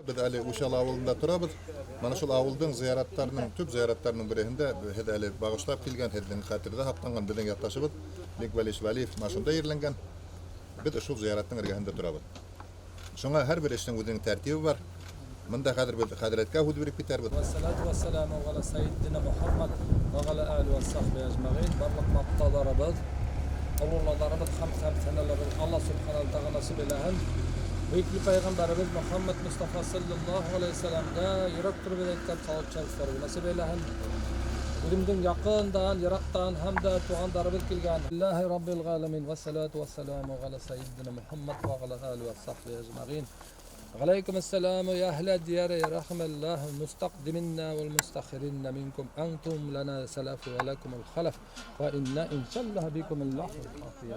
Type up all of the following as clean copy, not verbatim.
Беҙ әле Учалы ауылында торабыҙ. Мына шул ауылдың зыяраттарының, төп зыяраттарының береһендә һеҙ әле бағышлап килгән, һеҙҙең хәтерҙә һаҡланған беҙҙең яҡташыбыҙ Бик Вәлиш Вәлиев мына шунда ерләнгән. Беҙ шул зыяраттың эргәһендә торабыҙ. Шуңа һәр бер эшнең үҙенең тәртибе бар. Мында хәҙер беҙ хәҙрәткә һүҙ биреп китәрбеҙ. Вассалату вассаламу ғәлә сәйиддина Мухаммад ва ғәлә али ва сахби әжмәғин. Барлыҡ маҡтауларыбыҙ, ололаларыбыҙ һәм сәнәләребеҙ Алла субхана тағала насип әйләһен. Бөйөклө пәйғәмбәребеҙ Мөхәммәд Мостафа саллаллаһу алейһи вәсәләмгә йөрәк түребеҙ әйткән салат шәрифләребеҙ насип әйләһен. Үҙемдең яҡындан, йыраҡтан һәм дә туғандарыбыҙ килгән. Лиллаһи раббил ғаләмин вассалату вассаламу ғәлә сәйиддина Мухаммад ва ғәлә али ва сахби әжмәғин. عليكم السلام يا أهل الديار يا رحم الله المستقدمين والمستخرين منكم أنتم لنا سلف ولكم الخلف وإنا إن شاء الله بكم الله العافية.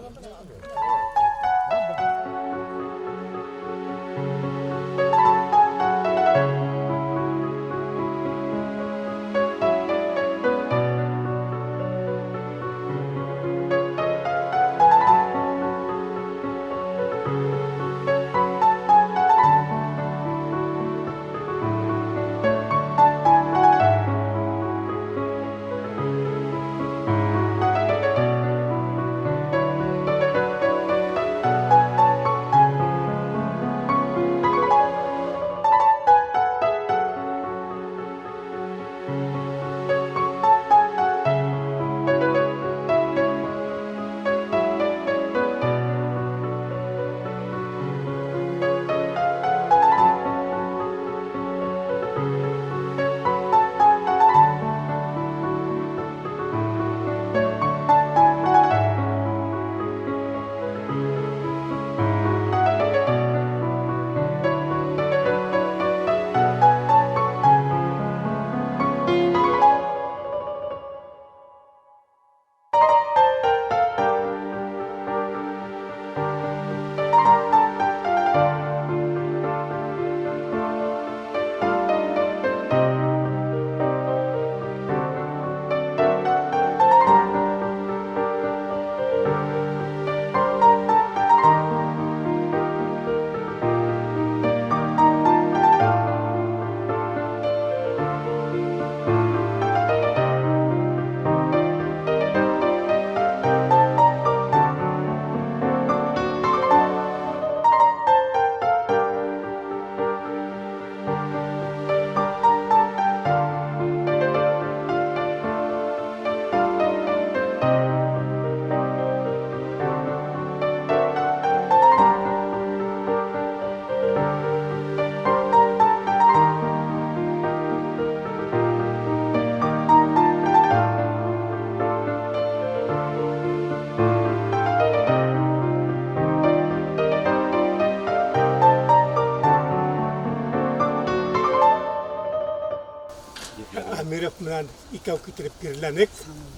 Әмиров менән икәү китереп ерләнек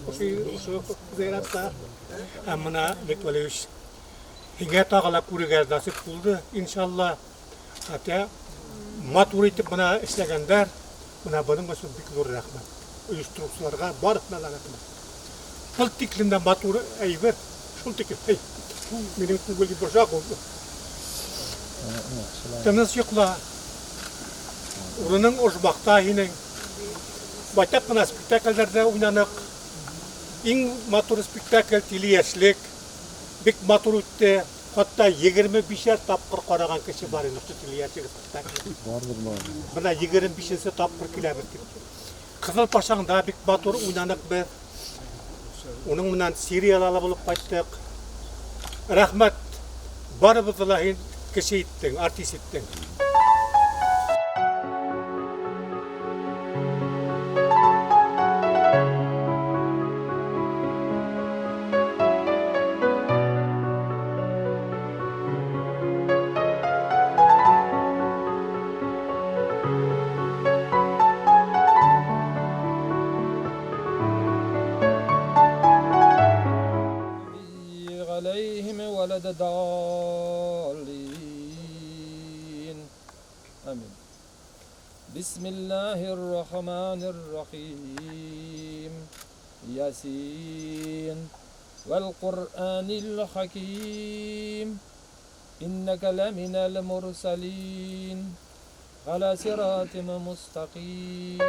ошо зыяратта. Һәм мына Бек Вәлиевич, һиңә тағы ла күрергә насип булды, иншалла. Хәтта матур итеп мына эшләгәндәр, мына бының өсөн бик ҙур рәхмәт. Ойоштороусыларға барыһына ла рәхмәт. Был тиклем дә матур әйбер, шул тиклем. Минең күңел йомшаҡ булды. Тыныс йоҡла. Урының ожмахта һинең. Байтаҡ ҡына спектаклдәрҙә уйнаныҡ. Иң матур спектакль Тиле йәшлек. Бик матур үтте. Хатта 25 тапҡыр ҡараған кеше бар ине Тиле йәшлек спектакль. Бына 25-нсе тапҡыр киләбеҙ тип. Ҡыҙыл Пашаңда бик матур уйнаныҡ беҙ. Уның менән Сирияла ла булып ҡайттыҡ. Рәхмәт, барыбыҙҙы ла һин кеше иттең, артист иттең. عليهم ولا الضالين. آمين. بسم الله الرحمن الرحيم. ياسين والقرآن الحكيم. إنك لمن المرسلين على صراط مستقيم.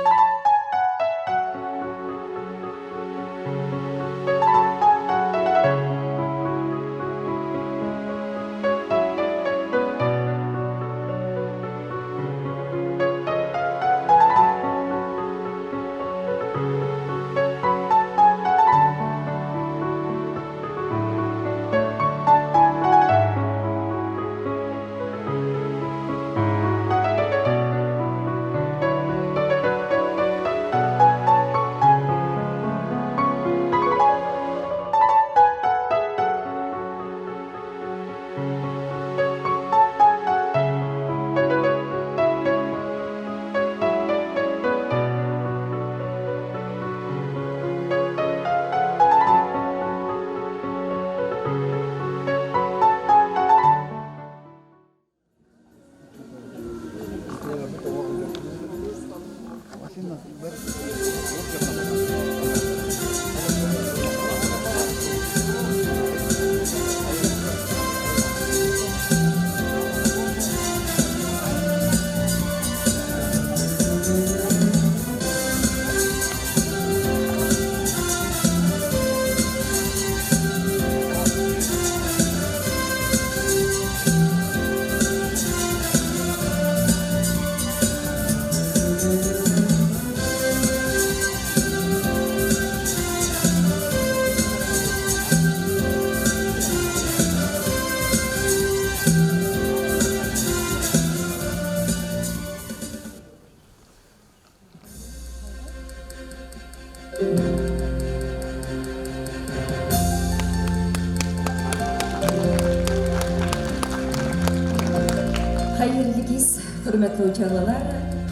Хәйерле кис, хөрмәтле учалылар,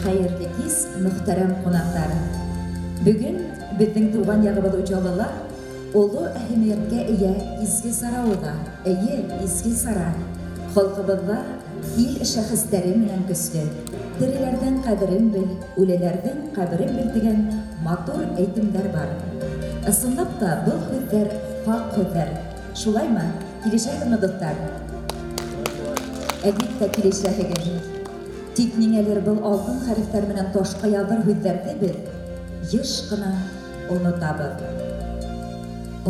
хәйерле кис, мөхтәрәм ҡунаҡтар. Бөгөн беҙҙең тыуған яғыбыҙ Учалыла оло әһәмиәткә эйә изге сара уҙа. Эйе, изге сара. Халҡыбыҙҙа ил шәхестәре менән көслө. Тереләрҙең ҡәҙерен бел, үлеләрҙең ҡәберен бел тигән матур әйтемдәр бар. Ысынлап та был һүҙҙәр хаҡ һүҙҙәр. Шулаймы? Килешәһегеҙме, дуҫтар? Әлбиттә килешәһегеҙ. Тик ниңәлер был алтын хәрефтәр менән ташҡа яҙыр һүҙҙәрҙе беҙ йыш ҡына онотабыҙ.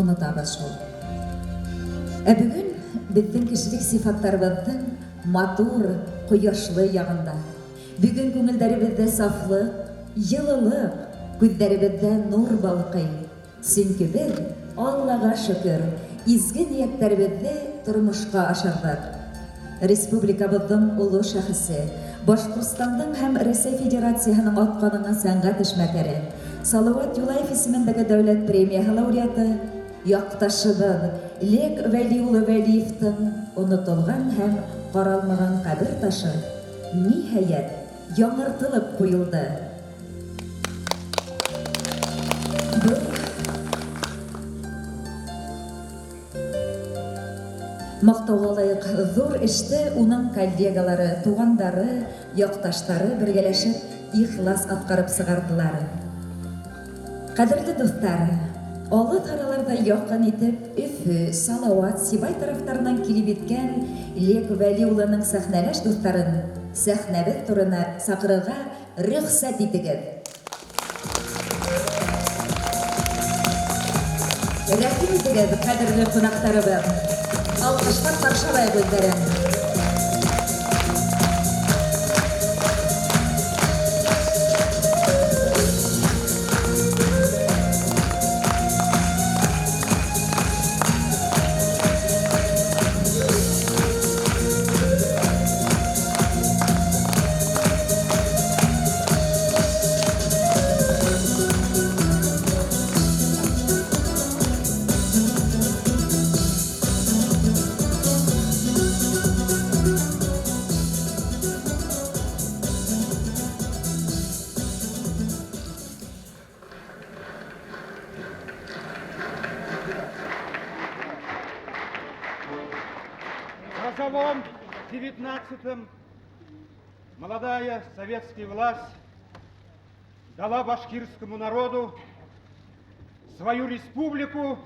Онотабыҙ шул. Ә бөгөн беҙҙең кешелек сифаттарыбыҙҙың матур, ҡояшлы яғында. Бөгөн күңелдәребеҙҙә сафлыҡ, йылылыҡ, күҙҙәребеҙҙә нур балҡый. Сөнки беҙ, Аллаға шөкөр, изге ниәттәребеҙҙе тормошҡа ашырҙыҡ. Республикабыҙҙың оло шәхесе, Башҡортостандың һәм Рәсәй Федерацияһының атҡаҙанған сәнғәт эшмәкәре, Салауат Юлаев исемендәге дәүләт премияһы лауреаты, яҡташыбыҙ Лек Вәли улы Вәлиевтың онотолған һәм ҡаралмаған ҡәбер ташы ниһайәт яңыртылып ҡуйылды. Маҡтауға лайыҡ ҙур эште уның коллегалары, туғандары, яҡташтары бергәләшеп ихлас атҡарып сығарҙылар. Ҡәҙерле дуҫтар, алыҫ араларҙа яҡын итеп Өфө, Салауат, Сибай тарафтарынан килеп еткән Лек Вәли улының сәхнәләш дуҫтарын сәхнәбеҙ турына саҡырырға рөхсәт итегеҙ. Рәхим итегеҙ, ҡәҙерле ҡунаҡтарыбыҙ. Алҡышлап ҡаршы алайыҡ үҙҙәрен. В 19-м молодая советская власть дала башкирскому народу свою республику,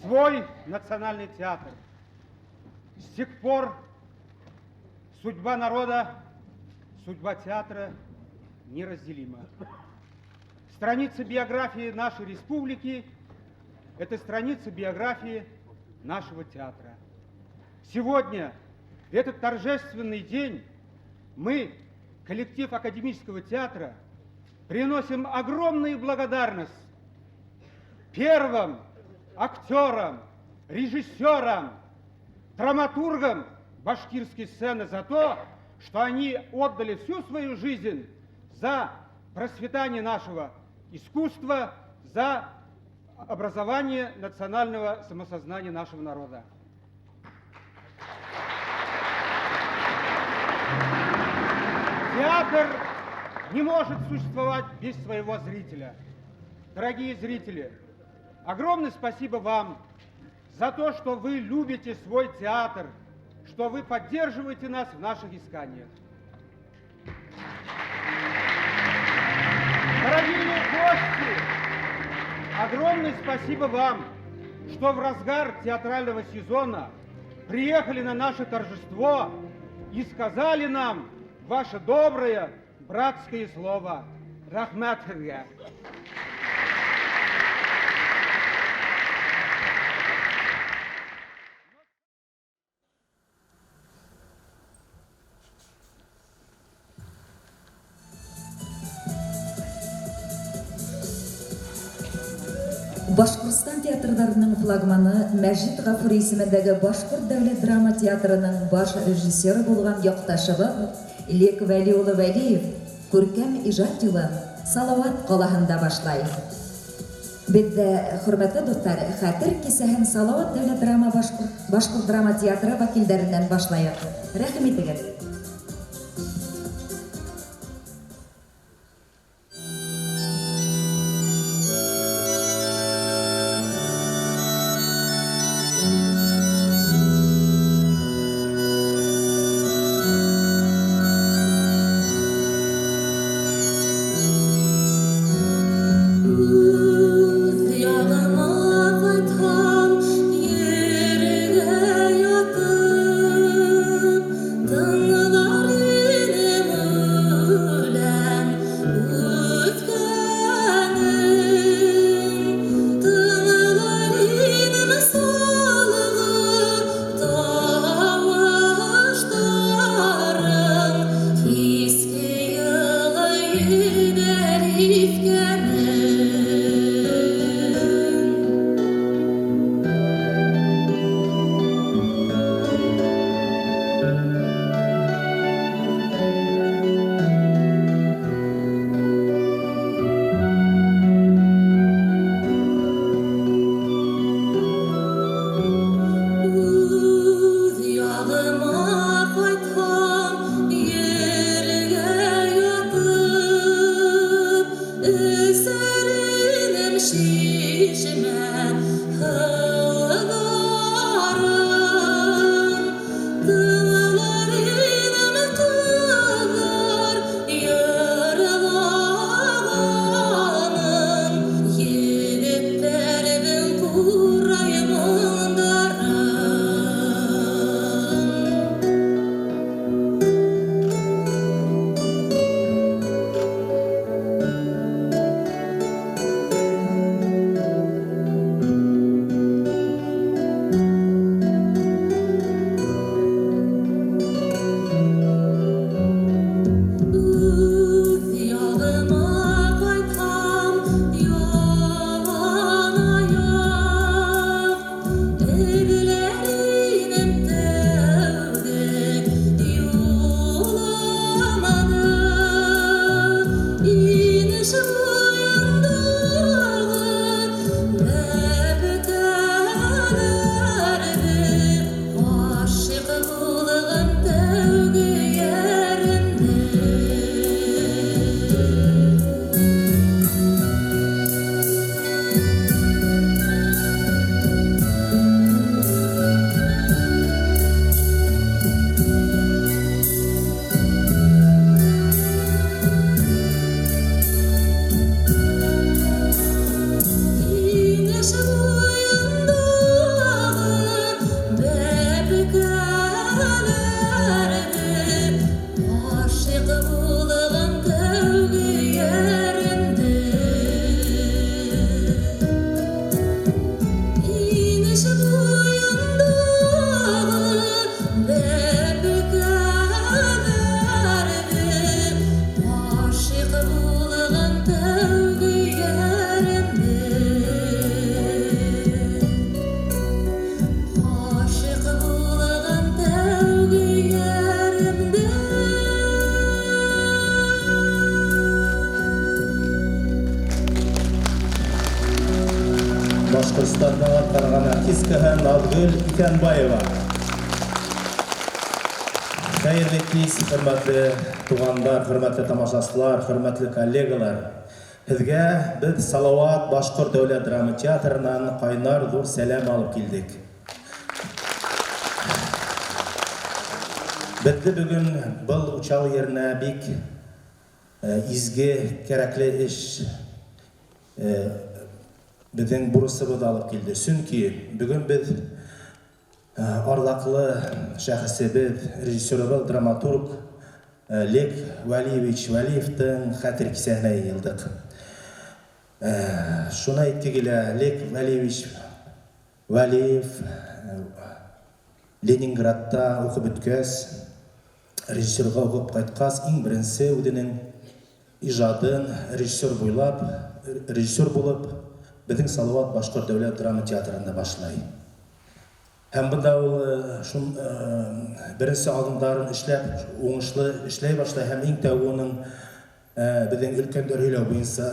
свой национальный театр. С тех пор судьба народа, судьба театра неразделима. Страница биографии нашей республики – это страница биографии нашего театра. Сегодня, в этот торжественный день, мы, коллектив Академического театра, приносим огромную благодарность первым актерам, режиссерам, драматургам башкирской сцены за то, что они отдали всю свою жизнь за процветание нашего искусства, за образование национального самосознания нашего народа. Театр не может существовать без своего зрителя. Дорогие зрители, огромное спасибо вам за то, что вы любите свой театр, что вы поддерживаете нас в наших исканиях. Дорогие гости, огромное спасибо вам, что в разгар театрального сезона приехали на наше торжество и сказали нам ваше доброе братское слово. Рәхмәт һеҙгә. Башҡортостан театрҙарының флагманы Мәжит Ғафури исемендәге Башҡорт дәүләт драма театрының баш режиссеры булған яҡташыбыҙ Лек Вәли улы Вәлиев күркәм ижад юлын Салауат ҡалаһында башлай. Беҙҙә, хөрмәтле дуҫтар, хәтер кисәһен Салауат дәүләт драма Башҡорт драма театры вәкилдәренән башлайыҡ. Рәхим итегеҙ. Үҙ яғыма ҡайтһам, ергә ятып, тын Башҡортостандың атҡарған артисткаһы Наҙгөл Иҫәнбаева. Хәйерле кис, хөрмәтле туғандар, хөрмәтле тамашасылар, хөрмәтле коллегалар. Һеҙгә беҙ Салауат Башҡорт дәүләт драма театрынан ҡайнар ҙур сәләм алып килдек. Беҙҙе бөгөн был Учалы еренә бик изге, кәрәкле эш беҙҙең бурысыбыҙ алып килде. Сөнки бөгөн беҙ арҙаҡлы шәхесебеҙ, режиссерыбыҙ, драматург Лек Вәлиевич Вәлиевтең хәтер кисәһенә йыйылдыҡ. Шуны әйтке килә, Лек Вәлиевич Вәлиев Ленинградта уҡып бөткәс, режиссерға уҡып ҡайтҡас, иң беренсе үҙенең ижадын режиссер буйлап, режиссер булып, беҙҙең Салауат Башҡорт дәүләт драма театрында башлай. Һәм бында ул беренсе аҙымдарын эшләп, уңышлы эшләй башлай һәм иң тәүге уның беҙҙең өлкәндәр һөйләү буйынса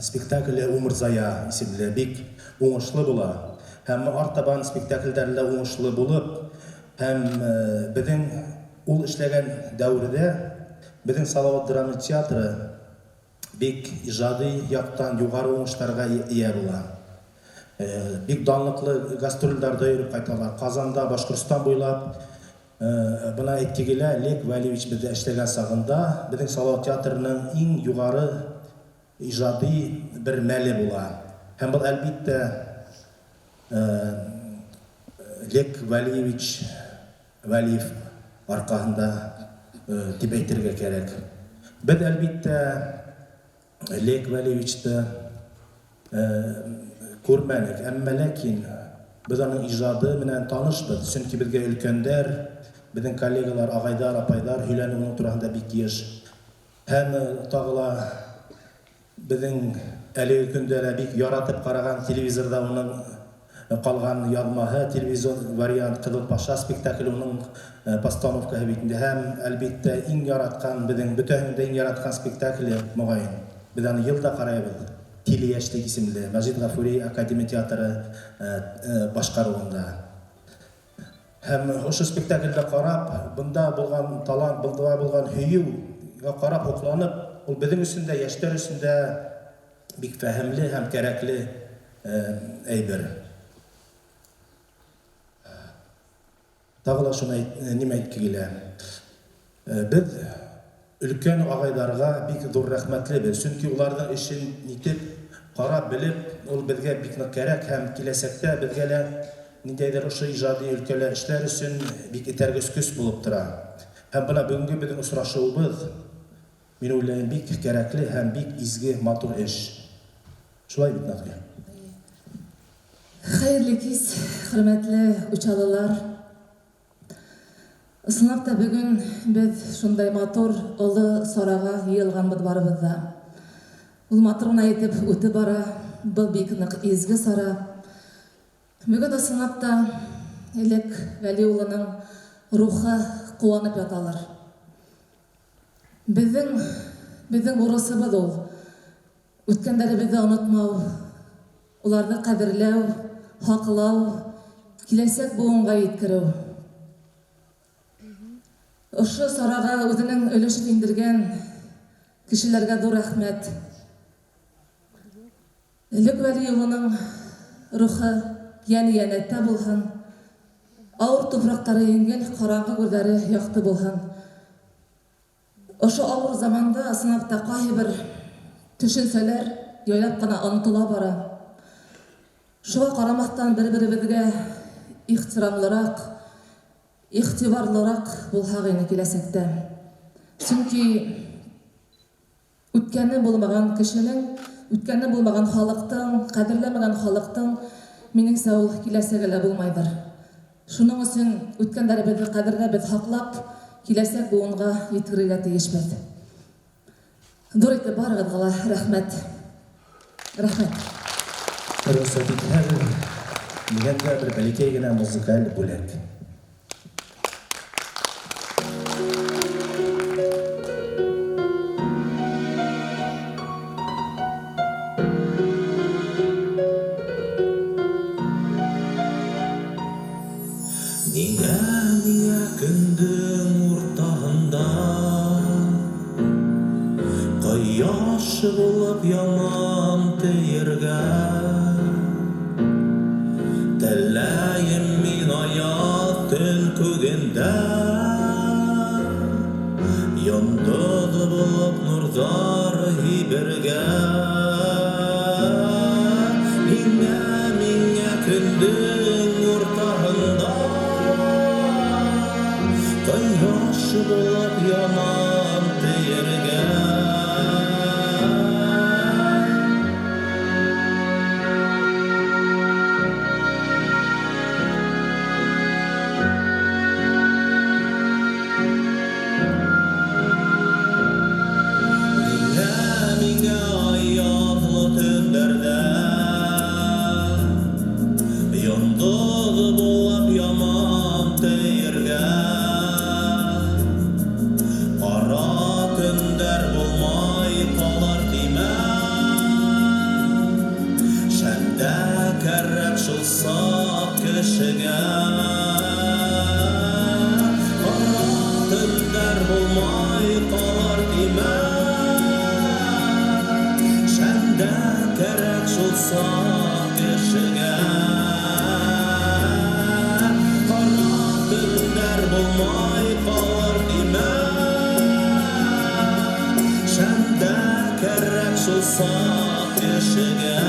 спектакле Умырзая исемле бик уңышлы була. Һәм артабан спектаклдәре лә уңышлы булып, һәм беҙҙең ул эшләгән дәүерҙә беҙҙең Салауат драма театры бик ижади яҡтан юғары уңыштарға эйә була. Бик данлыҡлы гастролдәрҙә йөрөп ҡайталар. Ҡазанда, Башҡортостан буйлап. Бына әйтке килә, Лек Вәлиевич беҙҙә эшләгән сағында беҙҙең Салауат театрының иң юғары ижади бер мәле була. Һәм был әлбиттә Лек Вәлиевич Вәлиев арҡаһында тип әйтергә кәрәк. Беҙ әлбиттә Лек Вәлиевичты күрмәнек, әммә ләкин беҙ уның ижады менән танышбыҙ, сөнки беҙгә өлкәндәр, беҙҙең коллегалар, ағайҙар, апайҙар һөйләне уның тураһында бик йыш. Һәм тағы ла беҙҙең әлеге көндә лә бик яратып ҡараған телевизорҙа уның ҡалған яҙмаһы, телевизион вариант Ҡыҙыл Паша спектакле уның постановкаһы бит инде. Һәм әлбиттә иң яратҡан, беҙҙең бөтәһенең дә иң яратҡан спектакле моғайын. Беҙ аны йыл да ҡарайбыҙ. Тиле йәшлек исемле Мәжит Ғафури академия театры башҡарыуында. Һәм ошо спектаклдә ҡарап, бында булған талант, бында булған һөйөүгә ҡарап һоҡланып, ул беҙҙең өсөн дә, йәштәр өсөн дә бик фәһемле һәм кәрәкле әйбер. Тағы ла шуны нимә әйтке килә. Беҙ өлкән ағайҙарға бик ҙур рәхмәтлебеҙ, сөнки уларҙың эшен итеп, ҡарап белеп, ул беҙгә бик ныҡ кәрәк һәм киләсәктә беҙгә лә ниндәйҙер ошо ижади өлкәлә эшләр өсөн бик этәргес көс булып тора. Һәм бына бөгөнгө беҙҙең осрашыуыбыҙ, мин уйлайым, бик кәрәкле һәм бик изге, матур эш. Шулай бит, Наҙгөл? Хәйерле кис, хөрмәтле учалылар. Ысынлап та бөгөн беҙ шундай матур, оло сараға йыйылғанбыҙ барыбыҙ ҙа. Ул матур ғына итеп үтеп бара, был бик ныҡ изге сара. Бөгөн ысынлап та Элек Вәли улының рухы ҡыуанып яталыр. Беҙҙең бурысыбыҙ ул. Үткәндәребеҙҙе онотмау, уларҙы ҡәҙерләү, һаҡлау, киләсәк быуынға еткереү. Ошо сараға үҙенең өлөшөн индергән кешеләргә ҙур рәхмәт. Элек Вәли улының рухы йәне йәнәттә булһын, ауыр тупраҡтары еңел, ҡараңғы күҙҙәре яҡты булһын. Ошо ауыр заманда ысынлап та ҡайһы бер төшөнсәләр яйлап ҡына онотола бара. Шуға ҡарамаҫтан бер-беребеҙгә ихтирамлыраҡ, иғтибарлыраҡ булһаҡ ине киләсәктә. Сөнки үткәне булмаған кешенең, үткәне булмаған халыҡтың, ҡәҙерләмәгән халыҡтың минеңсә ул киләсәге лә булмайҙыр. Шуның өсөн үткәндәребеҙҙе ҡәҙерләп, беҙ һаҡлап, киләсәк быуынға еткерергә тейешбеҙ. Ҙур итеп барығыҙға ла рәхмәт. Рәхмәт. Рөхсәт итһәгеҙ, минән дә бер бәләкәй генә музыкаль бүләк. Ҡояш булып янам тейергә. Теләйем мин аяҙ төн күгендә Йондоҙ булып нурҙар һибергә. Миңә, миңә көндөң уртаһында Ҡояш булып янам тейергә. Миңә, миңә аяҙлы төндәрҙә Йондоҙ булып янам тейергә. Ҡара төндәр булмай ҡалыр тимә, Шәмдә кәрәк шул саҡ кешегә. Ҡара төндәр булмай ҡалыр тимә, Шәмдә кәрәк шул саҡ кешегә. Ҡара төндәр булмай ҡалыр тимә, Шәмдә кәрәк шул саҡ кешегә.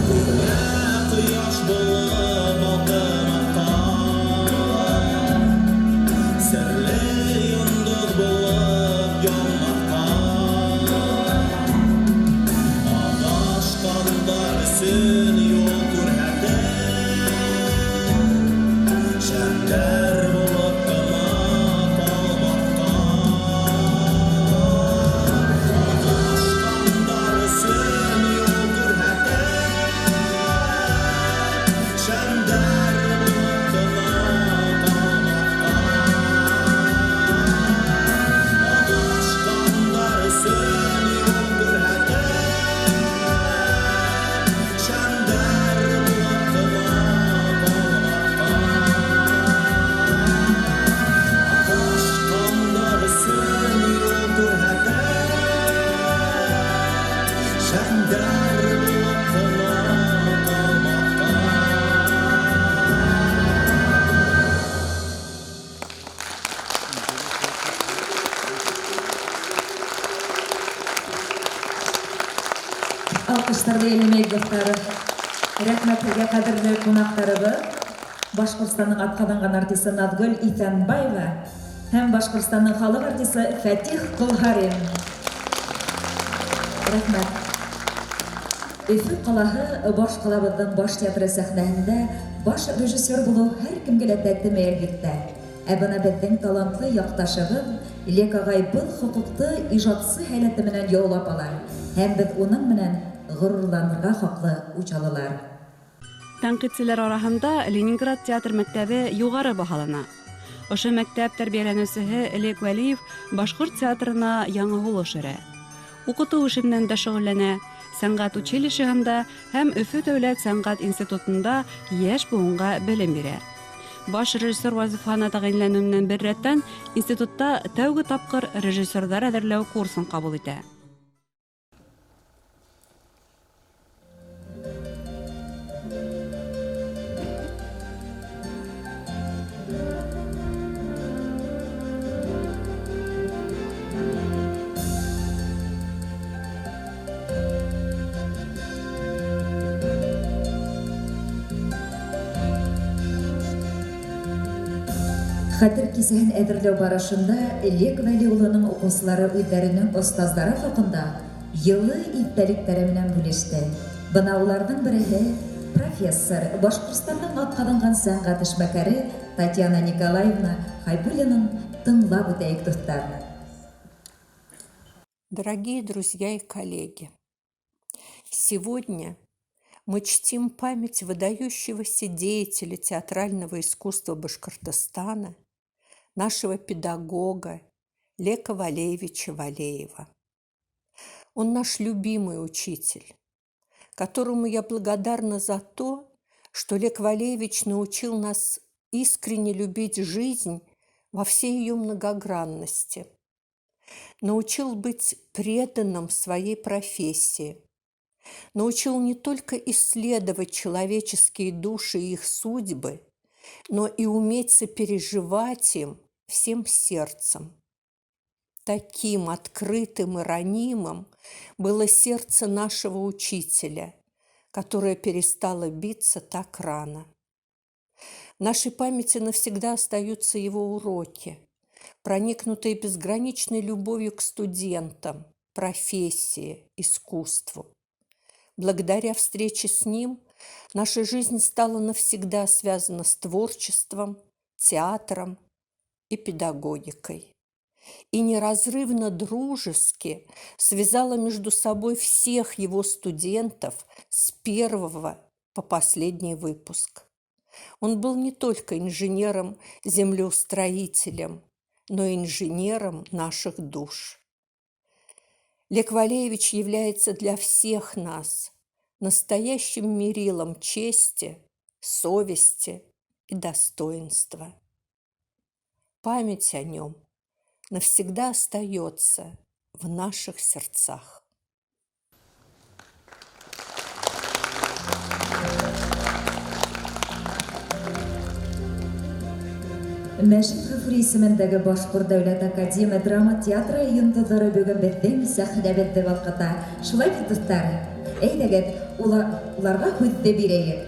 Миңә ҡояш булып балҡымаҡҡа, Серле йондоҙ булып янмаҡҡа. Аҙашҡандар өсөн юл күрһәтеп, Шәмдәр булып тына талмаҫҡа. Аҙашҡандар өсөн юл күрһәтеп, Шәмдәр булып тына талмаҫҡа. Аҙашҡандар өсөн юл күрһәтеп, Шәмдәр булып тына талмаҫҡа. Аҙашҡандар өсөн юл күрһәтеп, Шәмдәр булып тына талмаҫҡа. Алҡыштарҙы йәлләмәйек, дуҫтар. Рәхмәт һеҙгә, ҡәҙерле ҡунаҡтарыбыҙ. Башҡортостандың атҡаҙанған артисы Наҙгөл Иҫәнбаева һәм Башҡортостандың халыҡ артисы Фәтих Ҡолһарин. Рәхмәт. Өфө ҡалаһы баш ҡалабыҙҙың баш театры сәхнәһендә баш режиссер булыу һәр кемгә лә тәтемәй, әлбиттә. Ә бына беҙҙең талантлы яҡташыбыҙ Лек ағай был хоҡуҡты ижадсы һәләте менән яулап ала. Һәм беҙ уның менән ғорурланырға хаҡлы учалылар. Тәнҡитселәр араһында Ленинград театр мәктәбе юғары баһалана. Ошо мәктәп тәрбиәләнеүсеһе Олег Вәлиев башҡорт театрына яңы һулыш өрә. Уҡытыу эше менән дә шөғөлләнә. Сәнғәт училищеһында һәм Өфө дәүләт сәнғәт институтында йәш быуынға белем бирә. Баш режиссер вазифаһына тәғәйенләнеү менән бер рәттән институтта тәүге тапҡыр режиссерҙар әҙерләү курсын ҡабул итә. Хәтер кисәһен әҙерләү барышында Олег Вәли улының уҡыусылары үҙҙәренең остаздары хаҡында йылы иҫтәлектәре менән бүлеште. Бына уларҙың береһе профессор, Башҡортостандың атҡаҙанған сәнғәт эшмәкәре Татьяна Николаевна Хайбуллинан тыңлап үтәйек, дуҫтар. Дорогие друзья и коллеги, сегодня мы чтим память выдающегося деятеля театрального искусства Башкортостана, нашего педагога Лека Валеевича Валеева. Он наш любимый учитель, которому я благодарна за то, что Лек Валеевич научил нас искренне любить жизнь во всей ее многогранности, научил быть преданным своей профессии, научил не только исследовать человеческие души и их судьбы, но и уметь сопереживать им всем сердцем. Таким открытым и ранимым было сердце нашего учителя, которое перестало биться так рано. В нашей памяти навсегда остаются его уроки, проникнутые безграничной любовью к студентам, профессии, искусству. Благодаря встрече с ним наша жизнь стала навсегда связана с творчеством, театром и педагогикой. И неразрывно дружески связала между собой всех его студентов с первого по последний выпуск. Он был не только инженером-землеустроителем, но и инженером наших душ. Лек Валеевич является для всех нас настоящим мерилом чести, совести и достоинства. Память о нем навсегда остается в наших сердцах. Мәжит Ғафури исемендәге Башҡорт дәүләт академия драма театры йондоҙҙары бөгөн беҙҙең сәхнәбеҙҙе балҡыта. Шулай бит, дуҫтар? Әйҙәгеҙ, уларға һүҙҙе бирәйек.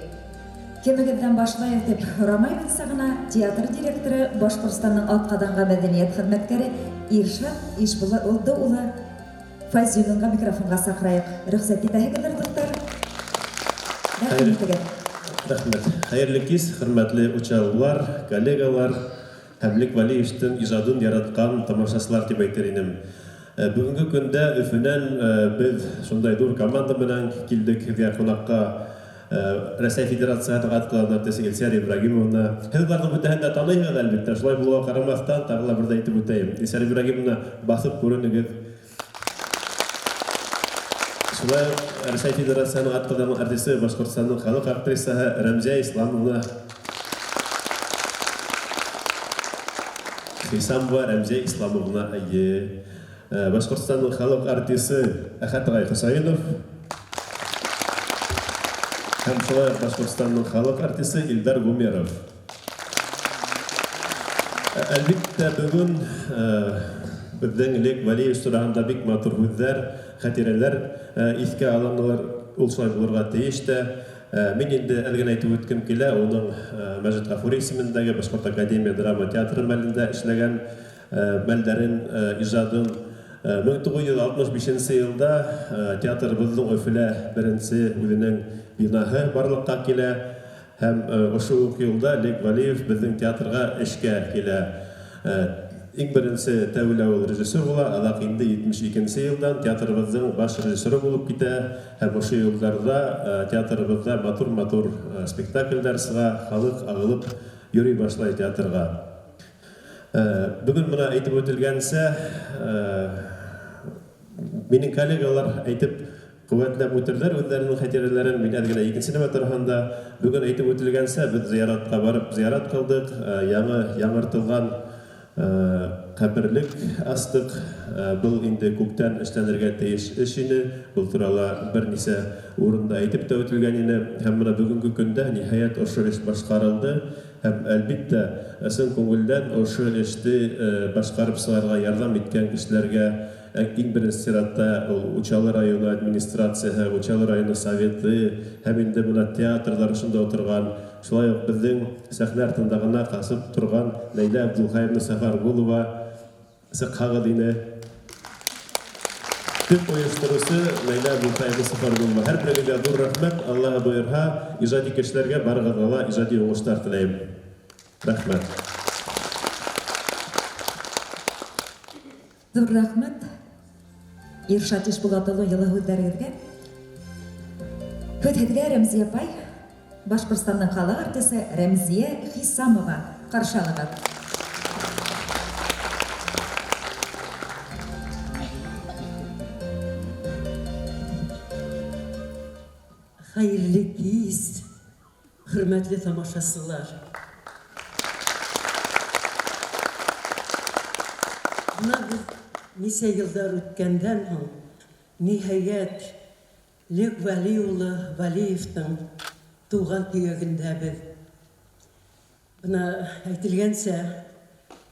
Кемегеҙҙән башлайыҡ тип һорамайбыҙ ғына, театр директоры, Башҡортостандың атҡаҙанған мәҙәниәт хеҙмәткәре Иршат Ишбулды улы Фәйзуллинға микрофонға саҡырайыҡ. Рөхсәт итәһегеҙҙер, дуҫтар? Рәхмәт итегеҙ. Рәхмәт. Хәйерле кис, хөрмәтле учалылар, коллегалар һәм Лек Валеевичтың ижадын яратҡан тамашасылар тип әйтер инем. Бөгөнгө көндә Өфөнән беҙ шундай ҙур команда менән килдек һеҙгә ҡунаҡҡа. Рәсәй Федерацияһының атҡаҙанған артисы Илсөйәр Ибрагимовна. Һеҙ уларҙың бөтәһен дә таныйһығыҙ, әлбиттә. Шулай булыуға ҡарамаҫтан, тағы ла берҙе әйтеп үтәйем. Илсөйәр Ибрагимовна, баҫып күренегеҙ. Шулай уҡ Рәсәй Федерацияһының атҡаҙанған артисы, Башҡортостандың халыҡ актрисаһы Рәмзиә Исламовна. Хисамова Рәмзиә Исламовна, эйе. Башҡортостандың халыҡ артисы Әхәт ағай Хөсәйенов. Һәм шулай уҡ Башҡортостандың халыҡ артисы Илдар Гумеров. Әлбиттә, бөгөн беҙҙең Лек Валеевич тураһында бик матур һүҙҙәр, хәтирәләр иҫкә алынылар, ул шулай булырға тейеш тә. Мин инде әҙ генә әйтеп үткем килә, уның Мәжит Ғафури исемендәге Башҡорт академия драма театры мәлендә эшләгән мәлдәрен, ижадын. 1965 йылда театрыбыҙҙың Өфөлә беренсе үҙенең бинаһы барлыҡҡа килә һәм ошо уҡ йылда Лек Валеев беҙҙең театрға эшкә килә. Иң беренсе тәүлә ул режиссер була, аҙаҡ инде 72 йылдан театрыбыҙҙың баш режиссеры булып китә һәм ошо йылдарҙа театрыбыҙҙа матур-матур спектаклдәр сыға, халыҡ ағылып йөрөй башлай театрға. Бөгөн бына әйтеп үтелгәнсә, минең коллегалар әйтеп ҡеүәтләп үтерҙәр үҙҙәренең хәтирәләрен, мин әҙ генә икенсе нәмә тураһында. Бөгөн әйтеп үтелгәнсә, беҙ зыяратҡа барып зыярат ҡылдыҡ, яңы яңыртылған ҡәберлек астыҡ. Был инде күптән эшләнергә тейеш эш ине. Был турала бер нисә урында әйтеп тә үтелгән ине. Һәм бына бөгөнгө көндә ниһайәт ошо эш башҡарылды. Һәм әлбиттә ысын күңелдән ошо эште башҡарып сығырға ярҙам иткән кешеләргә иң беренсе сиратта ул Учалы районы администрацияһы, Учалы районы советы һәм инде бына театрҙар ошонда ултырған, шулай уҡ беҙҙең сәхнә артында ғына ҡасып торған Ләйлә Абдулхаевна Сафарғолова сыҡһағыҙ ине. Төп ойоштороусы Ләйлә Абдулхаевна Сафарғолова. Һәр берегеҙгә ҙур рәхмәт. Аллаһ бойорһа, ижади кешеләргә барығыҙға ла ижади уңыштар теләйем. Рәхмәт. Ҙур рәхмәт. Иршат Ишбулат улы, йылы һүҙҙәрегеҙгә. Һүҙ һеҙгә, Рәмзиә апай. Башҡортостандың халыҡ артисы Рәмзиә Хисамова, ҡаршы алығыҙ. Хәйерле кис, хөрмәтле тамашасылар. Бына беҙ нисә йылдар үткәндән һуң, ниһайәт, Лек Вәли улы Вәлиевтың тыуған төйәгендәбеҙ. Бына әйтелгәнсә,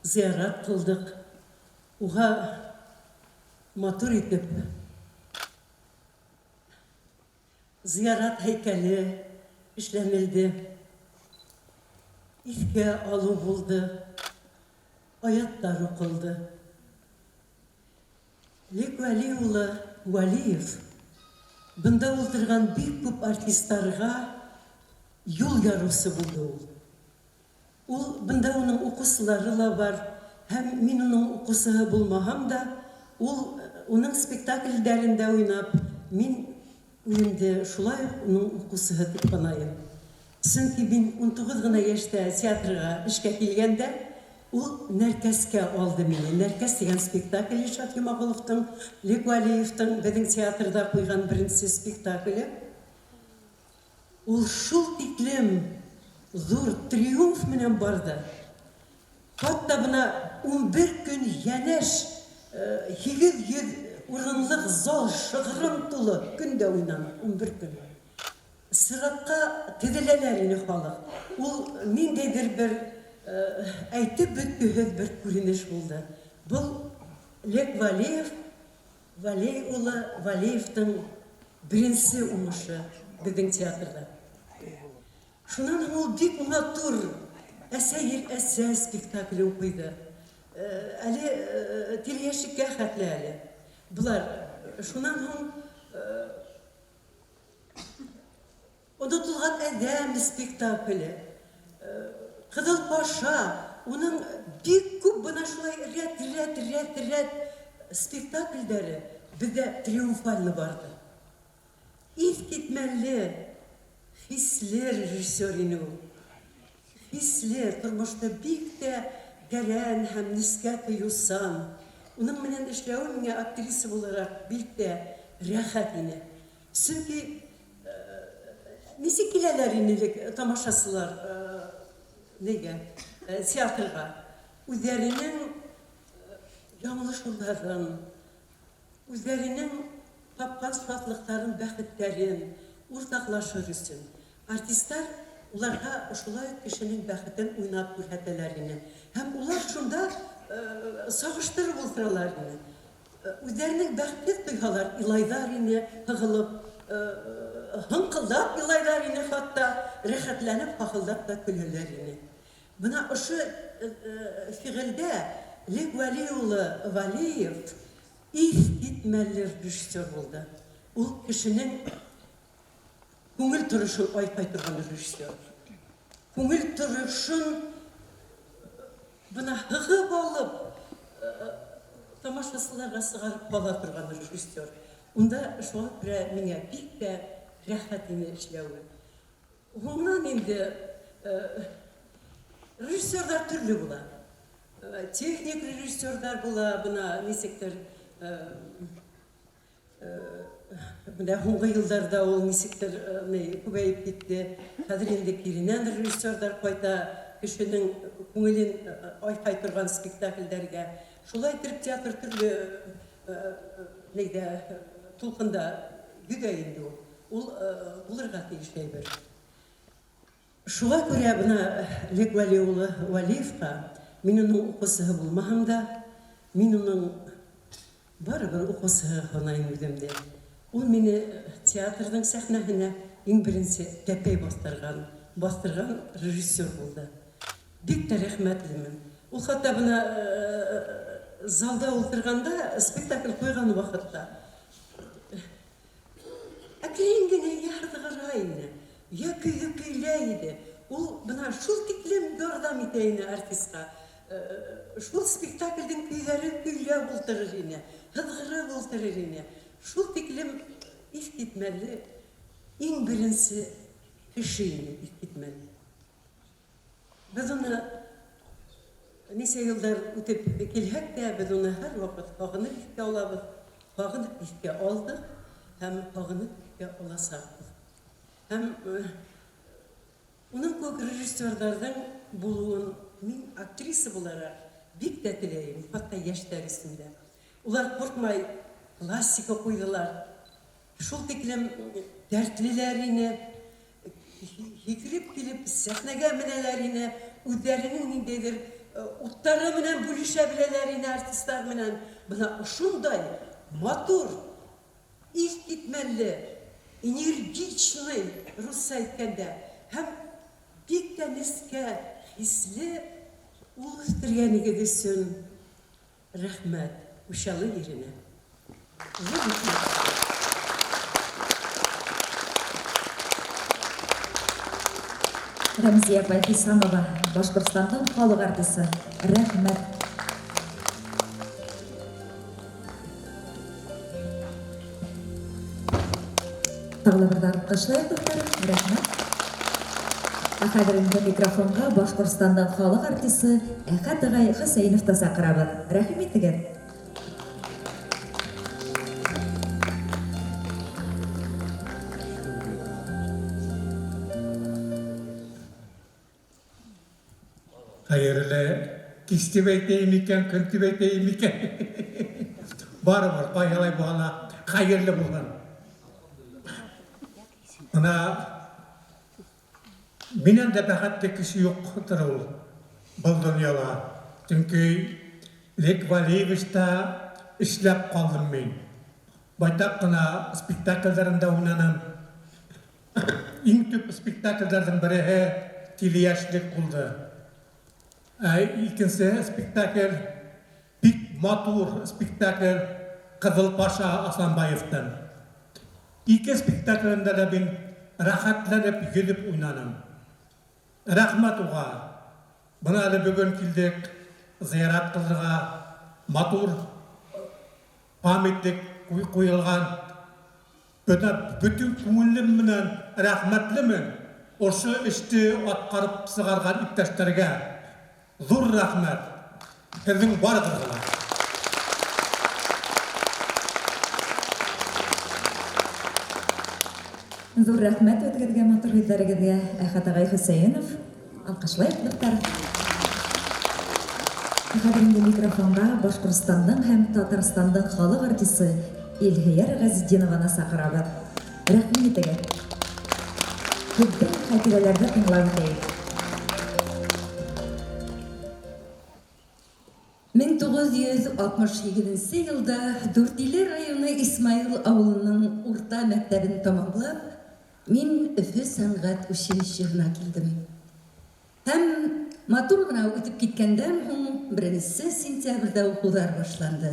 зыярат ҡылдыҡ. Уға матур итеп зыярат һәйкәле эшләнелде. Иҫкә алыу булды, аяттар уҡылды. Лек Вәли улы Вәлиев бында ултырған бик күп артисттарға юл ярыусы булды ул. Ул бында уның уҡыусылары ла бар, һәм мин уның уҡыусыһы булмаһам да, ул уның спектакльдәрендә уйнап, мин үҙемде шулай уҡ уның уҡыусыһы тип һанайым. Сөнки мин 19 ғына йәштә театрға эшкә килгәндә, ул Нәркәскә алды мине. Нәркәс тигән спектакль Илшат Йомағоловтың, Лек Вәлиевтың беҙҙең театрҙа ҡуйған беренсе спектакле. Ул шул тиклем ҙур триумф менән барҙы. Хатта бына 11 көн йәнәш 800 урынлыҡ зал шығырым тулы көн дә уйнаны, 11 көн. Сиратҡа теҙеләләр ине халыҡ. Ул ниндәйҙер бер әйтеп бөткөһөҙ бер күренеш булды. Был Лек Вәлиев, Вәли улы Вәлиевтың беренсе уңышы беҙҙең театрҙа. Шунан һуң ул бик матур Әсә ел әсә спектакле уҡыйҙы. Әле Тилйәшеккә хәтле әле. Былар шунан һуң Онотолған әҙәм спектакле, Ҡыҙыл Паша, уның бик күп бына шулай рәт-рәт-рәт-рәт спектаклдәре беҙҙә триумфально барҙы. Иҫ китмәле, хисле режиссер ине ул. Хисле, тормошта бик тә тәрән һәм нескә тойоусан. Уның менән эшләүе миңә актриса булараҡ бик тә рәхәт ине. Сөнки нисек киләләр ине элек тамашасылар нигә театрға? Үҙҙәренең яңылышыуҙарын, үҙҙәренең тапҡан шатлыҡтарын, бәхеттәрен уртаҡлашыр өсөн. Артистар уларға ошолай кешенең бәхетен уйнап күрһәтәләр ине. Һәм улар шунда сағыштырып ултыралар ине. Үҙҙәренең бәхетһеҙ тойһалар, илайҙар ине, һығылып, һыңҡылдап илайҙар ине, хатта рәхәтләнеп хахылдап та көләләр ине. Бына ошо фиғелдә Лек Вәли улы Вәлиев иҫ китмәле режиссер булды. Ул кешенең күңел торошон айҡай торған режиссер. Күңел торошон бына һығып алып тамашасыларға сығарып ҡала торған режиссер. Унда шуға күрә миңә бик тә рәхәт ине эшләүе. Һуңынан инде режиссерҙар төрлө була. Техник режиссерҙар була, бына нисектер бына һуңғы йылдарҙа ул нисектер күбәйеп китте. Хәҙер инде киренән режиссерҙар ҡайта кешенең күңелен айҡай торған спектаклдәргә. Шулай итеп театр төрлө нейҙә тулҡында йөҙә инде ул. Ул булырға тейеш әйбер. Шуға күрә бына Лек Вәли улы Вәлиевҡа мин уның уҡыусыһы булмаһам да, мин уның барыбер уҡыусыһы һанайым үҙемде. Ул мине театрҙың сәхнәһенә иң беренсе тәпәй баҫтырған режиссер булды. Бик тә рәхмәтлемен. Ул хатта бына залда ултырғанда, спектакль ҡуйған ваҡытта әкрен генә йә һыҙғыра ине, йә көйҙө көйләй ине. Ул бына шул тиклем ярҙам итә ине артистҡа. Шул спектаклдең көйҙәрен көйләп ултырыр ине. Һыҙғырып ултырыр ине. Шул тиклем иҫ китмәле, иң беренсе кеше ине иҫ китмәле. Беҙ уны нисә йылдар үтеп килһәк тә, беҙ уны һәр ваҡыт һағынып иҫкә алабыҙ, һағынып иҫкә алдыҡ һәм һағынып иҫкә аласаҡбыҙ. Һәм уның кеүек режиссерҙарҙың булыуын мин актриса булараҡ бик тә теләйем, хатта йәштәр өсөн дә. Улар ҡурҡмай классика ҡуйҙылар. Шул тиклем дәртлеләр ине, һикереп килеп сәхнәгә менәләр ине, үҙҙәренең ниндәйҙер уттары менән бүлешә беләләр ине артистар менән. Бына ошондай матур, иҫ китмәле, энергичный, русса әйткәндә, һәм бик тә нескә, хисле ул үҫтергәнегеҙ өсөн рәхмәт Учалы еренә. Ҙур рәхмәт. Рәмзиә апай Хисамова, Башҡортостандың халыҡ артисы. Рәхмәт. Тағы ла бер алҡышлайыҡ, дуҫтар. Рәхмәт. Ә хәҙер инде микрофонға Башҡортостандың халыҡ артисы Әхәт ағай Хөсәйеновты саҡырабыҙ. Рәхим итегеҙ. Хәйерле кис тип әйтәйем икән, көн тип әйтәйем икән. Барыбер ҡайһылай булһа ла хәйерле булһын. Бына минән дә бәхетле кеше юҡтыр ул был донъяла. Сөнки Лек Валиевичта эшләп ҡалдым мин. Байтаҡ ҡына спектаклдәрендә уйнаным. Иң төп спектаклдәрҙең береһе Тиле йәшлек булды. Ә икенсе спектакль бик матур спектакль Ҡыҙыл Паша Асланбаевтың. Ике спектаклендә лә мин рәхәтләнеп йөҙөп уйнаным. Рәхмәт уға. Бына әле бөгөн килдек зыярат ҡылырға, матур памятник ҡуйылған. Бына бөтөн күңелем менән рәхмәтлемен ошо эште атҡарып сығарған иптәштәргә. Ҙур рәхмәт һеҙҙең барығыҙға ла. Ҙур рәхмәт үҙегеҙгә, матур һүҙҙәрегеҙгә, Әхәт ағай Хөсәйенов. Алҡышлайыҡ, дуҫтар. Хәҙер инде микрофонға Башҡортостандың һәм Татарстандың халыҡ артисы Илһөйәр Ғәзетдинованы саҡырабыҙ. Рәхим итегеҙ. Һеҙҙең хәтирәләрҙе тыңлап үтәйек. 1968 йылда Дүртөйлө районы Исмаил ауылының урта мәктәбен тамамлап, мин Өфө сәнғәт училищеһына килдем. Һәм матур ғына үтеп киткәндән һуң 1 сентябрҙә уҡыуҙар башланды.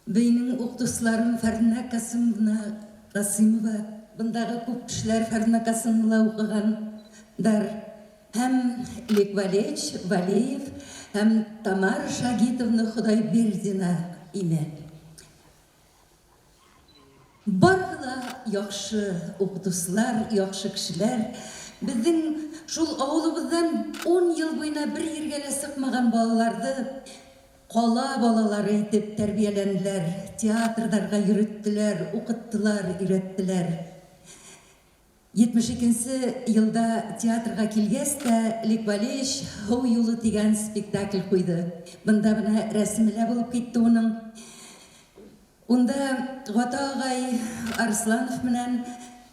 Бейнең уҡытыусыларым Фәрҙинә Ҡасимовна Ҡасимова, бындағы күп кешеләр Фәрҙинә Ҡасимовна уҡығандар, һәм Лек Валеевич Валеев һәм Тамара Шагитовна Хоҙайбирҙина ине. Барыһы ла яҡшы уҡытыусылар, яҡшы кешеләр. Беҙҙең шул ауылыбыҙҙан 10 йыл буйына бер ергә лә сыҡмаған балаларҙы ҡала балалары итеп тәрбиәләнеләр, театрҙарға йөрөттөләр, уҡыттылар, өйрәттеләр. 72 йылда театрға килгәс тә Лек Валеевич Һыу юлы тигән спектакль ҡуйҙы. Бында бына рәсеме лә булып китте уның. Унда Ғата ағай Арсланов менән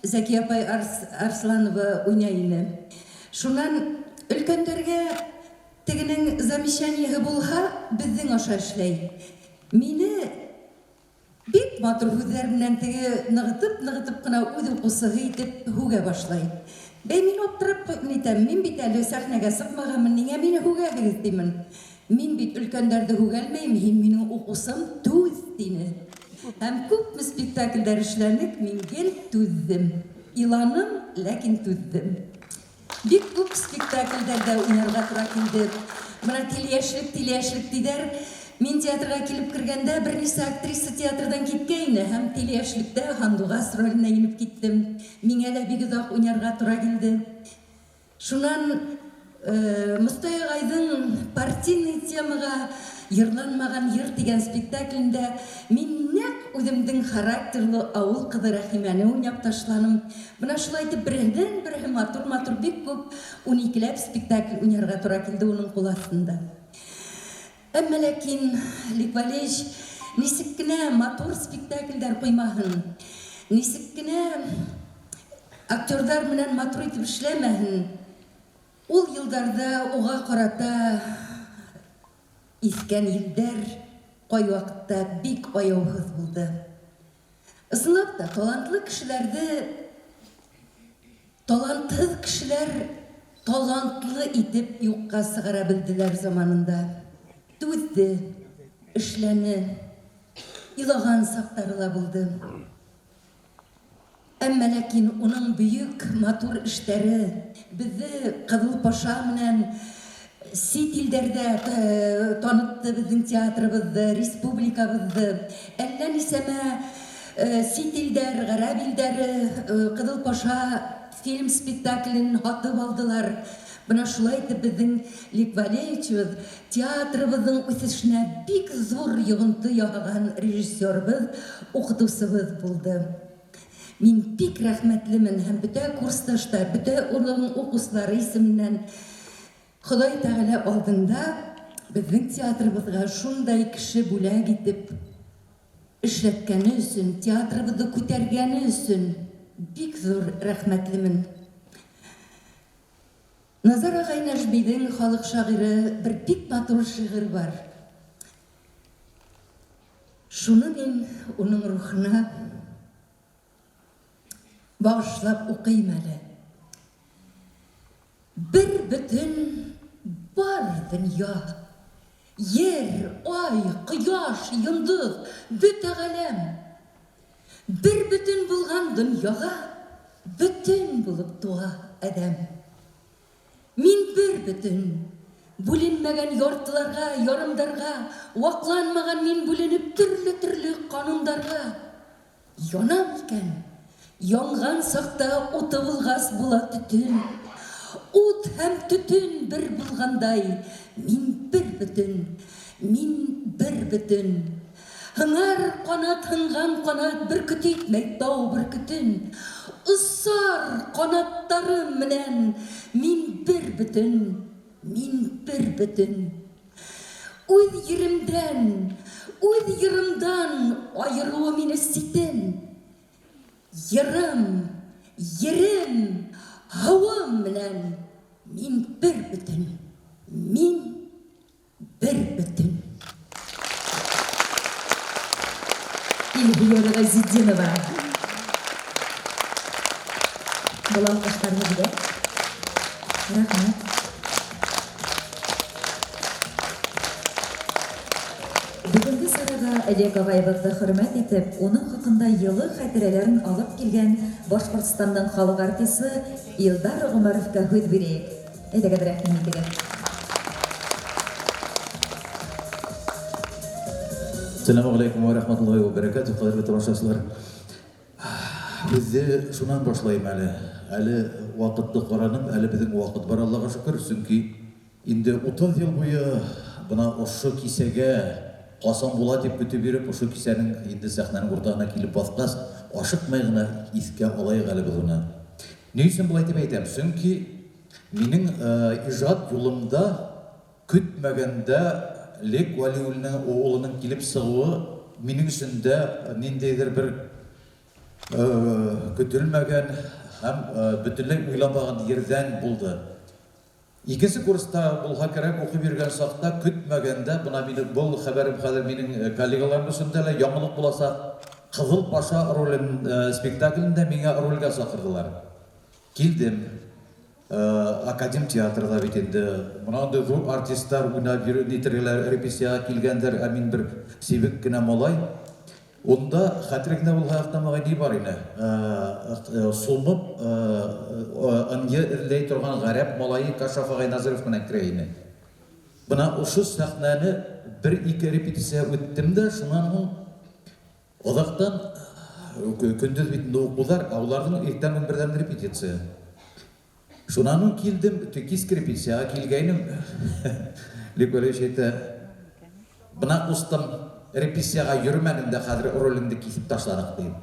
Зәки апай Арсланова уйнай ине. Шунан өлкәндәргә тегенең замечаниеһы булһа, беҙҙең аша эшләй. Мине бик матур һүҙҙәр менән теге нығытып-нығытып ҡына үҙ уҡыусыһы итеп һүгә башлай. Бәй, мин аптырап нитәм, мин бит әле сәхнәгә сыҡмағанмын, ниңә мине һүгәһегеҙ тимен. Мин бит өлкәндәрҙе һүгәлмәйем, һин минең уҡыусым, түҙ, тине. Һәм күпме спектаклдәр эшләнек, мин гел түҙҙем. Иланым, ләкин түҙҙем. Бик күп спектаклдәрҙә уйнарға тура килде. Бына тиле йәшлек, тиле йәшлек тиҙәр. Мин театрға килеп кергәндә бернисә актриса театрҙан киткәйне һәм Тиле йәшлектә Һандуғас роленә инеп киттем. Миңә лә бик оҙаҡ уйнарға тура килде. Шунан Мостай ағайҙың партийный темаға йырланмаған йыр тигән спектаклендә мин нәҡ үҙемдең характерлы ауыл ҡыҙы Рәхимәне уйнап ташланым. Бына шулай итеп береһенән береһе матур-матур бик күп 12-ләп спектакль уйнарға тура килде уның ҡул аҫтында. Әммә ләкин Лек Валеевич нисек кенә матур спектаклдәр ҡуймаһын, нисек кенә актерҙар менән матур итеп эшләмәһен, ул йылдарҙа уға ҡарата иҫкән елдәр ҡай ваҡытта бик аяуһыҙ булды. Ысынлап та талантлы кешеләрҙе талантһыҙ кешеләр талантлы итеп юҡҡа сығара белделәр заманында. Түҙҙе, эшләне, илаған саҡтары ла булды. Әммә ләкин уның бөйөк, матур эштәре беҙҙе Ҡыҙыл Паша менән сит илдәрҙә танытты, беҙҙең театрыбыҙҙы, республикабыҙҙы. Әллә нисәмә сит илдәр, ғәрәп илдәре Ҡыҙыл Паша фильм спектаклен һатып алдылар. Бына шулай итеп беҙҙең Лек Валеевичыбыҙ театрыбыҙҙың үҫешенә бик ҙур йоғонто яһаған режиссерыбыҙ, уҡытыусыбыҙ булды. Мин бик рәхмәтлемен һәм бөтә курсташтар, бөтә уның уҡыусылары исеменән Хоҙай Тәғәлә алдында беҙҙең театрыбыҙға шундай кеше бүләк итеп эшләткәне өсөн, театрыбыҙҙы күтәргәне өсөн бик ҙур рәхмәтлемен. Назар ағай Нәжмиҙең халыҡ шағиры бер бик матур шиғыр бар. Шуны мин уның рухына бағышлап уҡыйым әле. Бер бөтөн бар донъя, ер, ай, ҡояш, йондоҙ, бөтә ғаләм. Бер бөтөн булған донъяға бөтөн булып тыуа әҙәм. Мин бер бөтөн, бүленмәгән яртыларға, ярымдарға, ваҡланмаған мин бүленеп төрлө-төрлө ҡанундарға. Янам икән, янған саҡта уты булғас була төтөн. Ут һәм төтөн бер булғандай, мин бер бөтөн, мин бер бөтөн. Һыңар ҡанат, һынған ҡанат, бөркөт итмәй тау бөркөтөн. Осар ҡанаттарым менән мин бер бөтөн, мин бер бөтөн. Үҙ еремдән, үҙ йырымдан айырыуы мине ситен. Йырым, ерем, һыуым менән мин бер бөтөн, мин бер бөтөн. Илһөйәр Ғәзетдинова. Был алҡыштарҙы бүләк. Рәхмәт. Бөгөнгө сараға Лек ағайыбыҙҙы хөрмәт итеп, уның хаҡында йылы хәтирәләрен алып килгән Башҡортостандың халыҡ артисы Илдар Ғүмәровҡа һүҙ бирәйек. Әйҙәгеҙ, рәхим итегеҙ. Ассаламу алейкум ва рахматуллахи ва баракатух, ҡәҙерле тамашасылар. Һүҙҙе шунан башлайым әле. Әле ваҡытты ҡараным, әле беҙҙең ваҡыт бар, Аллаға шөкөр, сөнки инде 30 йыл буйы бына ошо кисәгә ҡасан була тип көтөп йөрөп, ошо кисәнең инде сәхнәнең уртаһына килеп баҫҡас, ашыҡмай ғына иҫкә алайыҡ әле беҙ уны. Ни өсөн былай тип әйтәм? Сөнки минең ижад юлымда көтмәгәндә Лек Вәлиуллиның улының килеп сығыуы минең өсөн дә ниндәйҙер бер көтөлмәгән һәм бөтөнләй уйламаған ерҙән булды. Икенсе курста булһа кәрәк, уҡып йөрөгән саҡта көтмәгәндә, бына мине был хәбәрем хәҙер минең коллегаларым өсөн дә лә яңылыҡ буласаҡ. Ҡыҙыл Паша ролен спектаклендә миңә ролгә саҡырҙылар. Килдем. Академ театрҙа бит инде. Бына ҙур артисттар уйнап нитергәләр, репетицияға килгәндәр, ә мин бер сибек кенә малай. Унда хәтереңдә булһа, яҡтамағы ни бар ине? Сумып ынйы эҙләй торған ғәрәп малайы Кашаф ағай Назиров менән керә ине. Бына ошо сәхнәне Бер-ике репетиция үттем дә, шуннан һуң аҙаҡтан көндөҙ бит инде уҡыуҙар, ә уларҙың иртән 11-дән репетиция. Шунан һуң килдем, киске репетицияға килгәйнем. Лек Вәлиевич әйтә, бына ҡустым, репетицияға йөрөмәнем дә, хәҙер ролеңде киҫеп ташланыҡ, тием.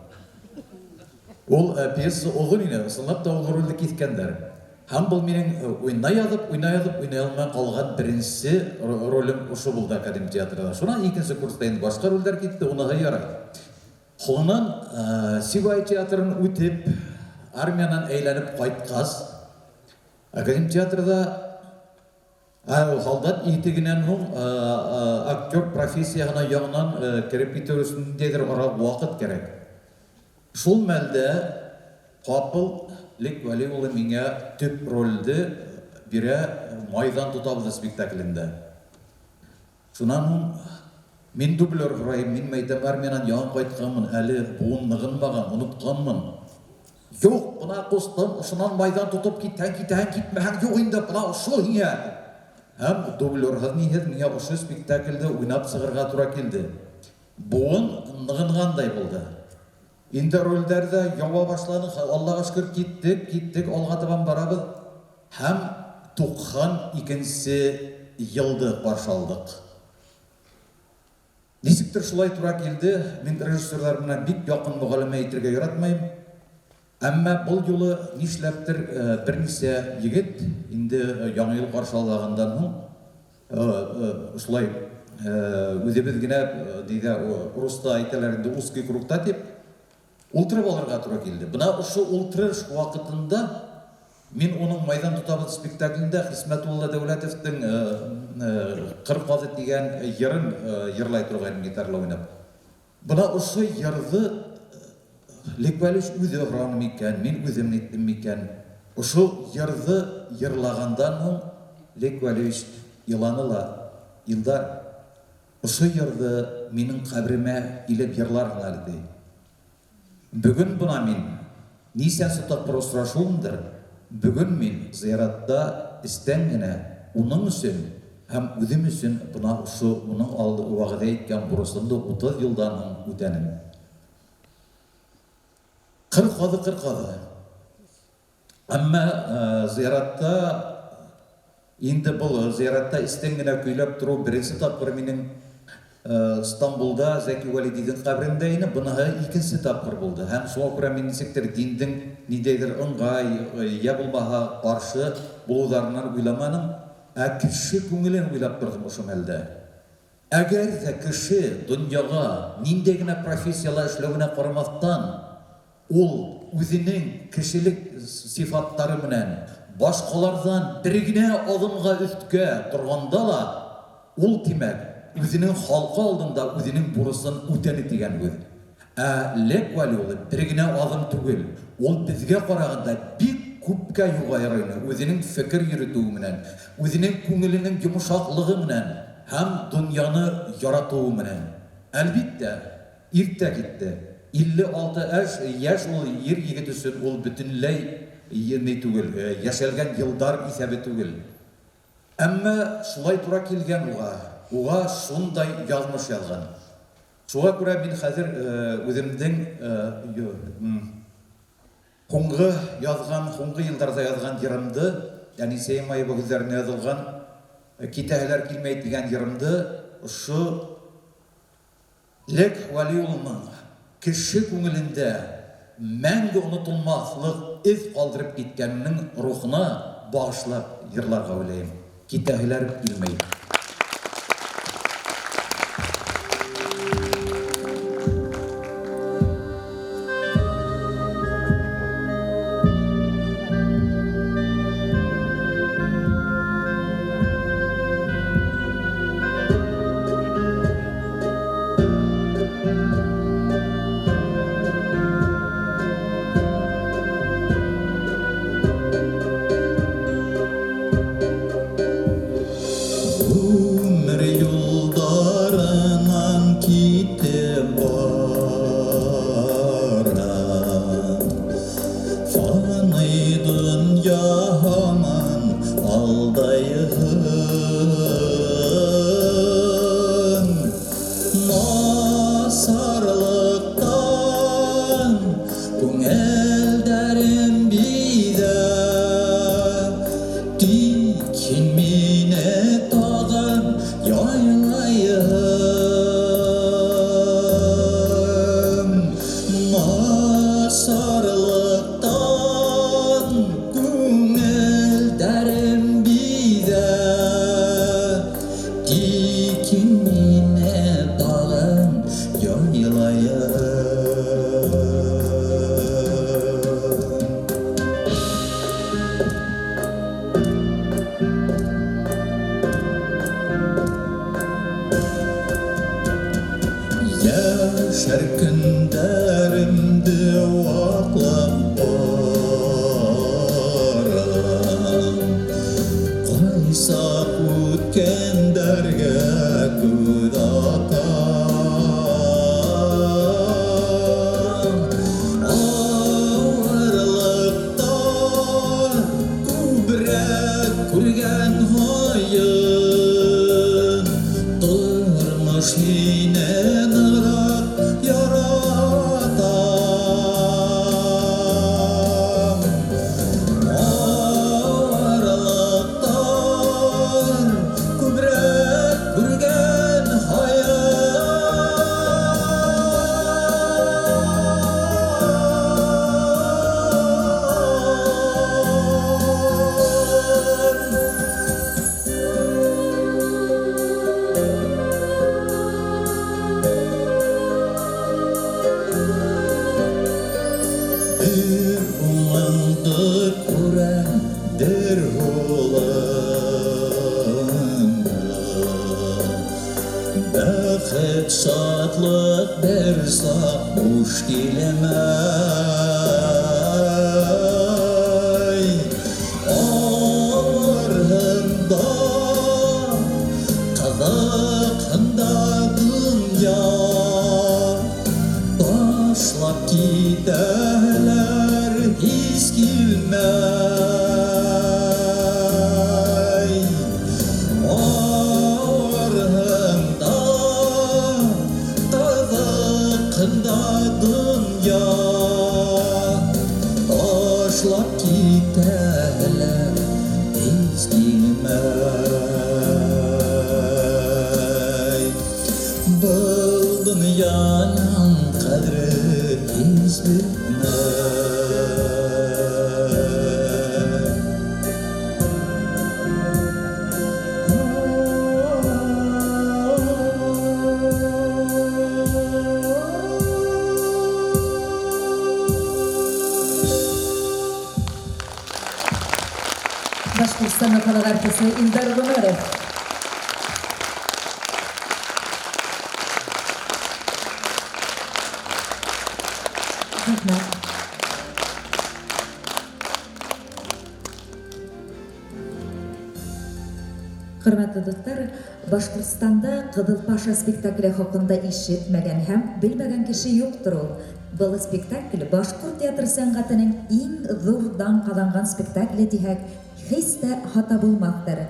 Ул пьеса оҙон ине, ысынлап та ул ролде киҫкәндәр. Һәм был минең уйнай яҙып, уйнай яҙып, уйнай алмай ҡалған беренсе ролем ошо булды академик театрҙа. Шунан икенсе курста инде башҡа ролдәр китте, уныһы ярай. Һуңынан Сибай театрын үтеп, армиянан әйләнеп ҡайтҡас, академик театрҙа һалдат итегенән һуң актер профессияһына яңынан кереп китеү өсөн ниндәйҙер ара ваҡыт кәрәк. Шул мәлдә ҡапыл Лек Вәли улы миңә төп ролде бирә Майҙан тотабыҙ спектаклендә. Шунан һуң мин дублер һорайым, мин мәйтәм, армиянан яңы ҡайтҡанмын, әле быуын нығынмаған, онотҡанмын. Юҡ, бына ҡустым, ошонан майҙан тотоп китһәң, китәһең, китмәһәң, юҡ инде, бына ошо һиңә. Һәм дублерһыҙ ниһеҙ миңә ошо спектаклде уйнап сығырға тура килде. Быуын нығынғандай булды. Инде ролдәр ҙә яуа башланы, Аллаға шөкөр, киттек, киттек, алға табан барабыҙ. Һәм 92-нсе йылды ҡаршы алдыҡ. Нисектер шулай тура килде, мин режиссерҙар менән бик яҡын мөғәлләмә итергә яратмайым. Әммә был юлы нишләптер бер нисә егет инде яңы йыл ҡаршы алғандан һуң шулай үҙебеҙ генә дигә руста әйтәләр инде узкий кругта тип ултырып алырға тура килде. Бына ошо ултырыш ваҡытында мин уның Майҙан тотабыҙ спектаклендә Хисмәтулла Дәүләтовтың Ҡыр ҡаҙы тигән йырын йырлай торғайным гитарала уйнап. Бына ошо йырҙы Лек Вәлиевич үҙе һораны микән, мин үҙем әйттем микән? Ошо йырҙы йырлағандан һуң Лек Вәлиевич иланы ла, Илдар, ошо йырҙы минең ҡәберемә килеп йырларһың әле, ти. Бөгөн бына мин нисәнсе тапҡыр осрашыуымдыр, бөгөн мин зыяратта эстән генә уның өсөн һәм үҙем өсөн бына ошо уның алды вәғәҙә иткән бурысымды 30 йылдан һуң үтәнем. Ҡыр ҡаҙы, ҡыр ҡаҙы. Әммә зыяратта инде был зыяратта эстән генә көйләп тороу беренсе тапҡыр минең Стамбулда Зәки Вәлидиҙең ҡәберендә ине, быныһы икенсе тапҡыр булды. Һәм шуға күрә мин нисектер диндең ниндәйҙер ыңғай, йә булмаһа ҡаршы булыуҙарынан уйламаным, ә кеше күңелен уйлап торҙом ошо мәлдә. Әгәр ҙә кеше донъяға ниндәй генә профессияла эшләүенә ҡарамаҫтан, ул үҙенең кешелек сифаттары менән башҡаларҙан бер генә аҙымға өҫкә торғанда ла, ул тимәк үҙенең халҡы алдында үҙенең бурысын үтәне тигән һүҙ. Ә Лек Вәли улы бер генә аҙым түгел, ул беҙгә ҡарағанда бик күпкә юғары ине, үҙенең фекер йөрөтөүе менән, үҙенең күңеленең йомшаҡлығы менән һәм донъяны яратыуы менән. Әлбиттә, иртә китте. 56 йәш ул ер егет өсөн ул бөтөнләй ни түгел, йәшәлгән йылдар иҫәбе түгел. Әммә шулай тура килгән уға, уға шундай яҙмыш яҙған. Шуға күрә мин хәҙер үҙемдең һуңғы яҙған, һуңғы йылдарҙа яҙған йырымды, Әнисә Имаева һүҙҙәренә яҙылған Китәһеләр килмәй тигән йырымды ошо Лек Вәли улының кеше күңелендә мәңге онотолмаҫлыҡ эҙ ҡалдырып киткәненең рухына бағышлап йырларға уйлайым. Китәһеләр килмәй. Йәшәр көндәремде ваҡлап барам, ҡайсаҡ үткәндәргә күҙ атам. Ауырлыҡтар күберәк күргән һайын, тормош һине нығыраҡ ярата. Ауырлыҡтар күберәк күргән һайын, бер уңыңды күрәдер һулыңда, бәхет, шатлыҡ бер саҡ буш килмәй. Ауырһын да, ҡыҙыҡһын да донъя, ташлап китәләр һис килмәй. Ауырһын да, ҡыҙыҡһын да донъя, ташлап китәләр һис килмәй. Был донъяның ҡәҙере һис бөтмәй. Башҡортостан халыҡ артисы Илдар Ғүмәров. Рәхмәт. Хөрмәтле дуҫтар, Башҡортостанда Ҡыҙыл Паша спектакле хаҡында ишетмәгән һәм белмәгән кеше юҡтыр ул. Был спектакль башҡорт театр сәнғәтенең иң ҙур дан ҡаҙанған спектакле тиһәк, һис тә хата булмаҫтыр.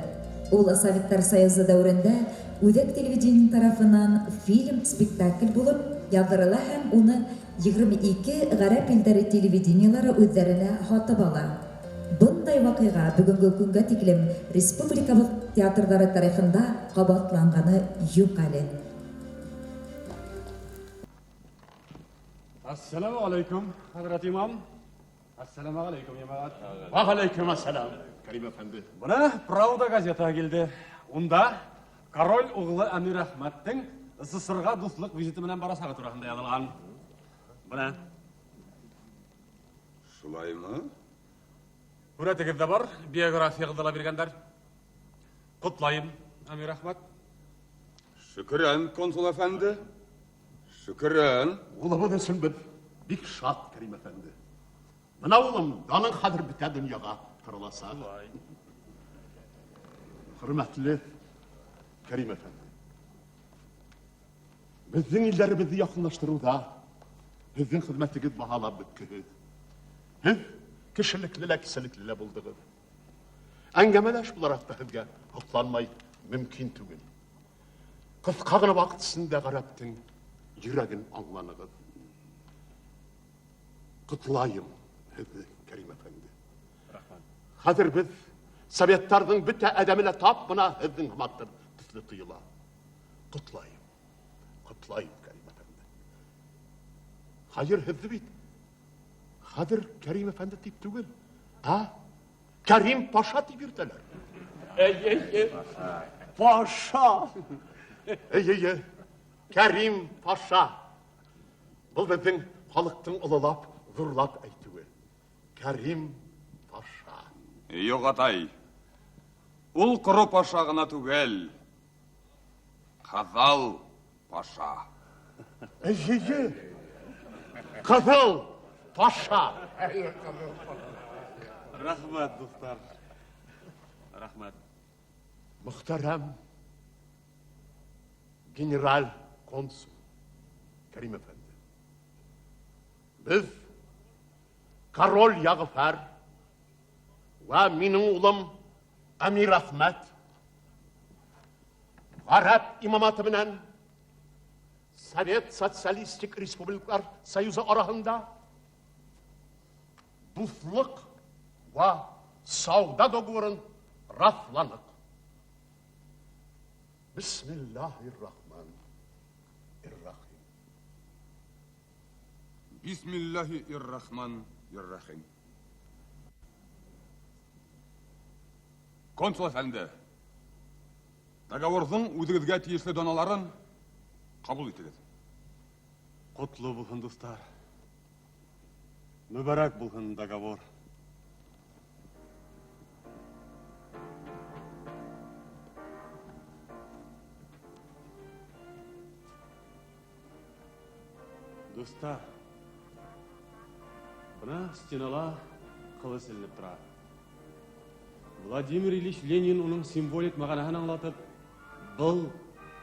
Ул Советтар Союзы дәүерендә Үҙәк телевидение тарафынан фильм-спектакль булып яҙҙырыла һәм уны 22 ғәрәп илдәре телевидениелары үҙҙәренә һатып ала. Бындай ваҡиға бөгөнгө көнгә тиклем республикабыҙ театрҙары тарихында ҡабатланғаны юҡ әле. Ассаламу алейкум, хәҙрәт имам. Ассаламу алейкум, йәмәғәт. Ва алейкум ассалам, Кәрим әфәнде. Бына Правда газетаһы килде. Унда король уғлы Әмир Әхмәттең СССРға дуҫлыҡ визиты менән барасағы тураһында яҙылған. Бына. Шулаймы? Һүрәтегеҙ ҙә бар, биографияғыҙҙы ла биргәндәр. Ҡотлайым, Әмир Әхмәт. Шөкөрән, консул әфәнде. Шөкөрән. Улыбыҙ өсөн беҙ бик шат, Кәрим әфәнде. Бына улым, даның хәҙер бөтә донъяға тараласаҡ. Хөрмәтле Кәрим әфәнде, беҙҙең илдәребеҙҙе яҡынлаштырыуҙа һеҙҙең хеҙмәтегеҙ баһалап бөткөһөҙ. Һеҙ кешелекле лә, кеселекле лә булдығыҙ. Әңгәмәләш булараҡ та һеҙгә һоҡланмай мөмкин түгел. Ҡыҫҡа ғына ваҡыт эсендә ғәрәптең йөрәген аңланығыҙ. Ҡотлайым һеҙҙе, Кәрим әфәнде. Рәхмәт. Хәҙер беҙ советтарҙың бөтә әҙәме лә тап бына һеҙҙең һымаҡтыр төҫлө тойола. Ҡотлайым, ҡотлайым, Кәрим әфәнде. Хәйер, һеҙҙе бит хәҙер Кәрим әфәнде тип түгел, ә Кәрим Паша тип йөрөтәләр. Эй, эй, эй. Паша! Эй, эй, эй. Кәрим Паша. Был беҙҙең халыҡтың ололап, ҙурлап әйтеүе. Кәрим паша. Юҡ, атай. Ул ҡоро паша ғына түгел. Ҡыҙыл паша. Эйе, Ҡыҙыл паша. Рәхмәт, дуҫтар. Рәхмәт. Мөхтәрәм генераль консул Кәрим әфәнде. Беҙ король Яғфәр вә минең улым Әмир Әхмәт ғәрәп имаматы менән Совет Социалистик Республикалар Союзы араһында дуҫлыҡ вә сауҙа договорын раҫланыҡ. Бисмиллаһир-рахман-ир-рахим. Бисмиллаһи-ир-рахман-ир-рахим. Консул әфәнде, договорҙың үҙегеҙгә тейешле доналарын ҡабул итегеҙ. Ҡотло булһын, дуҫтар. Мөбәрәк булһын договор. Дуҫтар, бына стенала ҡылыс эленеп тора. Владимир Ильич Ленин уның символик мәғәнәһен аңлатып, был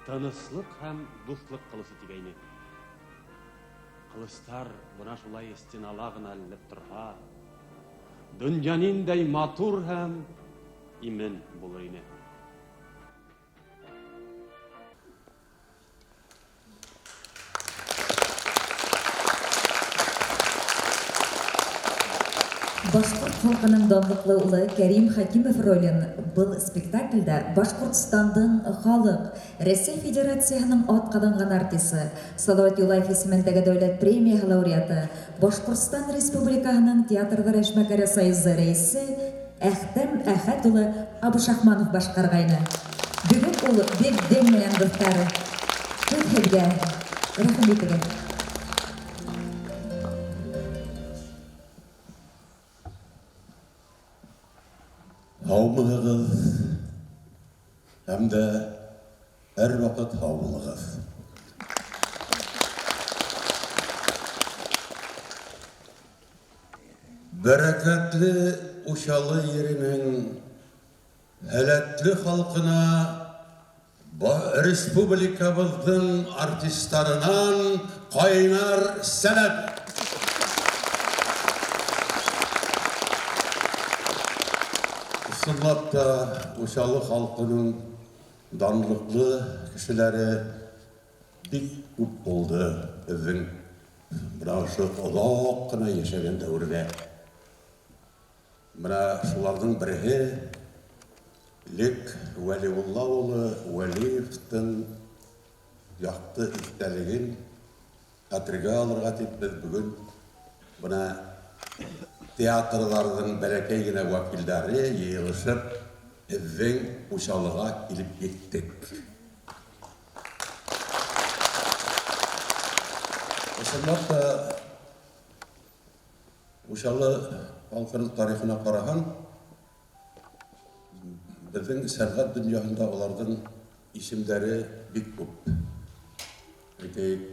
тыныслыҡ һәм дуҫлыҡ ҡылысы тигәйне. Ҡылыстар бына шулай стенала ғына эленеп торһа, донъя ниндәй матур һәм имен булыр ине. Башҡорт халҡының данлыҡлы улы Кәрим Хәкимов ролен был спектаклдә Башҡортостандың халыҡ, Рәсәй Федерацияһының атҡаҙанған артисы, Салауат Юлаев исемендәге дәүләт премияһы лауреаты, Башҡортостан Республикаһының театрҙар эшмәкәре союзы рәйесе Әхтәм Әхәт улы Абушахманов башҡарғайны. Бөгөн ул беҙҙең менән, дуҫтар. Һүҙ һеҙгә. Рәхим итегеҙ. Һаумыһығыҙ һәм дә һәр ваҡыт һау булығыҙ. Бәрәкәтле Учалы еренең һәләтле халҡына республикабыҙҙың артистарынан ҡайнар сәләм. Ысынлап та Учалы халҡының данлыҡлы кешеләре бик күп булды беҙҙең бына ошо оҙаҡ ҡына йәшәгән дәүерҙә. Бына шуларҙың береһе Лек Вәлиулла улы Вәлиевтың яҡты иҫтәлеген хәтергә алырға тип беҙ бөгөн бына театрҙарҙың бәләкәй генә вәкилдәре йыйылышып беҙҙең Учалыға килеп еттек. Ысынлап та Учалы халҡының тарихына ҡараһаң, беҙҙең сәнғәт донъяһында уларҙың исемдәре бик күп. Әйтәйек,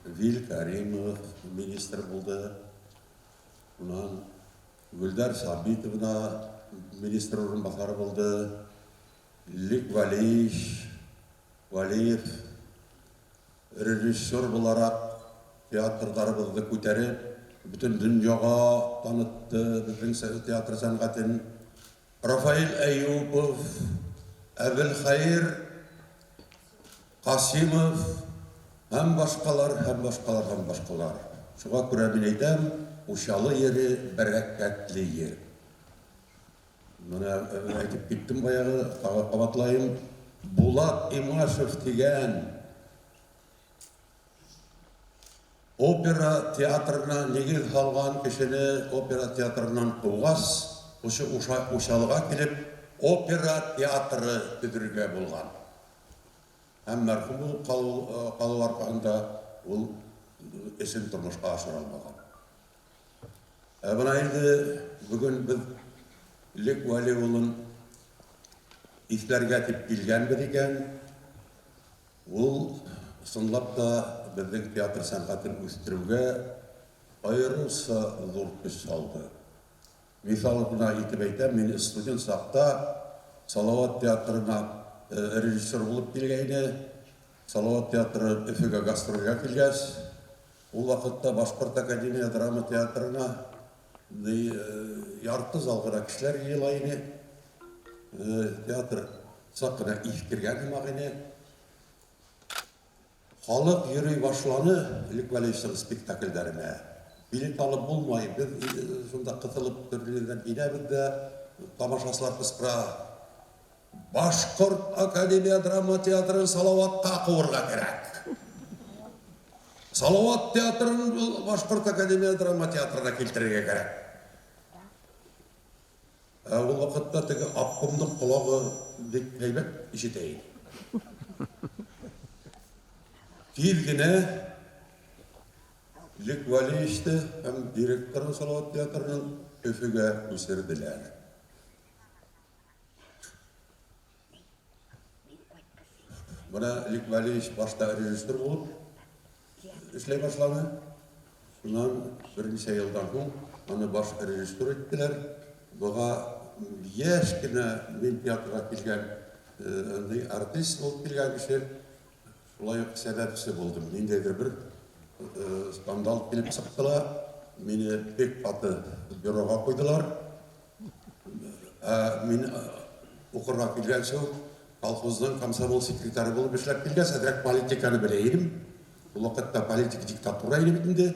Вил Каримов министр булды. Унан Гөлдәр Сабитовна министр урынбаҫары булды. Лик Валиев режиссер булараҡ театрҙарыбыҙҙы күтәреп, бөтөн донъяға танытты беҙҙең театр сәнғәтен. Рафаэль Әйүпов, Әбелхәйер Ҡасимов һәм башҡалар, һәм башҡалар, һәм башҡалар. Шуға күрә мин әйтәм, Учалы ере бәрәкәтле ер. Бына әйтеп киттем баяғы, тағы ҡабатлайым. Булат Имашев тигән опера театрына нигеҙ һалған кешене опера театрынан ҡыуғас, ошо Учалыға килеп опера театры төҙөргә булған. Һәм мәрхүм булып калу аркаһында ул эшен тормошҡа ашыра алмаған. Ә бына инде бөгөн беҙ Лек Вәли улын иҫләргә тип килгәнбеҙ икән, ул ысынлап та беҙҙең театр сәнғәтен үҫтереүгә айырыуса ҙур көс һалды. Миҫал ғына итеп әйтәм, мин студент саҡта Салауат театрына режиссер булып килгәйне. Салауат театры Өфөгә гастролгә килгәс, ул ваҡытта Башҡорт академия драма театрына ярты зал ғына кешеләр йыйыла ине. Театр саҡ ҡына иҫкергән һымаҡ ине. Халыҡ йөрөй башланы Лек Вәлиевичтың спектаклдәренә. Билет алып булмай, беҙ шунда ҡыҫылып төрлө ерҙән инәбеҙ ҙә, тамашасылар ҡысҡыра: Башҡорт академия драма театрын Салауатҡа ҡыуырға кәрәк. Салауат театрын Башҡорт академия драма театрына килтерергә кәрәк. Ә ул ваҡытта теге обкомдың ҡолағы бик һәйбәт ишетә ине. Тиҙ генә Лек Вәлиевичте һәм директорын Салауат театрының Өфөгә күсерҙеләр. Бына Лек Вәлиевич башта режиссер булып эшләй башланы. Шунан бер нисә йылдан һуң аны баш режиссер иттеләр. Быға йәш кенә мин театрға килгән артист булып килгән кеше шулай уҡ сәбәпсе булдым. Ниндәйҙер бер скандал килеп сыҡты ла, мине бик ҡаты бюроға ҡуйҙылар. Ә мин уҡырға килгәнсе үк колхоздың комсомол секретары булып эшләп килгәс, әҙерәк политиканы белә инем. Ул ваҡытта политик диктатура ине бит инде.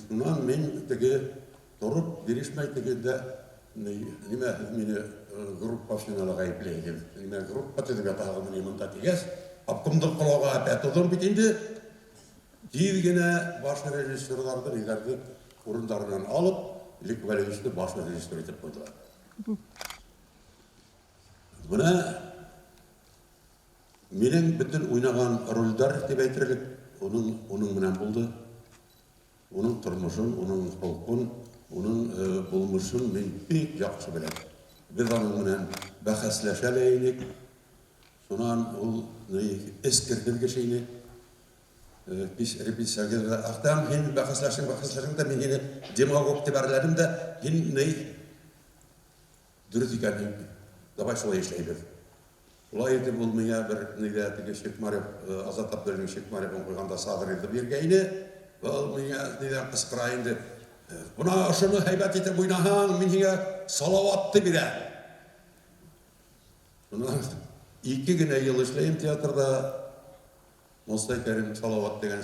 Шунан мин теге тороп бирешмәй тегендә нимә һеҙ мине группа финалы ғәйепләйһегеҙ? Нимә группа төҙөп ятаһығыҙ ни бында тигәс, обкомдың ҡолағы әпә торҙом бит инде. Тиҙ генә баш режиссерҙарҙы, ниҙәрҙе урындарынан алып, Лек Вәлиевичте баш режиссер итеп ҡуйҙылар. Бына минең бөтөн уйнаған ролдәр тип әйтерлек уның менән булды. Уның тормошон, уның холҡон, уның булмышын мин бик яҡшы беләм. Беҙ аның менән бәхәсләшә лә инек. Шунан ул эскерһеҙ кеше ине. Кис репетиция Ахтам, һин бәхәсләшең, бәхәсләшең дә, мин һине демагог тип әрләнем дә, һин ни дөрөҫ икәнһең. Давай шулай эшләйбеҙ. Шулай итеп ул миңә бер нигә теге Шекмарев, Азат Абдуллин Шекмаревын ҡуйғанда Саҙрыйҙы биргәйне. Был миңә нидән ҡысҡыра инде. Бына ошоно һәйбәт итеп уйнаһаң, мин һиңә Салауатты бирәм. Шунан 2 генә йыл эшләйем театрҙа. Мостай Кәрим Салауат тигән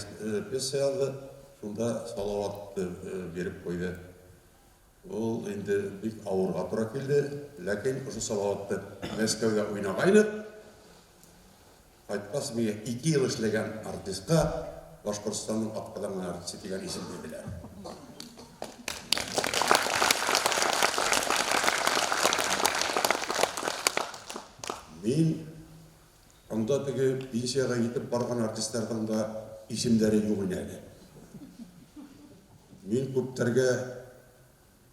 пьеса яҙҙы. Шунда Салауатты биреп ҡуйҙы. Ул инде бик ауырға тура килде, ләкин ошо Салауатты Мәскәүҙә уйнағайныҡ. Ҡайтҡас миңә 2 йыл эшләгән артистҡа Башҡортостандың атҡаҙанған артисты тигән исем бирҙеләр. Мин анда теге пенсияға етеп барған артистарҙың да исемдәре юҡ ине әле. Мин күптәргә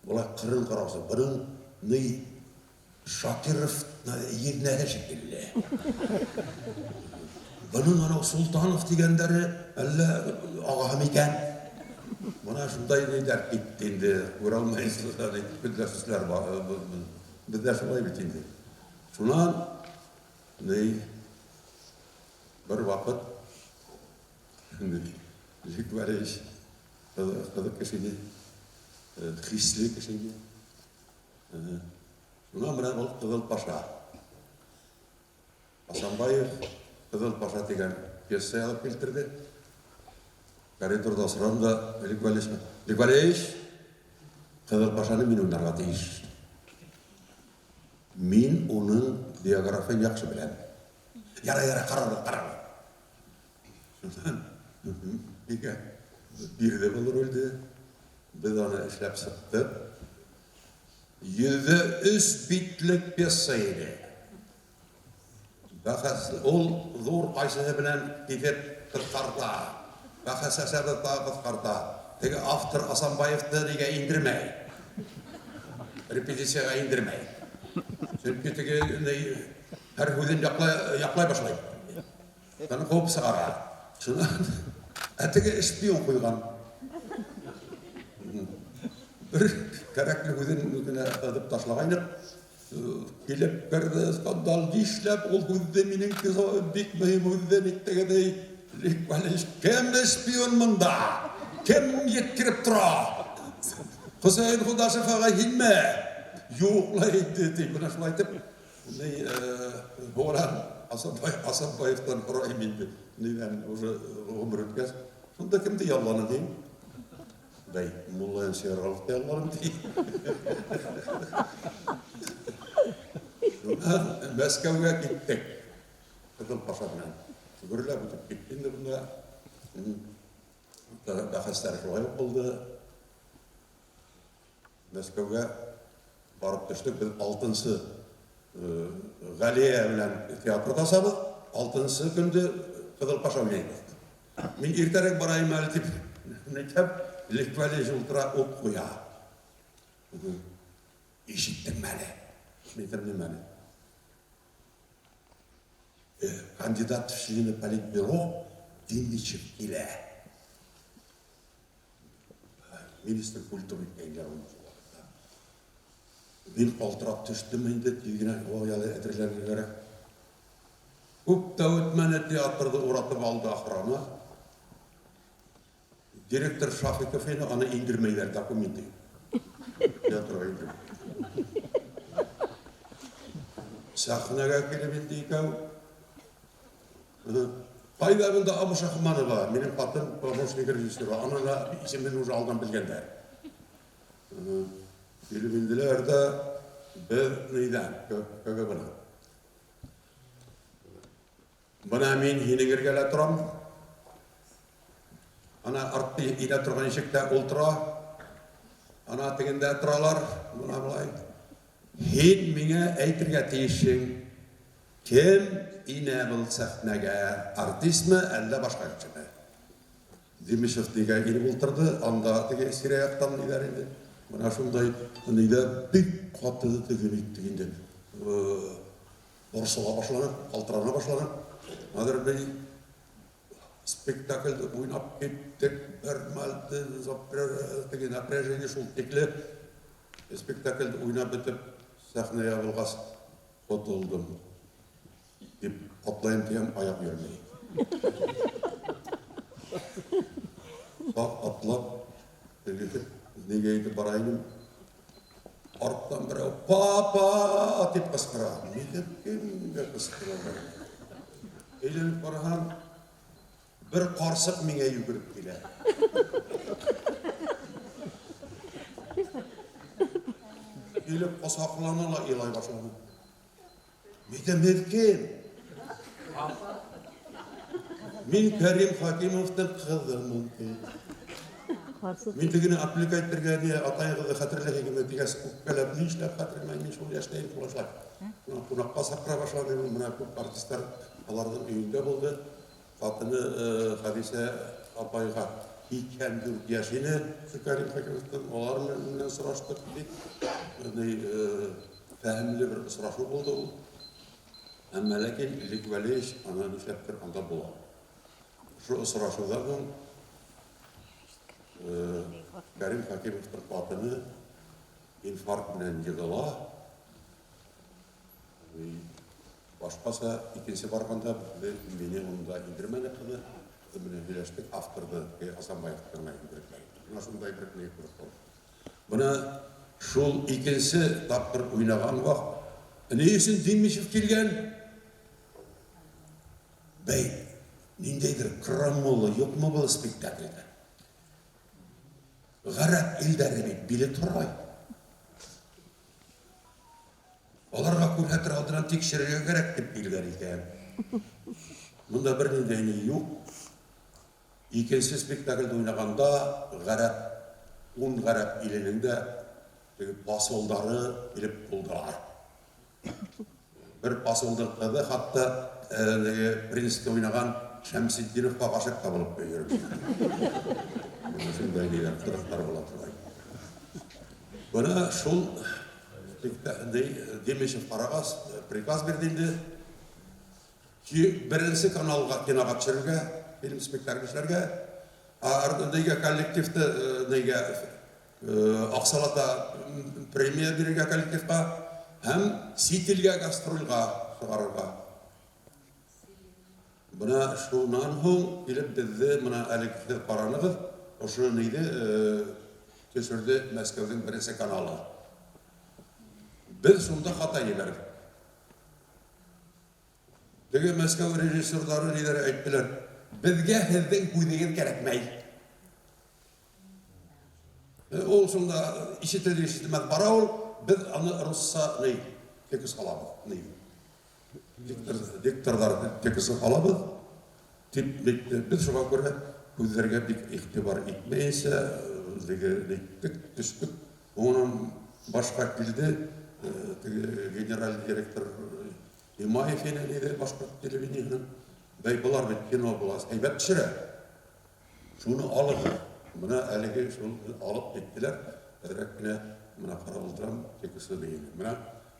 былай ҡырын ҡараусы, бының ни Шакиров еҙнәһе шикелле. Бының анау Султанов тигәндәре әллә ағаһы микән? Бына шундай ниҙәр китте инде, күрә алмайһыз, беҙҙә сүзләр бар, беҙҙә шулай бит инде. Шунан ни бер ваҡыт Лек Вәлиевич ҡыҙыҡ кеше ине, хисле кеше ине. Шунан бына ул Ҡыҙыл Паша. Асанбаев Ҡыҙыл Паша тигән пьеса яҙып килтерҙе. Коридорҙа осрам да Лек Вәлиевич, Лек Вәлиевич, Ҡыҙыл Пашаны мин уйнарға тейеш. Мин уның биографияһын яҡшы беләм. Ярай, ярай, ҡарарбыҙ, ҡарарбыҙ. Шунан миңә бирҙе был ролде. Беҙ аны эшләп сыҡтыҡ. 103 битлек пьеса ине. Бәхәс ул ҙур ҡайсыһы менән киҫеп ҡыҫҡарта. Бәхәсләшәбеҙ, тағы ҡыҫҡарта. Теге автор Асанбаевты нигә индермәй? Репетицияға индермәй. Сөнки теге һәр һүҙен яҡлай, яҡлай башлай. Аны ҡыуып сығара. Шунан ә теге шпион ҡуйған. Бер кәрәкле һүҙен генә һыҙып ташлағайныҡ. Килеп керҙе скандал, нишләп ул һүҙҙе минең бик мөһим һүҙҙе ниттегеҙ? Кем шпион мында? Кем еткереп тора? Хөсәйен Худашев ағай, һинме? Юҡ ла инде, ти. Бына шулай итеп, Буран Асанбаевтан һорайым инде. Ниҙән уже ғүмер үткәс. Шунда кемде ялланы тием? Бәй, Муллаян Сиярғаловты ялланым ти. Шунан Мәскәүгә киттек. Ҡыҙыл Паша менән. Гөрләп үтеп китте инде бында. Бәхәстәр шулай уҡ булды. Мәскәүгә барып төштөк. Беҙ алтынсы Ғәлиә менән театрҙа асабыҙ. Алтынсы көндө Ҡыҙыл Паша уйнайбыҙ. Мин иртәрәк барайым әле тип әйтәм, Лев Валерьевич ултыра, ут ҡуя. Ишеттеңме әле? Мин әйтәм, нимәне? Кандидат в члены политбюро Демичев килә. Министр культуры иткәннәр ул ваҡытта. Мин ҡалтырап төштөм инде, тиҙ генә ой, әле әҙерләнергә кәрәк. Күп тә үтмәне, театрҙы уратып алды охрана. Директор Шафиков ине, аны индермәйҙәр, документы. Театрға индермәй. Сәхнәгә килеп инде икәү. Ҡайҙа бында Амуша Хуманова, минең ҡатын помощник режиссера, аны ла исемен уже алдан белгәндәр. Килеп инделәр ҙә, беҙ ниҙән, КГБ-нан. Бына мин һинең эргәлә торам. Ана артты инә торған ишектә ултыра. Ана тегендә торалар. Бына былай. Һин миңә әйтергә тейешһең, кем инә был сәхнәгә, артистмы, әллә башҡа кешеме? Демичев нигә инеп ултырҙы, анда теге сирә яҡтан ниләр инде. Бына шундай нидә бик ҡаты теге иттек инде. Борсола башланы, ҡалтырана башланы. Хәҙер бер спектакльде уйнап киттек, бер мәлде теге напряжение шул тикле. Спектакльде уйнап бөтөп, сәхнә ябылғас, ҡотолдом. Тип атлайым тигән, аяҡ йөрөмәй. Саҡ атлап, теге нигә итеп бара инем. Арттан берәү папа тип ҡысҡыра. Ни тип кемгә ҡысҡыра? Әйләнеп ҡараһам, бер ҡарсыҡ миңә йүгереп килә. Килеп ҡосаҡлана ла илай башланы. Мин әйтәм, кем? Мин Кәрим Хакимовтың ҡыҙымын. Мин тегене аппликать итергә ни, атайығыҙҙы хәтерләһегеҙме тигәс, үпкәләп, ни эшләп хәтерләмәй, мин шул йәштәйем, шулай шулай. Бына ҡунаҡҡа саҡыра башланы, бына күп артистар аларҙың өйөндә булды. Ҡатыны Хәҙисә апайға 84 йәш ине Кәрим Хакимовтың, улар менән сораштыҡ, бик фәһемле бер осрашыу булды ул. Әммә ләкин Лек Вәлиевич аны нишләптер анда була. Ошо осрашыуҙан һуң Кәрим Хакимовтың ҡатыны инфаркт менән йығыла. Башҡаса икенсе барғанда мине унда индермәне ҡыҙы. Ҡыҙы менән һөйләштек, авторҙы Асанбаевты ғына индерҙеләр. Бына шундай бер ни күреп ҡалдыҡ. Бына шул икенсе тапҡыр уйнаған ваҡыт. Ни өсөн Демичев килгән? Бәй, ниндәйҙер крамола юҡмы был спектаклдә? Ғәрәп илдәре бит билет һорай. Аларға күрһәтер алдынан тикшерергә кәрәк тип килгән икән. Бында бер ниндәй ни юҡ. Икенсе спектаклде уйнағанда ғәрәп, ун ғәрәп иленең дә теге посолдары килеп тулдылар. Бер посолдың ҡыҙы хатта теге принцты уйнаган Шәмсетдиновка гашыйк та булып йөреп. Менә шундай ниләр, кызыклар була торган. Менә шул Демичев карагач, приказ бирде инде. Беренче каналга кинога төшерергә, фильм спектакль эшләргә, ә нигә коллективты нигә акчалата премия бирергә коллективка һәм чит илгә гастрольгә чыгарырга. Менә шуннан һуң килеп безне менә әлеге сез караныгыз, ошо ниде төшерде Мәскәүнең беренче каналы. Без шунда хата җибәрдек. Теге Мәскәү режиссерлары ниләр әйттеләр? Безгә һеҙҙең күҙегеҙ кәрәкмәй. Ул шунда ишетелер ишетелмәҫ бара ул, беҙ аны русса ни текст алабыҙ, ни. Диктор, дикторҙар текстын алабыҙ. Тип беҙ шуға күрә һүҙҙәргә бик иғтибар итмәйенсә, теге әйттек, төштөк. Унан башҡа килде теге генераль директор Имаев ине ниҙе башҡорт телевидениеһының. Бәй, былар бит кино була, һәйбәт төшөрә. Шуны алып, менә әлеге шул алып киттеләр. Әҙерәк кенә менә ҡарап ултырам, тексы дигән. Менә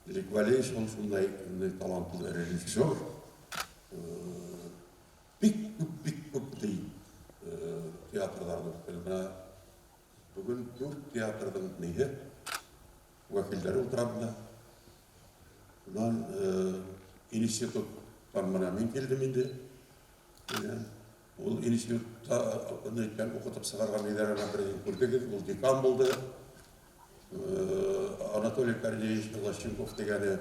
Лек Валеевич ул шундай талантлы режиссер. Бик күп, бик күп ди театрҙарҙы. Менә бөгөн дүрт театрҙың ниһе вәкилдәре ултыра бында. Унан институттан менә мин килдем инде. Ул институтта әйткән уҡытып сығарған ниләренә берҙән күрҙегеҙ, ул декан булды. Анатолий Корнеевич Лощенков тигәне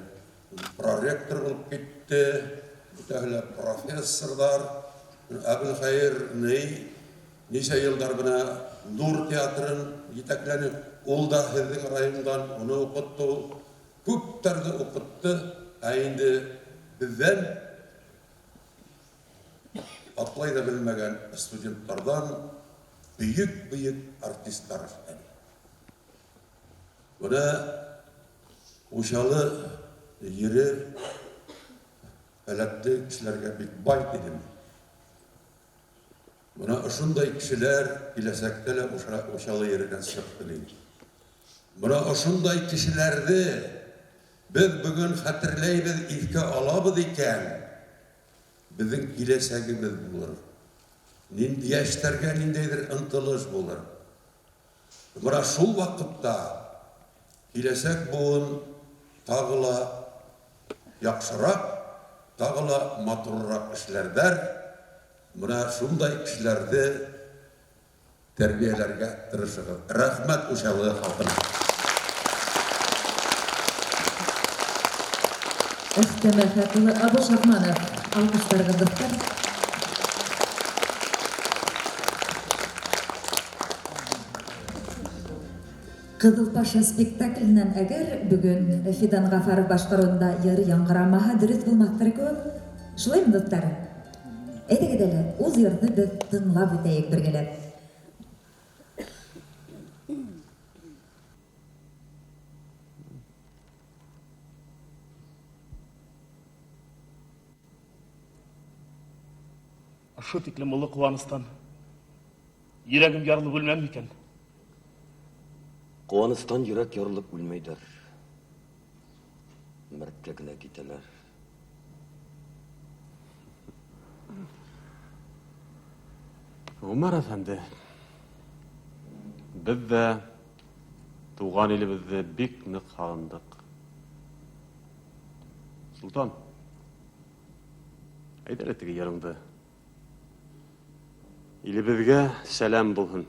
проректор булып китте. Бөтәһе лә профессорҙар. Әбелхәйер ни нисә йылдар бына Нур театрын етәкләне. Ул да һеҙҙең райондан, уны уҡытты ул. Күптәрҙе уҡытты. Ә инде беҙҙән атлай ҙа белмәгән студенттарҙан бөйөк-бөйөк артисттар эшләне. Бына Учалы ере һәләтле кешеләргә бик бай тинем. Бына ошондай кешеләр киләсәктә лә Учалы еренән сыҡты тинем. Бына ошондай кешеләрҙе беҙ бөгөн хәтерләйбеҙ, иҫкә алабыҙ икән, беҙҙең киләсәгебеҙ булыр. Ниндәй йәштәргә ниндәйҙер ынтылыш булыр. Бына шул ваҡытта киләсәк быуын тағы ла яҡшыраҡ, тағы ла матурыраҡ эшләрҙәр. Бына шундай кешеләрҙе тәрбиәләргә тырышығыҙ. Рәхмәт Учалы халҡына. Өҫтәмә хәтле Абыш Ахманов. Алҡыштарығыҙ, дуҫтар. Ҡыҙыл Паша спектакленән әгәр бөгөн Фидан Ғафаров башҡарыуында йыр яңғырамаһа, дөрөҫ булмаҫтыр кеүек. Шулаймы, дуҫтар? Әйҙәгеҙ әле, ул йырҙы беҙ тыңлап үтәйек бергәләп. Ошо тиклем оло ҡыуаныстан йөрәгем ярылып үлмәм микән? Ҡыуаныстан йөрәк ярылып үлмәйҙәр. Мәрткә генә китәләр. Ғүмәр әфәнде, беҙ ҙә тыуған илебеҙҙе бик ныҡ һағындыҡ. Солтан, әйҙә әле теге йырыңды. Илебеҙгә сәләм булһын.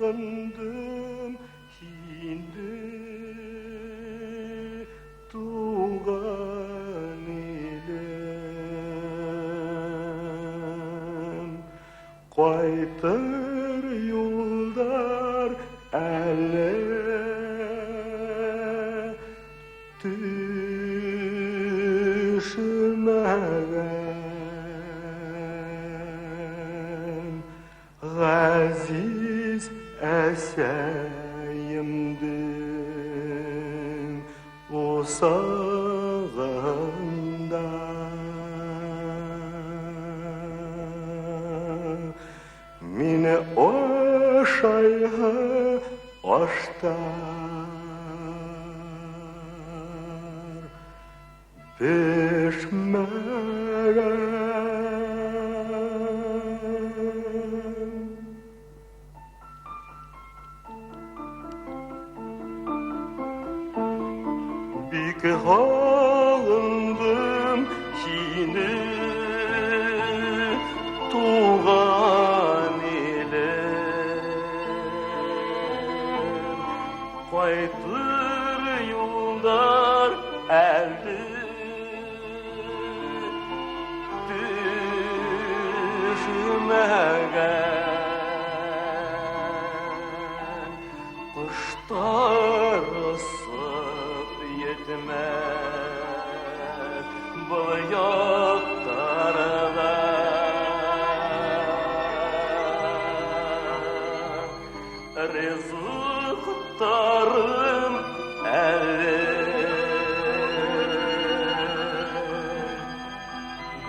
Һағындым һине, туған илем. Ҡайтыр юлдар әле. Төшмәгән ғәзиз әсәйемдең усағында. Мине ашайһы аштар бешмәгән. Бик һағындым һине, туған илем. Ҡайтыр юлдар әле төшмәгән. Ҡоштар осоп етмәҫ был яҡтарға. Ризыҡтарым әле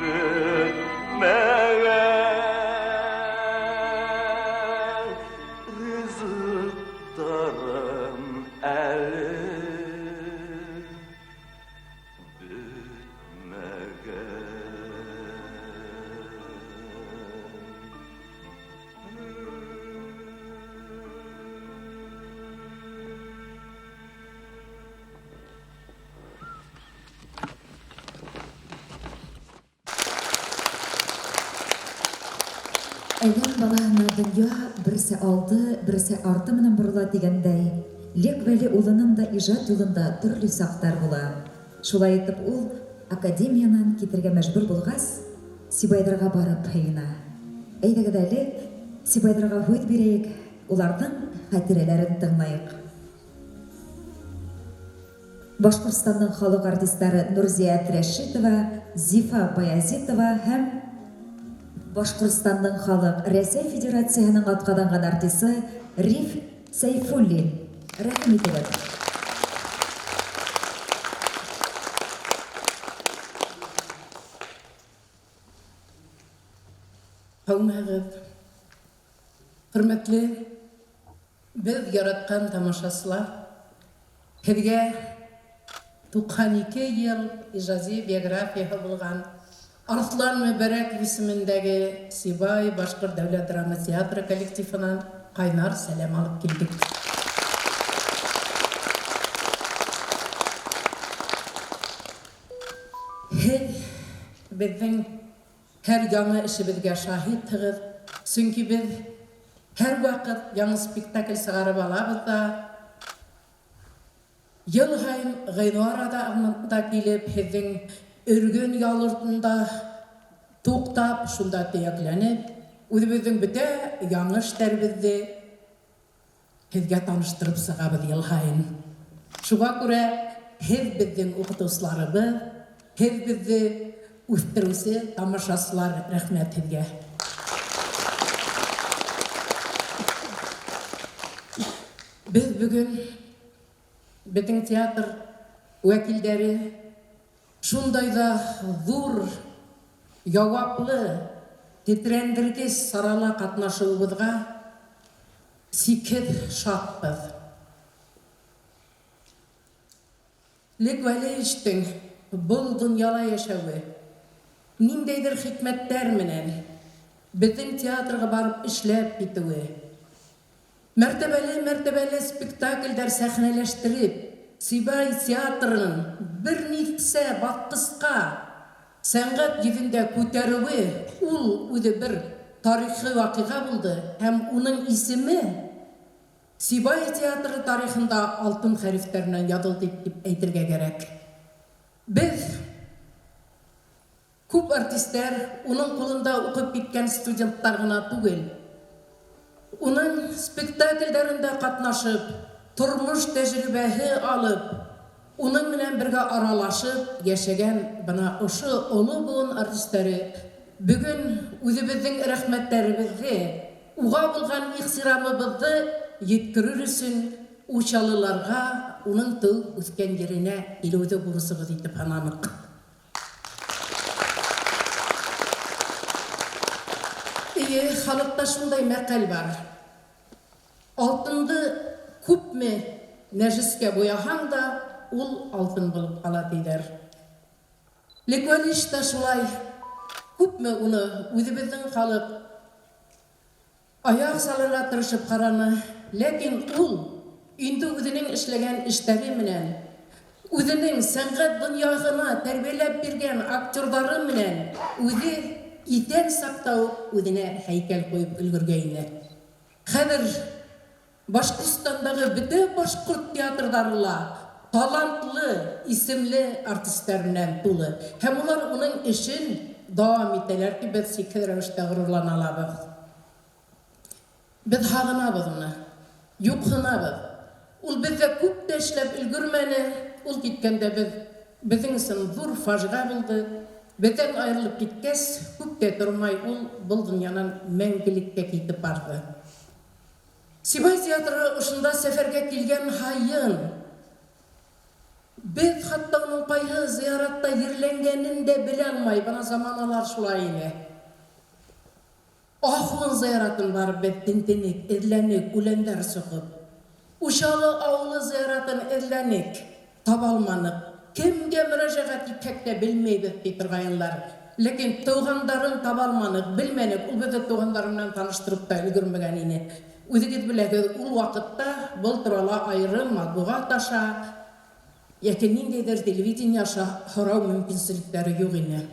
бөтмәгән. Ризыҡтарым әле Әҙәм балаһына донъя берсә алды, берсә арты менән борола тигәндәй, Лек Вәли улының да ижад юлында төрлө саҡтар була. Шулай итеп ул академиянан китергә мәжбүр булғас, Сибайҙарға барып һыйына. Әйҙәгеҙ әле Сибайҙарға һүҙ бирәйек, уларҙың хәтирәләрен тыңлайыҡ. Башҡортостандың халыҡ артистары Нурзиә Рәшитова, Зифа Баязитова һәм Башҡортостандың халыҡ Рәсәй Федерацияһының атҡаҙанған артисы Риф Сәйфуллин. Рәхим итегеҙ. Һаумыһығыҙ. Хөрмәтле беҙ яратҡан тамашасылар, һеҙгә 92 йыл ижади биографияһы булған Арыҫлан Мөбәрәков исемендәге Сибай башҡорт дәүләт драма театры коллективынан ҡайнар сәләм алып килдек. Һеҙ беҙҙең һәр яңы эшебеҙгә шаһитһығыҙ, сөнки беҙ һәр ваҡыт яңы спектакль сығарып алабыҙ ҙа, йыл һайын ғинуар аҙағында килеп, һеҙҙең Өргөн ял йортонда туҡтап, шунда төйәкләнеп, үҙебеҙҙең бөтә яңы эштәребеҙҙе һеҙгә таныштырып сығабыҙ йыл һайын. Шуға күрә һеҙ беҙҙең уҡытыусыларыбыҙ, һеҙ беҙҙе үҫтереүсе тамашасылар, рәхмәт һеҙгә. Беҙ бөгөн беҙҙең театр вәкилдәре шундай ҙа ҙур, яуаплы, тетрәндергес сарала ҡатнашыуыбыҙға сикһеҙ шатбыҙ. Лек Вәлиевичтең был донъяла йәшәүе ниндәйҙер хикмәттәр менән беҙҙең театрға барып эшләп китеүе, мәртәбәле-мәртәбәле спектаклдәр сәхнәләштереп, Сибай театрының бер нисә баҫҡысҡа сәнғәт йөҙөндә күтәреүе ул үҙе бер тарихи ваҡиға булды һәм уның исеме Сибай театры тарихында алтын хәрефтәр менән яҙылды тип әйтергә кәрәк. Беҙ күп артистәр уның ҡулында уҡып киткән студенттар ғына түгел, уның спектаклдәрендә ҡатнашып, тормош тәжрибәһе алып, Уның менән бергә аралашып йәшәгән бына ошо оло быуын артисттары бөгөн үҙебеҙҙең рәхмәттәребеҙҙе, уға булған ихтирамыбыҙҙы еткерер өсөн Учалыларға уның тыуып үҫкән еренә килеүҙе бурысыбыҙ итеп һананыҡ. Эйе, халыҡта шундай мәҡәл бар. Алтынды күпме нәжескә буяһаң да, ул алтын булып ҡала тиҙәр. Лек Вәлиевич та шулай күпме уны үҙебеҙҙең халыҡ аяҡ салырға тырышып ҡараны, ләкин ул инде үҙенең эшләгән эштәре менән, үҙенең сәнғәт донъяһына тәрбиәләп биргән актерҙары менән үҙе иҫән саҡта уҡ үҙенә һәйкәл ҡуйып өлгөргәйне. Хәҙер Башҡортостандағы бөтә башҡорт театрҙары ла талантлы, исемле артистар менән тулы. Һәм улар уның эшен дауам итәләр тип беҙ сикһеҙ рәүештә ғорурлана алабыҙ. Беҙ һағынабыҙ уны, юҡһынабыҙ. Ул беҙҙә күп тә эшләп өлгөрмәне, ул киткәндә беҙҙең өсөн ҙур фажиғә булды. Беҙҙән айырылып киткәс, күп тә тормай ул был донъянан мәңгелеккә китеп барҙы. Сибай театры ошонда сәфәргә килгән һайын беҙ хатта уның ҡайһы зыяратта ерләнгәнен дә белә алмай, бына заманалар шулай ине. Ахун зыяратын барып беҙ тентенек, эҙләнек, үләндәр соҡоп. Учалы ауылы зыяратын эҙләнек, таба алманыҡ. Кемгә мөрәжәғәт итһәк тә белмәйбеҙ ти торғайнылар. Ләкин тыуғандарын таба алманыҡ, белмәнек. Ул беҙҙе тыуғандары менән таныштырып та өлгөрмәгән ине. Үҙегеҙ беләгеҙ, ул ваҡытта был турала айырым матбуғат аша йәки ниндәйҙер телевидение аша һорау мөмкинселектәре юҡ ине.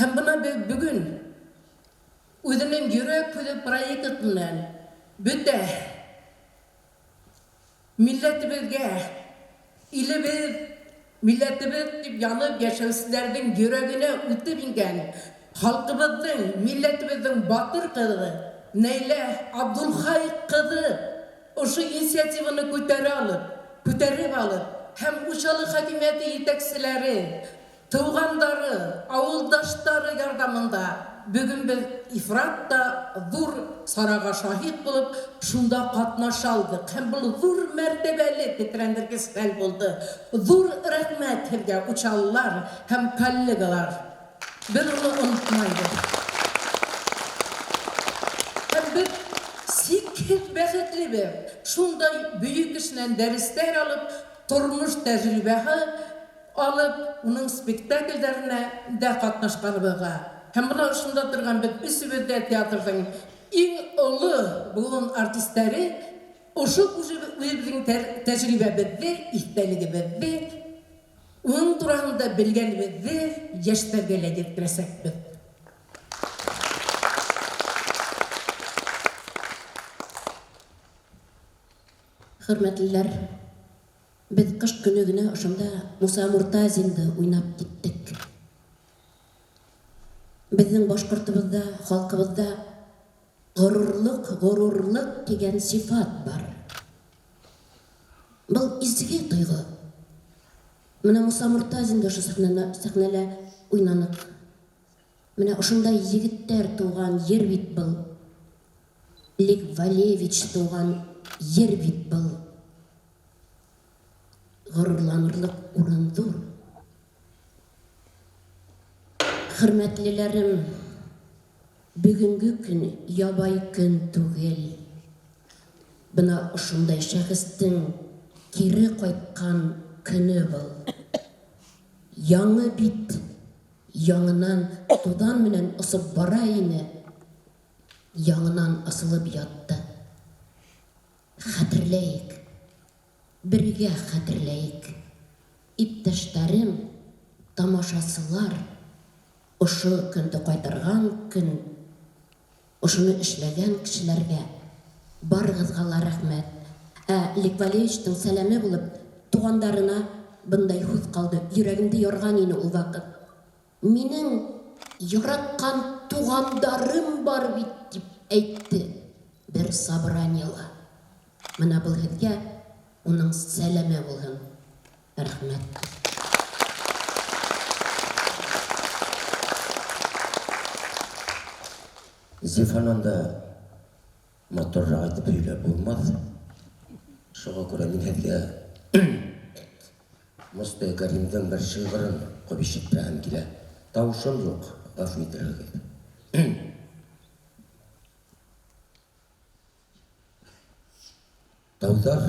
Һәм бына беҙ бөгөн үҙенең йөрәк һүҙе проекты менән бөтә милләтебеҙгә, илебеҙ, милләтебеҙ тип янып йәшәүселәрҙең йөрәгенә үтеп ингән халҡыбыҙҙың, милләтебеҙҙең батыр ҡыҙы Нәйлә Абдулхай ҡыҙы ошо инициативаны күтәреп алып, һәм Учалы хакимиәте етәкселәре, тыуғандары, ауылдаштары ярҙамында бөгөн беҙ ифрат та ҙур сараға шаһит булып, шунда ҡатнаша алдыҡ. Һәм был ҙур мәртәбәле тетрәндергес хәл булды. Ҙур рәхмәт һеҙгә, учалылар һәм коллегалар. Беҙ уны онотмайбыҙ. Һәм беҙ сикһеҙ бәхетлебеҙ. Шундай бөйөк кешенән дәрестәр алып, тормош тәжрибәһе алып, уның спектаклдәренә дә ҡатнашҡаныбыҙға. Һәм бына ошонда торған беҙ өсөбөҙ ҙә театрҙың иң оло быуын артистәре ошо үҙебеҙҙең тәжрибәбеҙҙе, иҫтәлегебеҙҙе, уның тураһында белгәнебеҙҙе йәштәргә лә еткерәсәкбеҙ. Хөрмәтлеләр, беҙ ҡыш көнө генә ошонда Муса Муртазинды уйнап киттек. Беҙҙең башҡортобоҙҙа, халҡыбыҙҙа ғорурлыҡ тигән сифат бар. Был изге тойғо. Мына Муса Муртазинды ошо сәхнәлә уйнаныҡ. Мына ошондай егеттәр тыуған ер бит был. Лек Валевич тыуған ер бит был. Ғорурланырлыҡ урын ҙур. Хөрмәтлеләрем, бөгөнгө көн ябай көн түгел. Бына ошондай шәхестең кире ҡайтҡан көнө был. Яңы бит яңынан туҙан менән осоп бара ине, яңынан асылып ятты. Хәтерләйек, бергә хәтерләйек. Иптәштәрем, тамашасылар, ошо көндө ҡайтарған көн, ошоно эшләгән кешеләргә барығыҙға ла рәхмәт. Ә Лек Валевичтың сәләме булып, туғандарына бындай һүҙ ҡалды. Йөрәгемде ярған ине ул ваҡыт. Минең яратҡан туғандарым бар бит, тип әйтте бер собраниела. Мына был һеҙгә уның сәләме булһын. Рәхмәт. Зифанан да матурыраҡ итеп һөйләп булмаҫ. Шуға күрә мин һеҙгә Мостай Кәримдең бер шиғырын уҡып ишеттерәһем килә. Тауышым юҡ, ғәфү итерһегеҙ. Тауҙар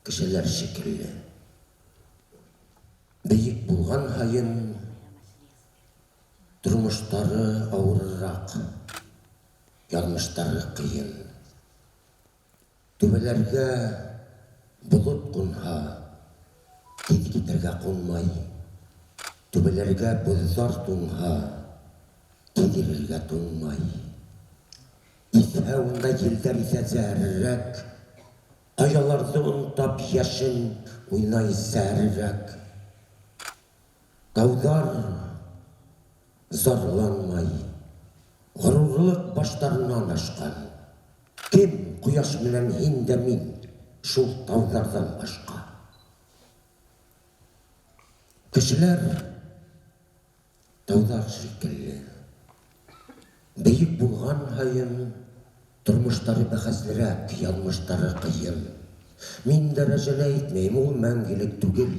кешеләр шикелле. Бейек булған һайын тормоштары ауырыраҡ, яҙмыштары ҡыйын. Түбәләргә болот ҡунһа, тиҙ китергә ҡунмай. Түбәләргә боҙҙар туңһа, тиҙ ирергә туңмай. Иҫһә унда елдәр иҫә зәһәрерәк, ҡаяларҙы онтап йәшен уйнай зәһәрерәк. Тауҙар зарланмай, ғорурлыҡ баштарынан ашҡан. Кем ҡояш менән һин дә мин шул тауҙарҙан башҡа? Кешеләр тауҙар шикелле. Бейек булған һайын тормоштары бәхәслерәк, яҙмыштары ҡыйын. Мин дәрәжәлә әйтмәйем, ул мәңгелек түгел.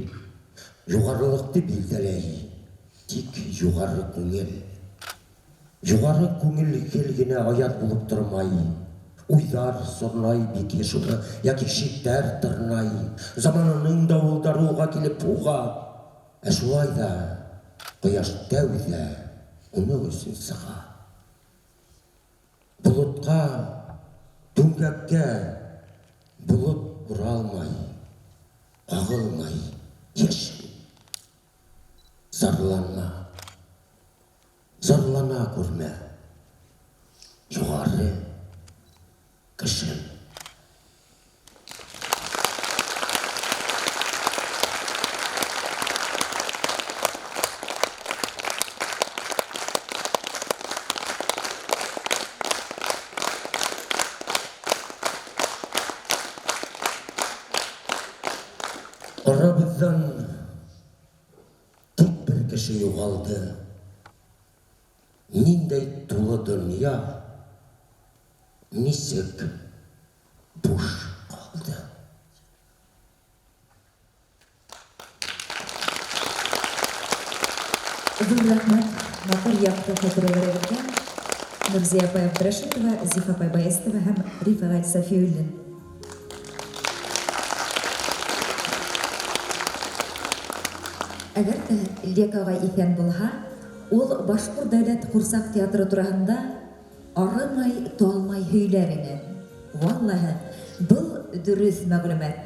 Юғарылыҡты билдәләй тик юғары күңел. Юғары күңел гел генә аяҙ булып тормай. Уйҙар сорнай бик йыш уны, йәки шиктәр тырнай. Заманының дауылдары уға килеп һуға. Ә шулай ҙа ҡояш тәүҙә уның өсөн сыға. Болотҡа, түңгәккә болот уралмай, ҡағылмай йәшен. Зарланма, зарлана күрмә, юғары кешем. Арабыҙҙан тик бер кеше юғалды. Ниндәй тулы донъя, нисек буш ҡалды. Ҙур рәхмәт матур яҡты хәтирәләрегеҙгә. Нурзия апай Абдрашитова, Зифа апай Баястова һәм Риф ағай Сафиуллин. Әгәр ҙә Лек ағай иҫән булһа, ул Башҡорт дәүләт ҡурсаҡ театры тураһында арымай, талмай һөйләр ине. Валлаһы, был дөрөҫ мәғлүмәт.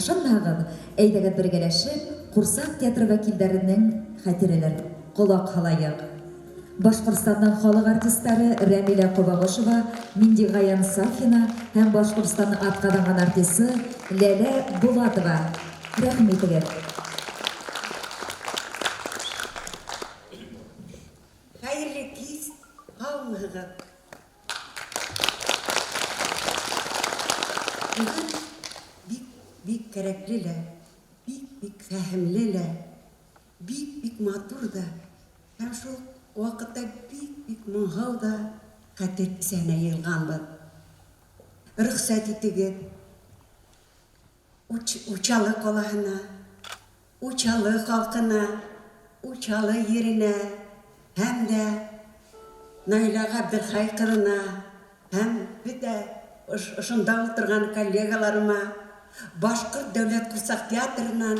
Ышанмаһағыҙ, әйҙәгеҙ бергәләшеп, ҡурсаҡ театры вәкилдәренең хәтирәләрен ҡолаҡ һалайыҡ. Башҡортостандың халыҡ артистары Рәмилә Ҡобағошова, Миндиғаян Сафина һәм Башҡортостандың атҡаҙанған артисы Ләлә Булатова. Рәхим итегеҙ. Хәйерле кис, һаумыһығыҙ. Бөгөн бик-бик кәрәкле лә, бик-бик фәһемле лә, бик-бик матур ҙа, һәм шул ваҡытта бик-бик моңһоу ҙа хәтер кисәһенә йыйылғанбыҙ. Рөхсәт итегеҙ Учалы ҡалаһына, Учалы халҡына, Учалы еренә һәм дә Наилә Ғәбделхәй ҡыҙына һәм бөтә ошонда ултырған коллегаларыма Башҡорт дәүләт ҡурсаҡ театрынан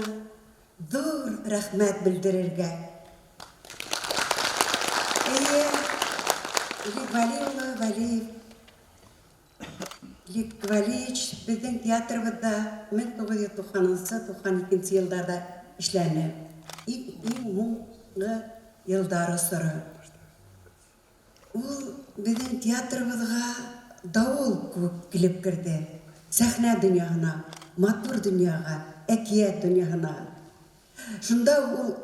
ҙур рәхмәт белдерергә. Эйе, Лек Вәли улы Вәлиев, Лек Вәлиевич беҙҙең театрыбыҙҙа 1990-92 йылдарҙа эшләне. Иң һуңғы йылдар осоро. Ул беҙҙең театрыбыҙға дауыл кеүек килеп керҙе. Сәхнә донъяһына, матур донъяға, әкиәт донъяһына. Шунда ул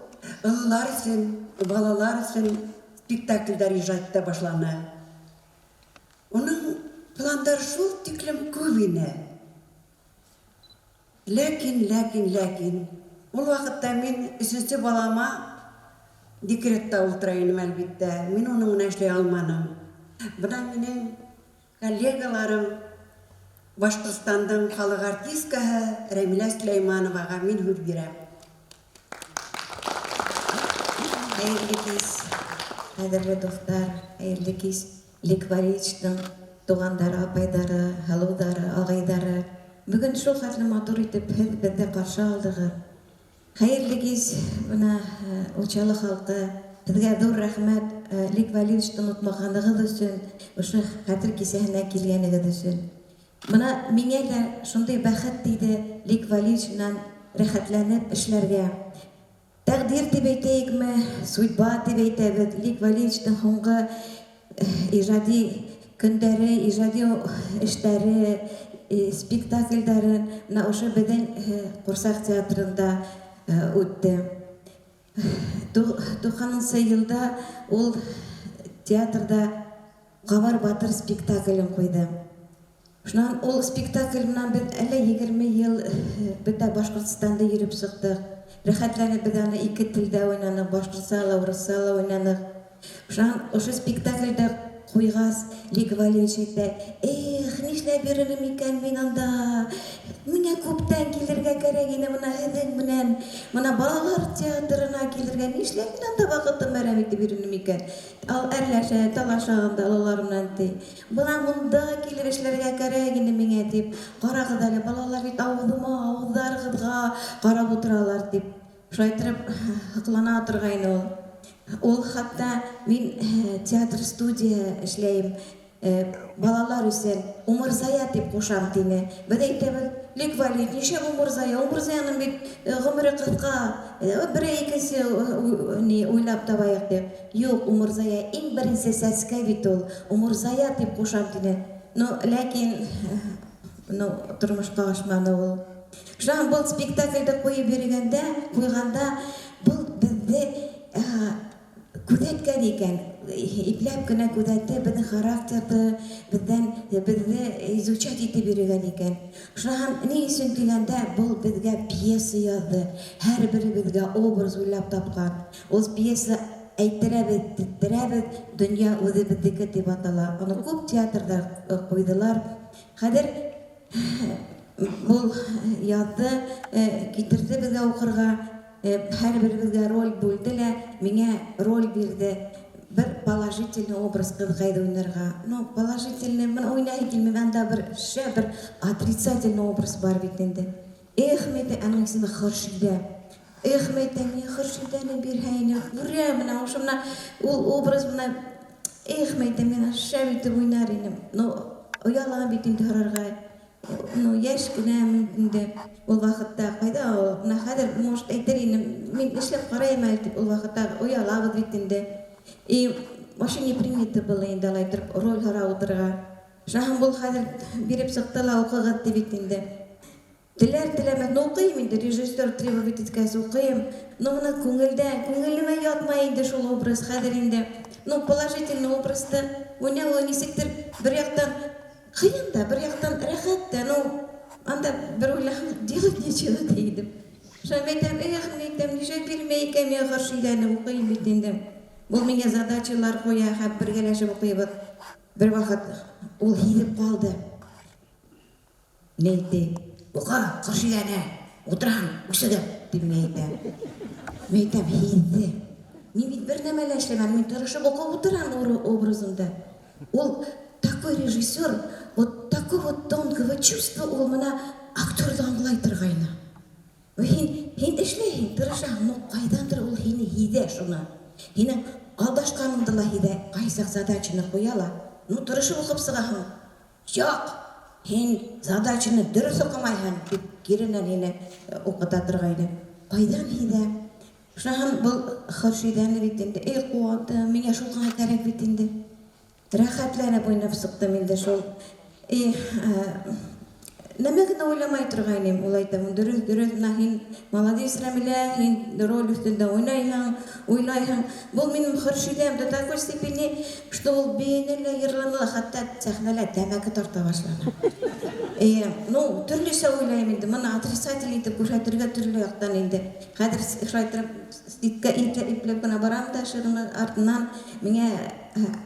ололар өсөн, балалар өсөн спектаклдәр ижад итә башланы. Уның пландары шул тиклем күп ине. Ләкин, ләкин, ләкин ул ваҡытта мин өсөнсө балама декретта ултыра инем, әлбиттә. Мин уның менән эшләй алманым. Бына минең коллегаларым, Башҡортостандың халыҡ артисткаһы Рәмилә Сөләймановаға мин һүҙ бирәм. Хәйерле кис, ҡәҙерле дуҫтар, хәйерле кис, Лек Валерьевичтың туғандары, апайҙары, һылыуҙары, ағайҙары. Бөгөн шул хәтле матур итеп һеҙ беҙҙе ҡаршы алдығыҙ. Хәйерле кис, бына Учалы халҡы, һеҙгә ҙур рәхмәт, Лек Валерьевичты онотмағанығыҙ өсөн, ошо хәтер кисәһенә килгәнегеҙ өсөн. Бына миңә лә шундай бәхет тейҙе Лек Валерьевич менән рәхәтләнеп эшләргә. Тәҡдир тип әйтәйекме, судьба тип әйтәбеҙ. Лек Валерьевичтың һуңғы ижади көндәре, ижади эштәре, спектаклдәре бына ошо беҙҙең Ҡурсаҡ театрында үтте. 90-нсы йылда ул театрҙа Ҡабар батыр спектаклен ҡуйҙы. Шунан ул спектакль менән беҙ әллә 20 йыл бөтә Башҡортостанды йөрөп сыҡтыҡ. Рәхәтләнеп беҙ аны ике телдә уйнаныҡ, башҡортса ла, урыҫса ла уйнаныҡ. Шунан ошо спектаклде ҡуйғас, Лек Валерьевич әйтә: "Эх, нишләп йөрөнөм икән мин анда? Миңә күптән килергә кәрәк ине бына һеҙҙең менән, бына балалар театрына килергә, нишләп мин анда ваҡытым әрәм итеп йөрөнөм икән?" Ал әрләшә, талаша анда балалар менән ти. Бына монда килеп эшләргә кәрәк ине миңә тип. Ҡарағыҙ әле, балалар бит ауыҙыма, ауыҙҙарығыҙға ҡарап ултыралар тип. Шулай итеп һоҡлана торғайны ул. Ул хатта мин театр студия эшләйем, балалар өсөн Умырзая тип ҡушам тине. Беҙ әйтәбеҙ: "Лек Валерьевич, нишләп Умырзая? Умырзаяның бит ғүмере ҡыҫҡа, берәй икенсе ни уйлап табайыҡ" тип. Юҡ, Умырзая иң беренсе сәскә бит ул. Умырзая тип ҡушам тине. Ну, ләкин ну, тормошҡа ашманы ул. Шунан был спектаклде ҡуйып йөрөгәндә, ҡуйғанда был беҙҙе күҙәткән икән, ипләп кенә күҙәтте беҙҙең характерҙы, беҙҙән беҙҙе изучать итеп йөрөгән икән. Шунан ни өсөн тигәндә, был беҙгә пьеса яҙҙы, һәр беребеҙгә образ уйлап тапҡан. Ул пьеса әйттерәбеҙ, теттерәбеҙ, донъя үҙе беҙҙеке тип атала. Уны күп театрҙар ҡуйҙылар. Хәҙер был яҙҙы, китерҙе беҙгә уҡырға, һәр беребеҙгә роль бүлде лә, миңә роль бирҙе. Бер положительный образ ҡыҙғайҙы уйнарға. Ну, положительный, мин уйнай килмәйем, анда бер шәп бер отрицательный образ бар бит инде. Эх, мин аның исеме Хөршидә. Эх, мин миңә Хөршидәне бирһә ине. Күрә, менә ошо менә ул образ менә, эх, мин мин шәп итеп уйнар инем. Ну, оялам бит инде һорарға. Ну, йәш кенәмен инде ул ваҡытта. Ҡайҙа ул? Бына хәҙер, может, әйтер инем, мин эшләп ҡарайым әле тип, ул ваҡытта оялабыҙ бит инде. И вообще не принято было инде алай тороп роль һорап ултырырға. Шунан был хәҙер биреп сыҡты ла, уҡығыҙ тип бит инде. Теләр теләмәҫ, ну уҡыйым инде, режиссер требовать иткәс уҡыйым. Но бына күңелдә, күңелемә ятмай инде шул образ хәҙер инде. Ну, положительный образды уйнау нисектер бер яҡтан ҡыйын да, бер яҡтан рәхәт тә. Ну, анда бер уйлаһаң, делать нечего тейҙем. Шунан әйтәм, эх, мин әйтәм, нишләп бирмәй икән миңә Хөршидәне, уҡыйым бит инде. Был миңә задачалар ҡуя һәм бергәләшеп уҡыйбыҙ. Бер ваҡыт ул һиҙеп ҡалды. Ни әйтте? Уҡы, Хөршидәне, ултыраһың, үсегеп, тип миңә әйтә. Мин әйтәм, һиҙҙе. Мин бит бер нәмә лә эшләмәнем, мин тырышып уҡып ултырам образымда. Ул такой режиссер, вот такой вот тонкого чувства ул бына актерҙы аңлай торғайны. Һин эшләйһең, тырышаһың, но ҡайҙандыр ул һине һиҙә шуны. Һинең алдашҡаныңды ла һиҙә, ҡайсаҡ задачаны ҡуя ла. Ну, тырышып уҡып сығаһың. Юҡ, һин задачаны дөрөҫ уҡымайһың, тип киренән һине уҡыта торғайны. Ҡайҙан һиҙә? Шунан был Хөршидәне бит инде, эй, ҡыуандым, миңә шул ғына кәрәк бит инде. Рәхәтләнеп уйнап сыҡтым инде шул. И, нәмә генә уйламай торғайным, ул әйтә, дөрөҫ, дөрөҫ, бына һин молодец, Рәмилә, һин роль өҫтөндә уйнайһың, уйлайһың. Был минең Хөршидәм до такой степени, что ул бейене лә, йырланы ла, хатта сәхнәлә тәмәке тарта башланы. Ну, төрлөсә уйлайым инде. Моны отрицательный итеп күрһәтергә төрлө яҡтан инде. Хәҙер шулай итеп иткә ипләп кенә барам да, шуның артыннан миңа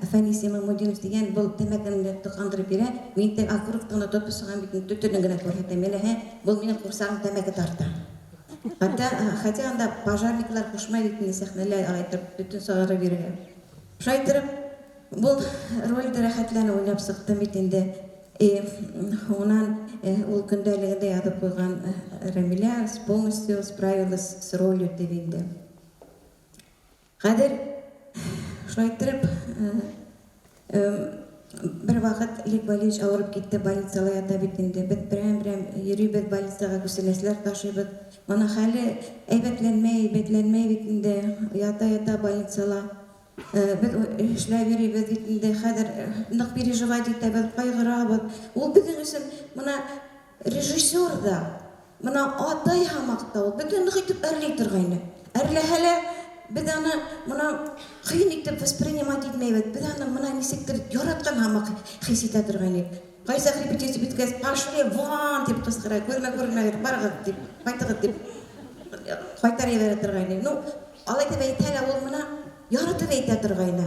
Фәнис Имамудинов дигән был тәмәкене тоҡандырып бирә. Мин тә окурокты ғына тотоп сығам бит, төтөнөн генә күрһәтәм. Әле был минең ҡурсағым тәмәке тарта. Хотя анда пожарниклар ҡушмай бит инде сәхнәлә алай итеп төтөн сығарып йөрөргә. Шулай итеп был рольде рәхәтләнеп уйнап сыҡтым бит инде. Унан ул көндәлегендә яҙып ҡуйған Рәмилә полностью справилась с ролью тип инде. Хәҙер шулай итеп бер ваҡыт Лек Валиевич ауырып китте, больницала ята бит инде. Беҙ берәм-берәм йөрөйбөҙ больницаға, күсәнәселәр ташыйбыҙ. Мына хәле әйбәтләнмәй, әйбәтләнмәй бит инде, ята-ята больницала. Беҙ эшләп йөрөйбөҙ бит инде, хәҙер ныҡ переживать итәбеҙ, ҡайғырабыҙ. Ул беҙҙең өсөн мына режиссер ҙа, мына атай һамаҡ та ул беҙҙе ныҡ итеп әрләй торғайны. Әрләһә лә беҙ аны мына ҡыйын итеп воспринимать итмәйбеҙ. Беҙ аны мына нисектер яратҡан һамаҡ хис итә торғайныҡ. Ҡайсаҡ репетиция бөткәс, пошли вон тип ҡысҡыра, күҙемә күренмәгеҙ, барығыҙ тип, ҡайтығыҙ тип ҡайтар ебәрә торғайны. Ну, алай тип әйтһә лә, ул мына яратып әйтә торғайны.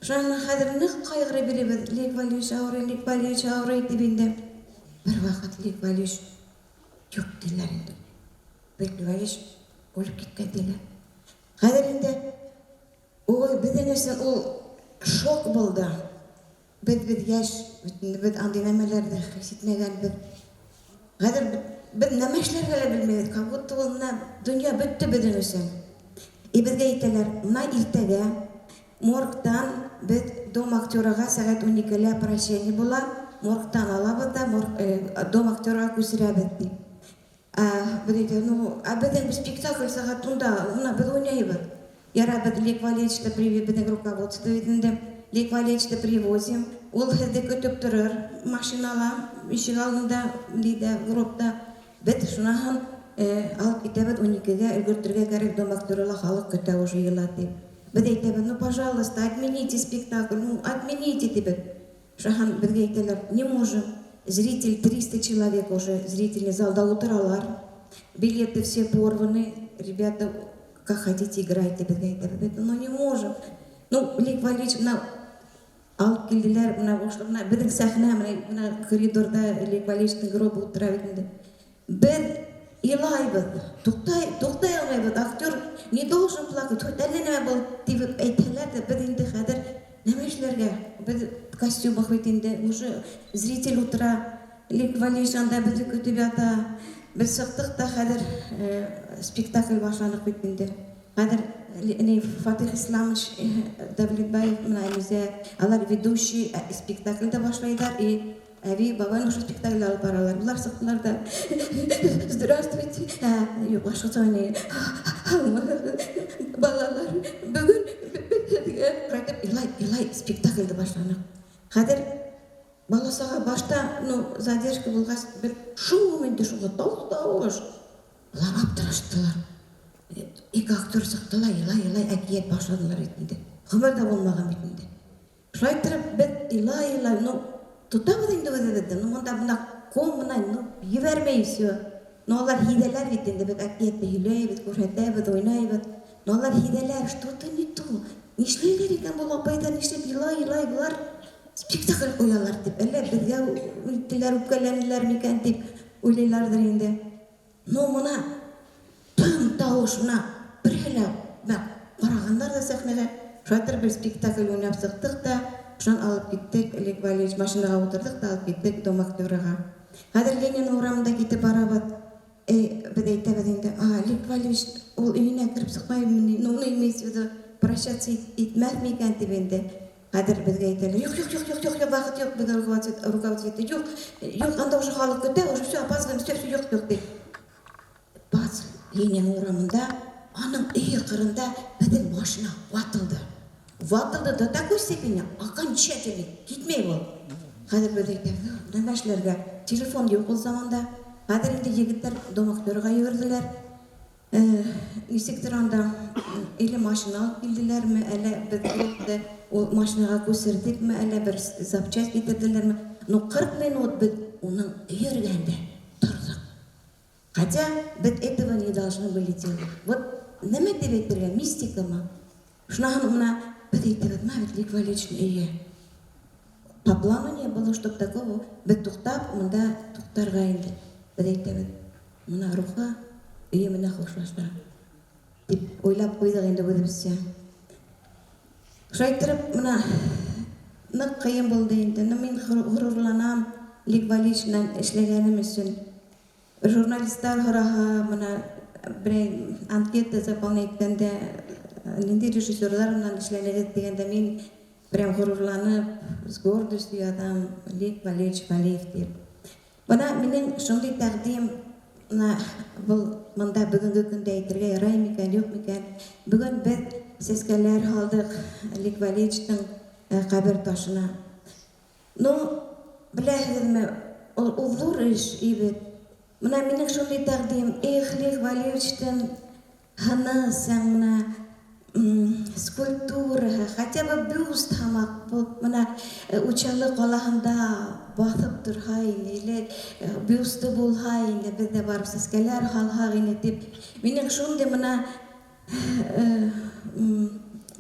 Шунан хәҙер ныҡ ҡайғырып йөрөйбөҙ. Лек Валиевич ауырый, Лек Валиевич ауырый тип инде. Бер ваҡыт Лек Валиевич юҡ тиләр инде. Лек Валиевич үлеп киткән тиләр. Хәҙер инде ой, беҙҙең өсөн ул шок булды. Беҙ йәш, беҙ андай нәмәләрҙе хис итмәгәнбеҙ. Хәҙер беҙ нәмә эшләргә лә белмәйбеҙ. Как будто ул менә донъя бөттө беҙҙең өсөн. И беҙгә әйтәләр, мына иртәгә моргтан беҙ дом актерға сәғәт 12-лә прощение була, моргтан алабыҙ да, дом актерға күсерәбеҙ тип. Беҙ әйтәбеҙ, ну, ә беҙҙең спектакль сәғәт 10-да, мына беҙ уйнайбыҙ. Яра беҙ Лек Валерьевичты беҙҙең руководство бит инде. Лек Валерьевичты привозим. Ул һеҙҙе көтөп торор машинала, ишек алдында, ниҙә, гробта. Беҙ шунаһын алып китәбеҙ 12-гә, өлгөртөргә кәрәк, дом актерла халыҡ көтә уже йыла тип. Беҙ әйтәбеҙ, ну, пожалуйста, отмените спектакль, ну, отмените тибеҙ. Шунаһын беҙгә әйтәләр, не можем. Зритель 300 человек уже, зрительный залда ултыралар. Билеты все порваны, ребята, как хотите, играйте, беҙгә әйтәбеҙ. Ну, не можем. Ну, Лек Валерьевич, мына алып килделәр, мына ошо мына беҙҙең сәхнә, мына коридорҙа Лек Валерьевичтың гробы ултыра бит инде. Беҙ илайбыҙ, туҡтай алмайбыҙ. Актер не должен плакать, хоть әллә нәмә был тип әйтһәләр ҙә, беҙ инде хәҙер нәмә эшләргә? Беҙ костюмах бит инде, уже зритель ултыра, Лек Валерьевич анда беҙҙе көтөп ята. Беҙ сыҡтыҡ та хәҙер спектакль башланыҡ бит инде. Хәҙер Фатих Исламович Давлетбаев менән Әлүзә, алар ведущий спектакльдә башлайҙар, и әбей бабай ошо спектакль алып баралар. Булар сыҡтылар да, здравствуйте, юҡ, башҡаса уйнай. Балалар, бөгөн беҙгә ҡайтып илай, илай спектакльде башланыҡ. Хәҙер бала-саға башта, ну, задержка булғас, бер шум инде шуға тауыш. Улар аптыраштылар. Ике актер сыҡты ла, илай, илай, әкиәт башланылар бит инде. Ғүмерҙә булмаған бит инде. Шулай иттереп беҙ илай, илай, ну, тотабыҙ инде үҙебеҙҙе. Ну, мында бына ком менән, ну, ебәрмәй всё. Но улар һиҙәләр бит инде, беҙ әкиәтте һөйләйбеҙ, күрһәтәбеҙ, уйнайбыҙ. Но улар һиҙәләр, что-то не то. Нишләйләр икән был апайҙар, нишләп илай, илай, былар спектакль ҡуялар тип. Әллә беҙгә үттеләр, үпкәләнделәр микән тип уйлайларҙыр инде. Но мына тын тауыш, мына береһе лә мына ҡарағандар ҙа сәхнәгә. Шулай итеп бер спектакль уйнап сыҡтыҡ та, шунан алып киттек, Лек Валерьевич машинаға ултырҙыҡ та алып киттек дом актерға. Хәҙер Ленин урамында китеп барабыҙ. Беҙ әйтәбеҙ инде, Лек Валерьевич ул өйөнә кереп сыҡмаймы ни? Ну, уны имеется в виду, прощаться итмәҫме икән тип инде. Хәҙер беҙгә әйтәләр, юҡ, юҡ, юҡ, юҡ, юҡ, юҡ, ваҡыт юҡ, беҙгә руководитель әйтте, юҡ, юҡ, анда уже халыҡ көтә, уже всё, опаздываем, всё, всё, юҡ, юҡ, тип. Бац, Ленин урамында, аның өйө ҡырында беҙҙең машина ватылды. Ватылды до такой степени, окончательно, китмәй был. Хәҙер беҙ әйтәбеҙ, нәмә эшләргә? Телефон юҡ ул заманда. Хәҙер инде егеттәр дом актерға йүгерҙеләр. Нисектер анда или машина алып килделәрме, әллә беҙ ул машинаға күсерҙекме, әллә бер запчасть китерҙеләрме. Ну, 40 минут беҙ уның өйө эргәһендә торҙоҡ. Хотя беҙ этого не должны были делать. Вот нәмә тип әйтергә, мистикамы? Шунан бына беҙ әйтәбеҙ, мына бит Лек Валерьевичтың өйө. По плану не было, чтоб такого. Беҙ туҡтап, мында туҡтарға инде. Беҙ әйтәбеҙ, мына рухы өйө менән хушлаша тип уйлап ҡуйҙыҡ инде үҙебеҙсә. Шулай иттереп, мына ныҡ ҡыйын булды инде. Но мин ғорурланам Лек Валерьевич менән эшләгәнем өсөн. Журналисттар һораһа, мына берәй анкета заполнять иткәндә, ниндәй режиссерҙар менән эшләнегеҙ тигәндә, мин прям ғорурланып, с гордостью яҙам Лек Валерьевич Валеев тип. Бына минең шундай тәҡдим, мына был мында бөгөнгө көндә әйтергә ярай микән, юҡ микән? Бөгөн беҙ сәскәләр һалдыҡ Лек Валерьевичтың ҡәбер ташына. Ну, беләһегеҙме, ул ҙур эш бит. Мына минең шундай тәҡдим, эх, Лек Валерьевичтың һыны сәң мына скульптураһы, хотя бы бюст һамаҡ, был мына Учалы ҡалаһында баҫып торһа ине, или бюсты булһа ине, беҙ ҙә барып сәскәләр һалһаҡ ине тип. Минең шундай мына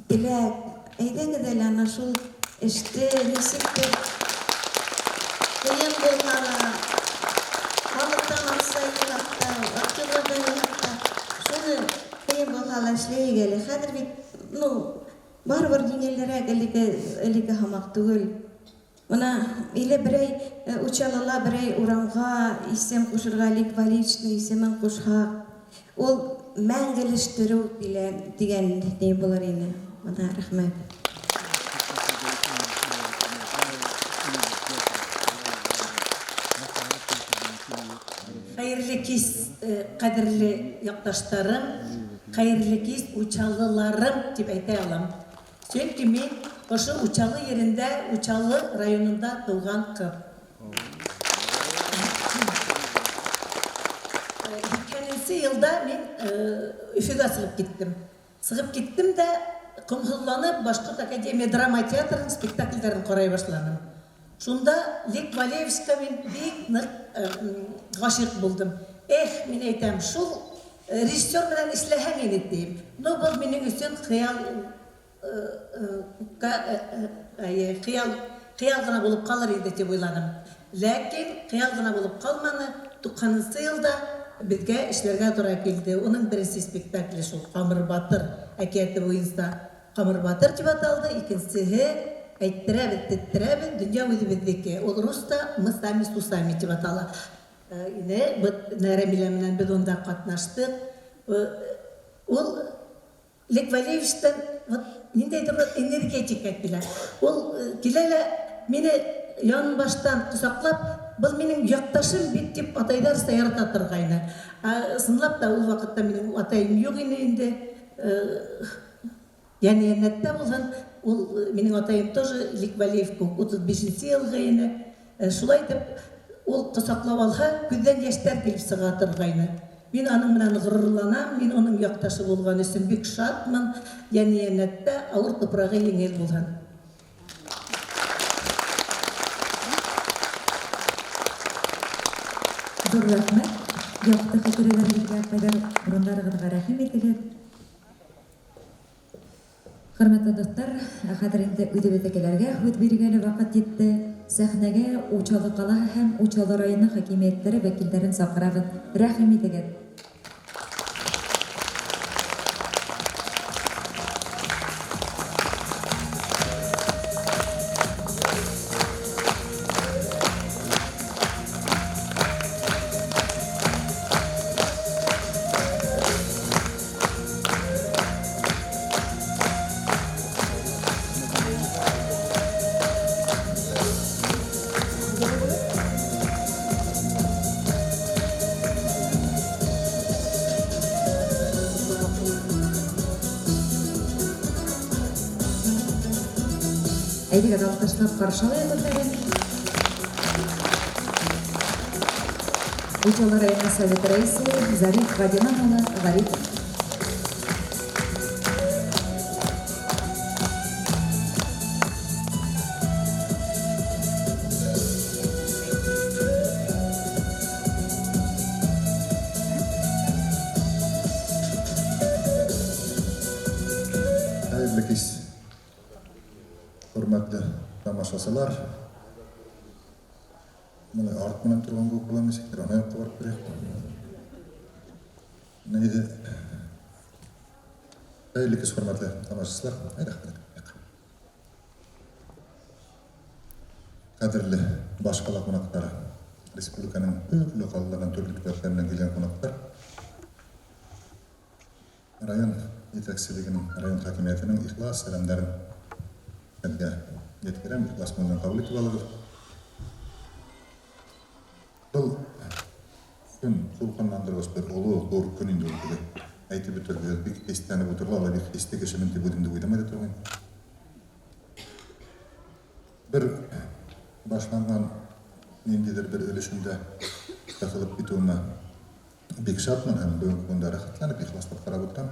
теләк, әйҙәгеҙ әле ана шул эште нисектер ҡыйын булһа ла, халыҡтан аҡса йыйһаҡ та, актерҙарҙан йыйһаҡ та, шуны ҡыйын булһа ла эшләйек әле. Хәҙер бит, ну, барыбер еңелерәк, элекке һамаҡ түгел. Мына или берәй Учалыла берәй урамға исем ҡушырға, Лек Валерьевичтың исемен ҡушһаҡ, ул мәңгелештереү тигән ни булыр ине. Мына рәхмәт. Хәйерле кис, ҡәҙерле яҡташтарым, хәйерле кис учалыларым тип әйтә алам. Сөнки мин ошо Учалы ерендә, Учалы районында тыуған ҡыҙ. Һикһәненсе йылда мин Өфөгә сығып киттем. Сығып киттем дә ҡомһоҙланып Башҡорт академия драма театрының спектаклдәрен ҡарай башланым. Шунда Лек Валерьевичҡа мин бик ныҡ ғашиҡ булдым. Эх, мин әйтәм, шул режиссер менән эшләһәң ине тием. Но был минең өсөн хыял ғына булып ҡалыр инде тип уйланым. Ләкин хыял ғына булып ҡалманы. 90-нсы йылда беҙгә эшләргә тура килде. Уның беренсе спектакле шул Ҡамыр Батыр әкиәте буйынса Ҡамыр Батыр тип аталды. Икенсеһе Әйттерәбеҙ, теттерәбеҙ, донъя үҙебеҙҙеке. Ул русса Мы сами с усами тип атала. Ине Рәмилә менән беҙ унда ҡатнаштыҡ. Ул Лек Валерьевичтан вот ниндәйҙер бер энергетика килә. Ул килә лә мине янбаштан ҡосаҡлап, был минең яҡташым бит тип атайҙарса ярата торғайны. Ысынлап та ул ваҡытта минең атайым юҡ ине инде. Йәне йәннәттә булһын. Ул минең атайым тоже Лек Валеев кеүек 35-нсе йылғы ине. Шулай итеп ул ҡосаҡлап алһа, күҙҙән йәштәр килеп сыға торғайны. Мин аның менән ғорурланам, мин уның яҡташы булған өсөн бик шатмын. Йәне йәннәттә ауыр тупрағы еңел булһын. Ҙур рәхмәт. Яҡты хәтирәләрегеҙгә, ҡәҙер урындарығыҙға рәхим итегеҙ. Хөрмәтле дуҫтар, хәҙер инде үҙебеҙҙекеләргә һүҙ биргәне ваҡыт етте. Сәхнәгә Учалы ҡалаһы һәм Учалы районы хакимиәттәре вәкилдәрен саҡырабыҙ. Рәхим итегеҙ. Әйҙәгеҙ, алҡышлап ҡаршы алайыҡ үҙҙәрен. Учалы районы Совет рәйесе Зариф Ғадинан улы Ғарипов. Хөрмәтле тамашасылар, менә арт менән торган кеүек була ничектер, ана якка барып торыйк. Нейде? Хәерле кич, хөрмәтле тамашачылар. Әйдә, кадерле башкала кунаклары, республиканың төрле калаларынан, төрле төбәкләреннән килгән кунаклар, район җитәкчелегенең, район хакимиятенең ихлас сәламнәрен сезгә җиткерәм, ихлас күңелдән кабул итеп алыгыз. Был көн дулкынландыргыч бер олы, зур көн инде ул теге. Әйтеп бетергесез, бик хисләнеп утырыла, алай бик хисле кешемен дип үземне уйламый да торган. Бер башланган ниндидер бер өлешендә кысылып китүемә бик шатмын һәм бүгенге көндә рәхәтләнеп, ихласлап карап утырам.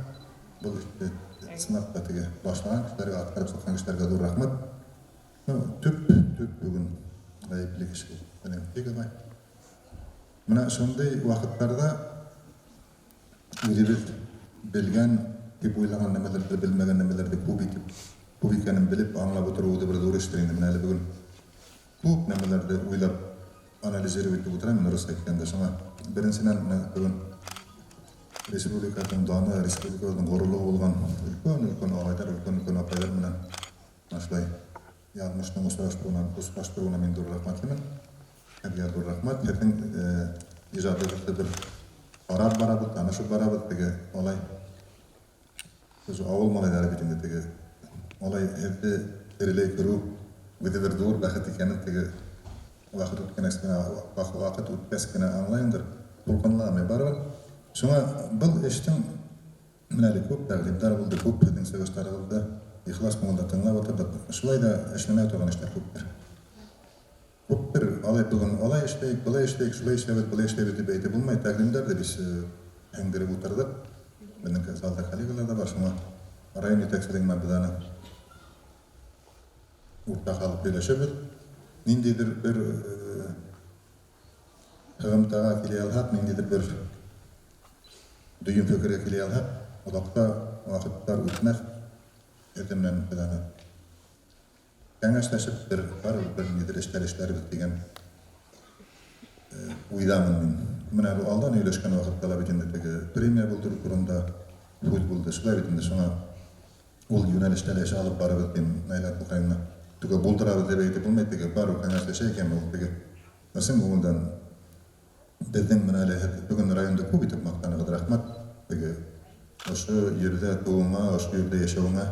Был эшне чынлап та теге башлаган кешеләргә, аткарып чыккан кешеләргә зур рәхмәт. Ну, төп, төп бүген гаепле кеше ул Валентин Беговай. Менә шундый вакытларда үзебез белгән дип уйлаган нәмәләрде, белмәгән нәмәләрде күп итеп, күп икәнен белеп, аңлап утыру үзе бер зур эштер инде. Менә әле бүген күп нәмәләрде уйлап, анализировать итеп утырам мин, русча әйткәндә. Шуңа беренчедән менә бүген республиканың даны, республикабызның горурлыгы булган өлкән-өлкән агайлар, өлкән-өлкән апайлар менән менә шулай язмышның очраштыруына, очраштыруына мин зур рәхмәтлемен. Сезгә зур рәхмәт. Сезнең иҗатыгызны бер карап барабыз, танышып барабыз. Теге алай без авыл малайлары бит инде теге алай һеҙҙе тереләй күрү үҙе бер ҙур бәхет икәнен теге ваҡыт үткәнәс кенә, ваҡыт үткәс кенә аңлайымдыр. Дулҡынламай барыбер. Шуңа был эштең менә әле күп тәкъдимдәр булды, күп һеҙҙең сығыштарығыҙҙы ихлас күңелдән тыңлап ултырҙыҡ. Шулай ҙа эшләнә торған эштәр күптер. Күптер, алай бөгөн алай эшләйек, былай эшләйек, шулай эшләбеҙ, былай эшләйбеҙ тип әйтеп булмай. Тәҡдимдәр ҙә беҙ һеңдереп ултырҙыҡ. Беҙҙең залда коллегалар ҙа бар, шуңа район етәкселеге менән беҙ аны уртаҡ алып һөйләшәбеҙ. Ниндәйҙер бер һығымтаға килә алһаҡ, ниндәйҙер бер дөйөм фекергә килә алһаҡ, оҙаҡта ваҡыттар үтмәҫ. Һеҙҙең менән беҙ аны кәңәшләшеп бер барыбер бер ниндәйҙер эштәр эшләрбеҙ тигән уйҙамын мин. Менә был алдан һөйләшкән ваҡытта ла бит инде теге премия булдырыу турында һүҙ булды. Шулай бит инде, шуңа ул йүнәлештә лә эш алып барабыҙ тим, Наилә Абдулҡаимовна. Түгел булдырабыҙ тип әйтеп булмай, теге барыу кәңәшләшә икән ул теге. Ысын күңелдән беҙҙең менә әле һеҙ бөгөн районда күп итеп маҡтанығыҙ, рәхмәт. Теге ошо ерҙә тыуыуыңа, ошо ерҙә йәшәүеңә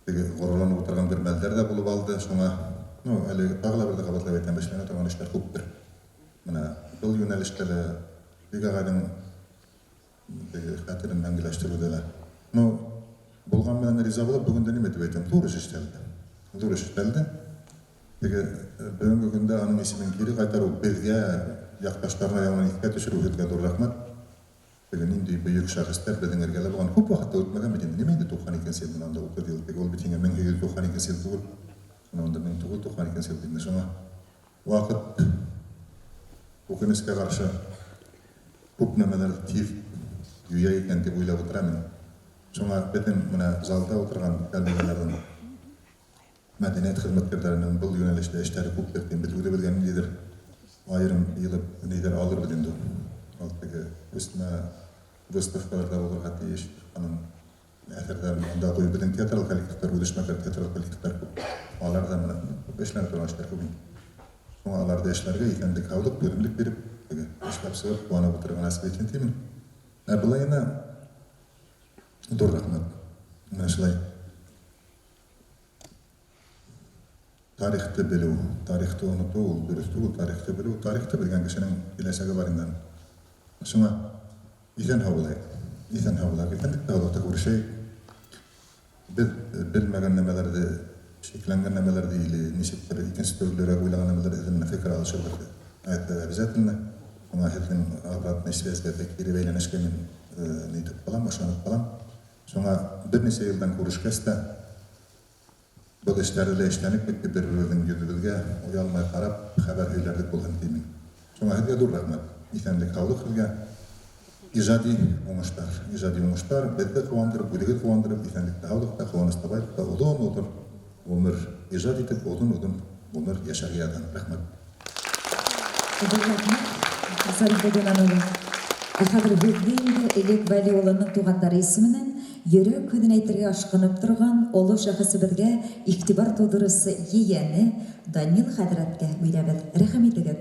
теге ғорурланып ултырған бер мәлдәр ҙә булып алды. Шуңа, ну, әле тағы ла берҙе ҡабатлап әйтәм, эшләнә торған эштәр күптер. Менә был йүнәлештә лә Бик ағайҙың теге хәтерен мәңгеләштереүҙә лә. Ну, булған менән риза булып, бөгөн дә нимә тип әйтәм, ҙур эш эшләнде. Ҙур эш эшләнде. Теге бөгөнгө көндә уның исемен кире ҡайтарыу беҙгә, яҡташтарына яңынан иҫкә төшөрөү һеҙгә ҙур рәхмәт. Теге ниндәй бөйөк шәхестәр беҙҙең эргәлә булған. Күп ваҡытта үтмәгән бит инде. Нимә инде 92 йыл, менә унда 30 йыл. Теге ул бит һиңә 1892 йыл түгел. Менә унда 1992 йыл инде. Шуңа ваҡыт үкенескә ҡаршы күп нәмәләрҙе тиҙ юя икән тип уйлап ултырам мин. Шуңа беҙҙең менә залда ултырған коллегаларҙың, мәҙәниәт хеҙмәткәрҙәренең был йүнәлештә эштәре күптер тим. Беҙ үҙебеҙгә ниндәйҙер айырым йыйылып ниҙәр алырбыҙ инде. Ул теге күсмә выставкаларҙа булырға тейеш. Аның әҫәрҙәрен унда ҡуйып, беҙҙең театрал коллективтар, үҙешмәкәр театрал коллективтар күп. Алар ҙа менә күп эшләнә торған эштәр күп инде. Шуңа аларҙы эшләргә иҫәнлек, һаулыҡ, түҙемлек биреп, теге эшләп сығып, ҡыуанып ултырырға насип итһен тимен. Ә былайына ҙур рәхмәт. Менә шулай тарихты белеү, тарихты онотоу ул дөрөҫ түгел, тарихты белеү, тарихты белгән кешенең киләсәге бар инде аның. Шуңа иҫән һау булайыҡ. Иҫән һау булайыҡ. Иҫәнлектә һаулыҡта күрешәйек. Беҙ белмәгән нәмәләрҙе, шикләнгән нәмәләрҙе или нисектер икенсе төрлөрәк уйлаған нәмәләрҙе һеҙҙең менән фекер алышырбыҙ. Это обязательно. Шуңа һеҙҙең обратной связьгә кире бәйләнешкә мин нитеп ҡалам, ышанып ҡалам. Шуңа бер нисә йылдан күрешкәс тә был эштәрҙе лә эшләнек бит тип бер-беребеҙҙең йөҙөбөҙгә оялмай ҡарап хәбәр һөйләрлек булһын тимен. Шуңа һеҙгә ҙур рәхмәт. Иҫәнлек, һаулыҡ һеҙгә. Ижади уңыштар, ижади уңыштар, беҙҙе ҡыуандырып, үҙегеҙ ҡыуандырып, иҫәнлектә, һаулыҡта, ҡыуаныста, байлыҡта оҙон-оҙон ғүмер ижад итеп, оҙон-оҙон ғүмер йәшәргә яҙһын. Рәхмәт. Зариф Бединан улы. Ә хәҙер һүҙҙе инде Элек Вәли улының туғандары исеменән йөрәк һүҙен әйтергә ашҡынып торған оло шәхесебеҙгә иғтибар тыуҙырыусы ейәне Данил хәҙрәткә бирәбеҙ. Рәхим итегеҙ.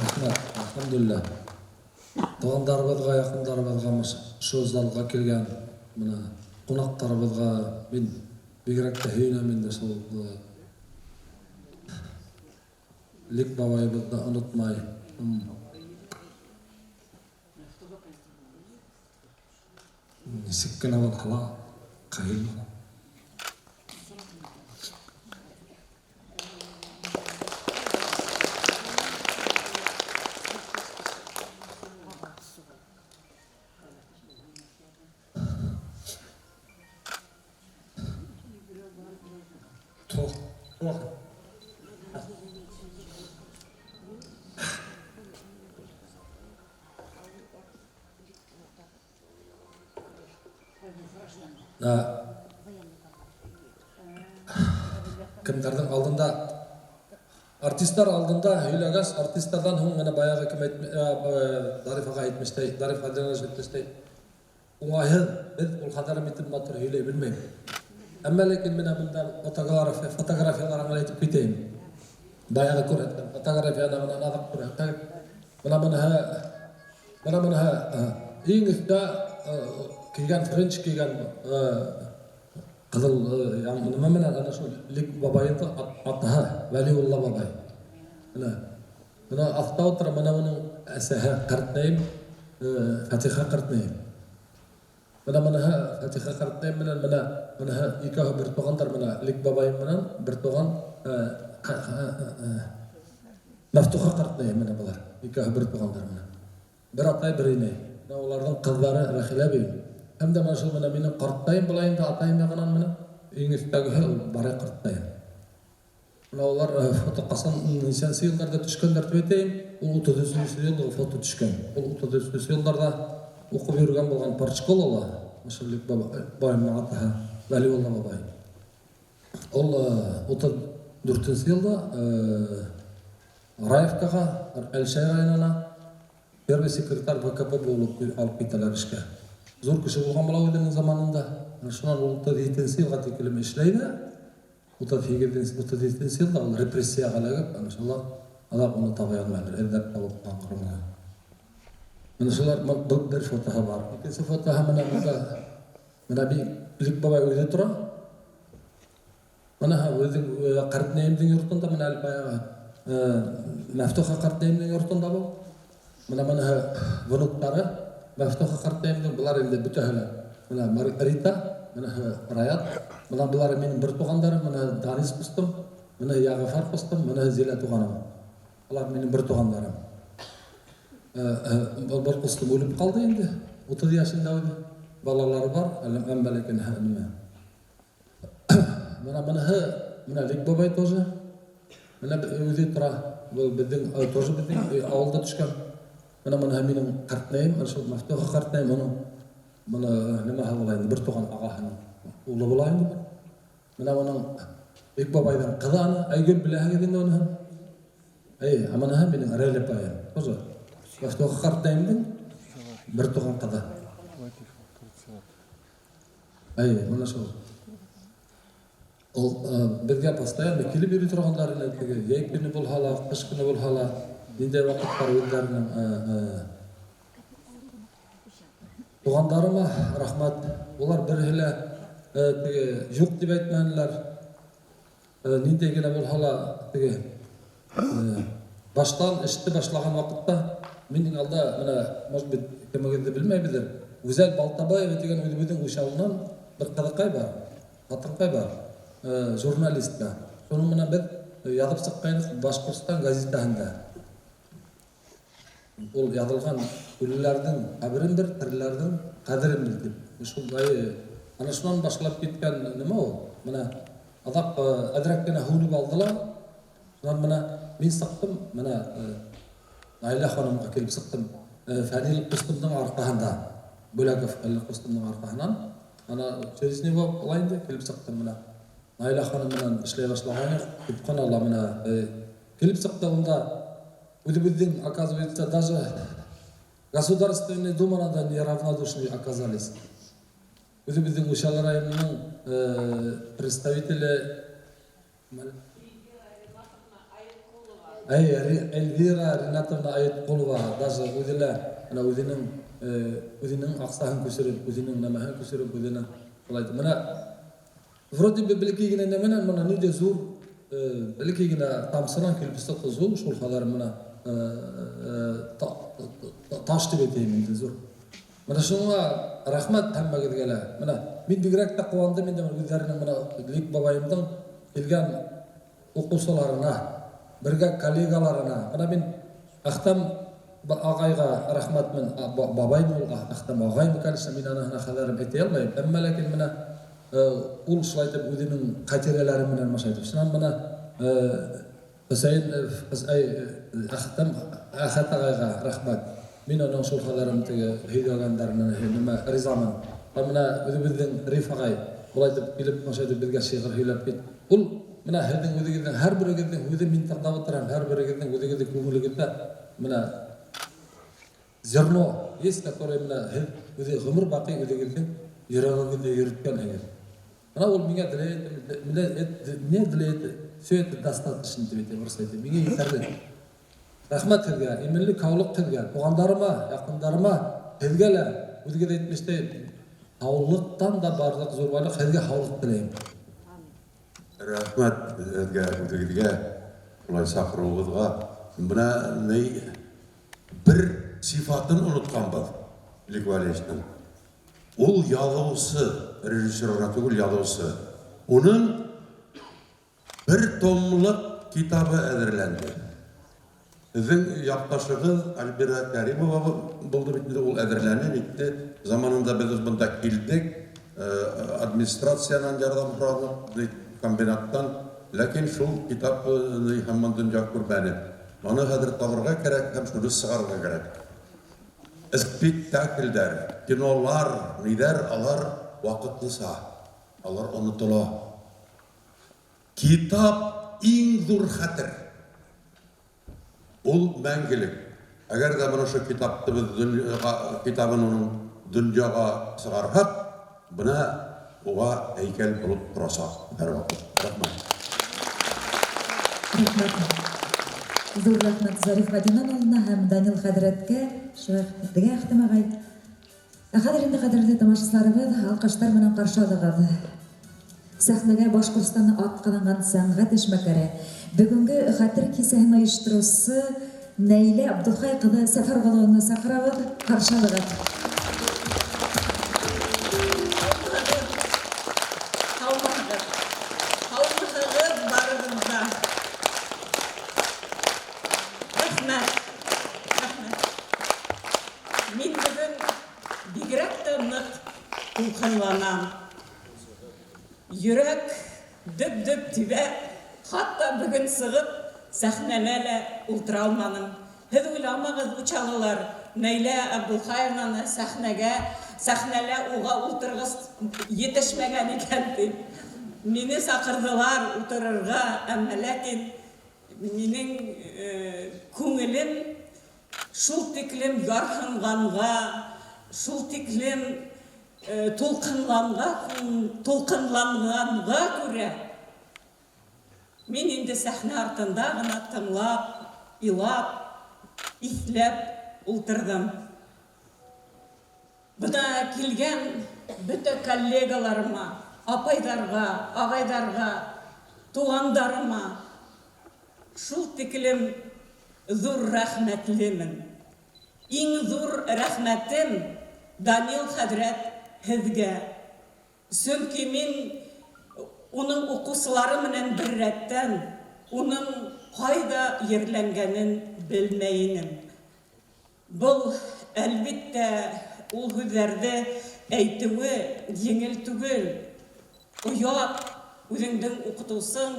Рәхмәт, әлхәмдүлилләһ. Туғандарыбыҙға, яҡындарыбыҙға ошо залға килгән бына ҡунаҡтарыбыҙға мин бигерәк тә һөйөнәм инде шул Лик бабайыбыҙҙы онотмай. Нисек кенә булһа ла ҡыйын. Кемдәрҙең алдында, артисттар алдында һөйләгәс, артисттарҙан һуң гына баяғы кем Дариф ағай әйтмештәй, Дариф Ғәдилович әйтмештәй, уңайһыҙ, беҙ ул хәҙәрем итеп матур һөйләй белмәйем. Әммә ләкин менә бында фотографияларын ғына әйтеп китәйем. Баяғы күрһәткән фотографияны ғына аҙаҡ күрһәтәйем. Бына быныһы, иң өҫтә кейгән френч кейгән ҡыҙыл нимә менән ана шул Лик бабайҙың атаһы Вәлиулла бабай. Бына аҫта ултыра, бына уның әсәһе ҡартнәйем, Фатиха ҡартнәйем. Бына быныһы Фатиха ҡартнәйем менән бына быныһы икәүһе бер туғандар, бына Лик бабайым менән бер туған Мәфтуха ҡартнәйем менән былар икәүһе бер туғандар менән. Бер атай, бер инәй. Бына уларҙың ҡыҙҙары Рәхилә әбейем. Һәм дә бына шул менән минең ҡарттайым була инде, атайым яғынан менән. Иң өҫтәгеһе ул Барай ҡарттайым. Бына улар фото ҡасан нисәнсе йылдарҙа төшкәндәр тип әйтәйем, ул утыҙ өсөнсө йылда фото төшкән. Ул утыҙ өсөнсө йылдарҙа уҡып йөрөгән булған партшколала, ошо Лик бабайымдың атаһы Вәлиулла бабай. Ул утыҙ дүртенсе йылда Раевкаға, Әлшәй районына первый секретарь ВКП булып алып китәләр эшкә. Зур кеше булған була үҙенең заманында. Шунан ул утыҙ етенсе йылға тиклем эшләй ҙә, утыҙ һигеҙенсе, утыҙ етенсе йылда ул репрессияға эләгеп, ана шулар аҙаҡ уны таба алмайҙар, эҙләп табып ҡаңғырмай. Менә шулар был бер фотоһы бар. Икенсе фотоһы менә бында, менә Лик бабай үҙе тора. Менә үҙенең ҡартнәйемдең йортонда, менә әле баяғы Мәфтуха ҡартнәйемдең йортонда был. Менә быныһы внуктары Мәфтуха ҡартнәйемдең, былар инде бөтәһе лә. Менә Рита, менә Раят, менә былар минең бер туғандарым, менә Данис ҡустым, менә Яғафар ҡустым, менә Зилә туғаным. Былар минең бер туғандарым. Был ҡустым үлеп ҡалды инде, утыҙ йәшендә үҙе. Балалары бар, әммә ләкин нимә. Менә быныһы, менә Лик бабай тоже. Менә үҙе тора, был беҙҙең, тоже беҙҙең ауылда төшкән. Менә быныһы минең ҡартнәйем, ана шул Мәфтуха ҡартнәйем, уның быны нимәһе була инде, бер туған ағаһының улы була инде. Менә уның Лик бабайҙың ҡыҙы ана, Айгөл, беләһегеҙ инде уныһын. Әй, ә быныһы минең Рәйлә апайым, тоже Мәфтуха ҡартнәйемдең бер туған ҡыҙы. Әй, бына шул. Ул беҙгә постоянно килеп йөрөй торғандар ине, теге йәй көнө булһа ла, ҡыш көнө булһа ла, ниндәй ваҡыттар үҙҙәренең туғандарыма рәхмәт. Улар береһе лә теге юҡ тип әйтмәнеләр. Ниндәй генә булһа ла, теге баштан эште башлаған ваҡытта минең алда, менә, может быть, кемегеҙҙе белмәйбеҙҙер, Гүзәл Балтабаева тигән үҙебеҙҙең Учалынан бер ҡыҙыҡай бар, ҡатынҡай бар, журналистка. Шуның менән беҙ яҙып сыҡҡайныҡ Башҡортостан гәзитәһендә. Ул яҙылған үлеләрҙең ҡәберен бер, тереләрҙең ҡәҙерен бел тип. Шулай, ана шунан башлап киткән нимә ул? Менә аҙаҡ әҙерәк кенә һүнеп алды ла. Шунан менә мин сыҡтым, менә Наилә ханымға килеп сыҡтым. Фәнил ҡустымдың арҡаһында, Бүләков Фәнил ҡустымдың арҡаһынан Ана через него була инде килеп сыҡты менә. Наилә ханым менән эшләй башлағайныҡ. Күп менә килеп сыҡты унда үҙебеҙҙең, оказывается, даже Государственный Думада да неравнодушны оказались. Үҙебеҙҙең Учалы районының представители Эльвира Ринатовна Айткулова даже үҙе лә менә үҙенең аҡсаһын күсереп, үҙенең нәмәһен күсереп, үҙенең шулай итеп. Менә вроде бы бәләкәй генә нәмәнән менә ниндәй ҙур бәләкәй генә тамсынан килеп сыҡты ҙур шул хәҙер менә таш тип әйтәйем инде ҙур. Менә шуңа рәхмәт һәммәгеҙгә лә. Менә мин бигерәк тә ҡыуандым инде үҙҙәренең менә Лик бабайымдың килгән уҡыусыларына, бергә коллегаларына. Менә мин Әхтәм ағайға рәхмәтмен, бабайым ул, Әхтәм ағайым, конечно, мин аныһына хәҙер әйтә алмайым. Әммә ләкин менә ул шулай итеп үҙенең хәтирәләре менән машай итеп. Шунан менә Хөсәйен Әхтәм Әхәт ағайға рәхмәт. Мин уның шул хәләрем теге һөйләгәндәренә нимә ризамын. Һәм менә үҙебеҙҙең Риф ағай былай итеп килеп машай итеп беҙгә шиғыр һөйләп кит. Ул менә һеҙҙең үҙегеҙҙең һәр берегеҙҙең һүҙен мин тыңлап ултырам, һәр берегеҙҙең үҙегеҙҙең күңелегеҙҙә менә зерно есть, которое менә һеҙ үҙе ғүмер баҡый үҙегеҙҙең йөрәгегеҙҙә йөрөткәнһегеҙ. Менә ул миңә мне для этого все это достаточно тип әйтәм, рус әйтәм. Миңә етерле. Рәхмәт һеҙгә, именлек, һаулыҡ һеҙгә, туғандарыма, яҡындарыма, һеҙгә лә, үҙегеҙ әйтмештәй, һаулыҡтан да барлыҡ ҙур байлыҡ, һеҙгә һаулыҡ теләйем. Рәхмәт һеҙгә, үҙегеҙгә, шулай саҡырыуығыҙға. Бына ни бер сифатын онотҡанбыҙ Лик Валеевичтың. Ул яҙыусы, режиссер ғына түгел, яҙыусы. Уның бер томлыҡ китабы әҙерләнде. Беҙҙең яҡташығыҙ Альбира Кәримова булды бит инде, ул әҙерләне, нитте. Заманында беҙ бында килдек, администрациянан ярҙам һораныҡ, комбинаттан. Ләкин шул китап һаман донъя күрмәне. Аны хәҙер табырға кәрәк һәм шуны сығарырға кәрәк. Спектаклдәр, кинолар, ниҙәр, алар ваҡытлыса, алар онотола. Китап иң ҙур хәтер. Ул мәңгелек. Әгәр ҙә бына ошо китапты беҙ донъяға, китабын уның донъяға сығарһаҡ, бына уға һәйкәл булып торасаҡ һәр ваҡыт. Рәхмәт. Рәхмәт. Ҙур рәхмәт Зариф Мәдинан улына һәм Данил хәҙрәткә, шулай беҙгә Әхтәм ағай. Ә хәҙер инде ҡәҙерле тамашасыларыбыҙ, алҡыштар менән ҡаршы алығыҙ. Сәхнәгә Башҡортостаны атҡаҙанған сәнғәт эшмәкәре, бөгөнгө хәтер кисәһен ойоштороусы Нәйлә Абдулхай ҡыҙы Сәфәрғолованы саҡырабыҙ. Ҡаршы алығыҙ. Һаумыһығыҙ. Һаумыһығыҙ барығыҙ ҙа. Рәхмәт. Рәхмәт. Мин бөгөн бигерәк тә ныҡ тулҡынланам. Йөрәк дөп-дөп тибә, хатта бөгөн сығып сәхнәлә лә ултыра алманым. Һеҙ уйламағыҙ, Учалылар, Нәйлә Абдулхаевнаны сәхнәлә уға ултырғыс етешмәгән икән тип. Мине саҡырҙылар ултырырға, әммә ләкин минең күңелем шул тиклем ярһынғанға, шул тиклем тулҡынланғанға күрә мин инде сәхнә артында ғына тыңлап, илап, иҫләп ултырҙым. Бына килгән бөтә коллегаларыма, апайҙарға, ағайҙарға, туғандарыма шул тиклем ҙур рәхмәтлемен. Иң ҙур рәхмәтем Данил хәҙрәт һеҙгә. Сөнки мин уның уҡыусылары менән бер рәттән уның ҡайҙа ерләнгәнен белмәй инем. Был, әлбиттә, ул һүҙҙәрҙе әйтеүе еңел түгел. Оят, үҙеңдең уҡытыусың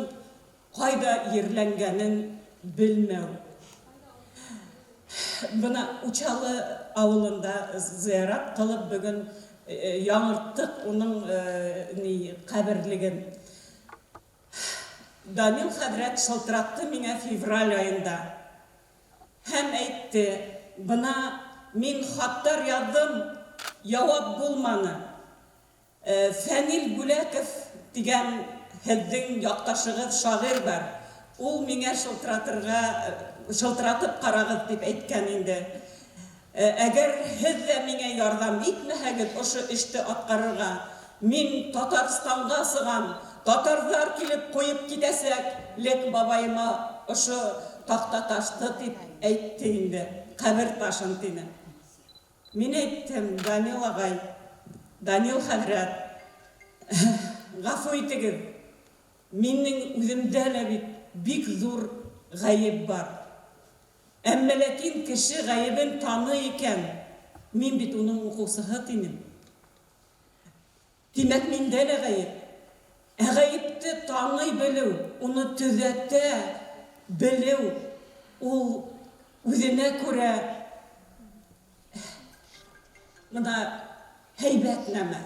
ҡайҙа ерләнгәнен белмәү. Бына Учалы ауылында зыярат ҡылып бөгөн Яңырттыҡ уның ни ҡәберлеген. Данил хәҙрәт шылтыратты миңә февраль айында һәм әйтте, бына мин хаттар яҙҙым, яуап булманы. Фәнил Бүләков тигән һеҙҙең яҡташығыҙ шағир бар. Ул миңә шылтыратырға, шылтыратып ҡарағыҙ дип әйткән инде. Әгәр һеҙ ҙә миңә ярҙам итмәһәгеҙ ошо эште атҡарырға, мин Татарстанға сығам, татарҙар килеп ҡуйып китәсәк Лек бабайыма ошо таҡтаташты дип әйтте инде, ҡәбер ташын тине. Мин әйттем, Данил ағай, Данил хәҙрәт, ғәфү итегеҙ, минең үҙемдә лә бит бик ҙур ғәйеп бар. Әммә ләкин кеше ғәйебен таный икән, мин бит уның уҡыусыһы тинем. Тимәк, миндә лә ғәйеп. Ә ғәйепте таный белеү, уны төҙәтә белеү, ул үҙенә күрә бына һәйбәт нәмә.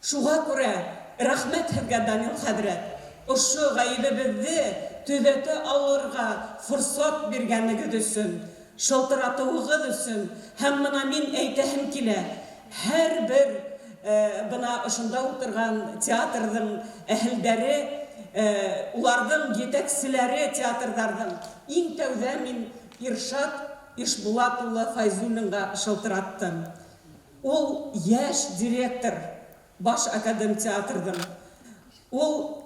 Шуға күрә рәхмәт һеҙгә, Данил хәҙрәт, ошо ғәйебебеҙҙе төҙәтә алырға форсат биргәнегеҙ өсөн, шылтыратыуығыҙ өсөн. Һәм бына мин әйтәһем килә, һәр бер бына ошонда ултырған театрҙың әһелдәре, уларҙың етәкселәре театрҙарҙың, иң тәүҙә мин Иршат Ишбулат улы Файзуллинға шылтыраттым. Ул йәш директор баш академ театрҙың. Ул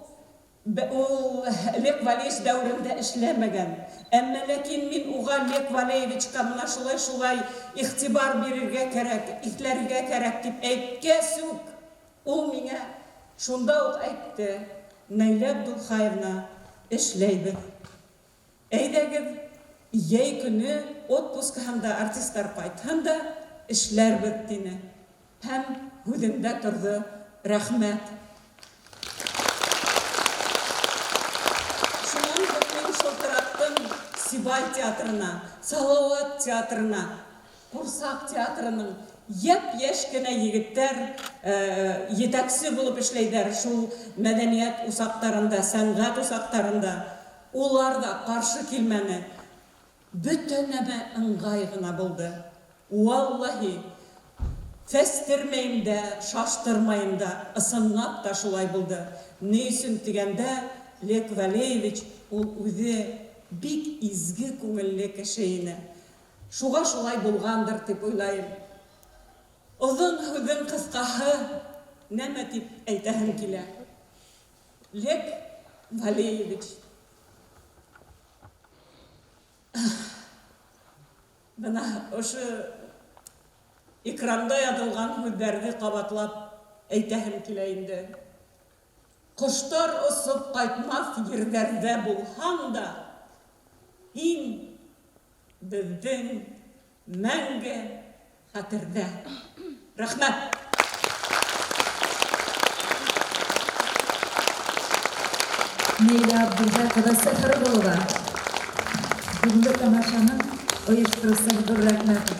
Лек Валеевич дәүерендә эшләмәгән. Әммә ләкин мин уға Лек Валеевичка бына шулай-шулай иғтибар бирергә кәрәк, иҫләргә кәрәк тип әйткәс үк, ул миңә шунда уҡ әйтте, Наилә Абдулхаевна, эшләйбеҙ. Әйҙәгеҙ, йәй көнө отпускаһында артистар ҡайтһын да эшләрбеҙ, тине. Һәм һүҙендә торҙо, рәхмәт. Шунан һуң мин шылтыраттым Сибай театрына, Салауат театрына, Ҡурсаҡ театрының йәп-йәш кенә егеттәр етәксе булып эшләйҙәр шул мәҙәниәт усаҡтарында, сәнғәт усаҡтарында. Улар ҙа ҡаршы килмәне. Бөтә нәмә ыңғай ғына булды. Валлаһи, фәстермәйем дә, шаштырмайым да, ысынлап та шулай булды. Ни өсөн тигәндә, Лек Валеевич ул үҙе бик изге күңелле кеше ине. Шуға шулай булғандыр тип уйлайым. Оҙон һүҙҙең ҡыҫҡаһы, нәмә тип әйтәһем килә. Лек Валеевич, бына ошо экранда яҙылған һүҙҙәрҙе ҡабатлап әйтәһем килә инде. Ҡоштар осоп ҡайтмаҫ ерҙәрҙә булһаң да, һин беҙҙең мәңге хәтерҙә. Рәхмәт. Наилә Абдулхай ҡыҙы Сәфәрғолова. Бөгөнгө тамашаның ойоштороусы, ҙур рәхмәт.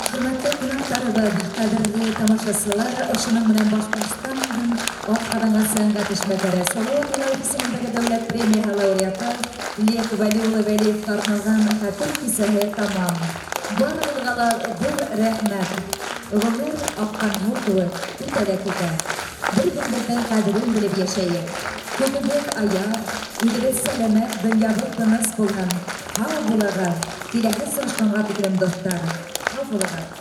Хөрмәтле ҡунаҡтарыбыҙ, ҡәҙерле тамашасылар, ошоноң менән Башҡортостандың атҡаҙанған сәнғәт эшмәкәре Салауат Юлаев исемендәге дәүләт премияһы лауреаты Лек Вәли улы Вәлиевҡа арналған хәтер кисәһе тамам. Барығыҙға ла ҙур рәхмәт. Ғүмер аҡҡан һыу кеүек үтә лә китә. Бер-беребеҙҙең ҡәҙерен белеп йәшәйек. Көнөбөҙ аяҙ, илебеҙ сәләмәт, донъябыҙ тыныс булһын. Һау булығыҙ! Киләһе осрашҡанға тиклем, дуҫтар. Һау булығыҙ!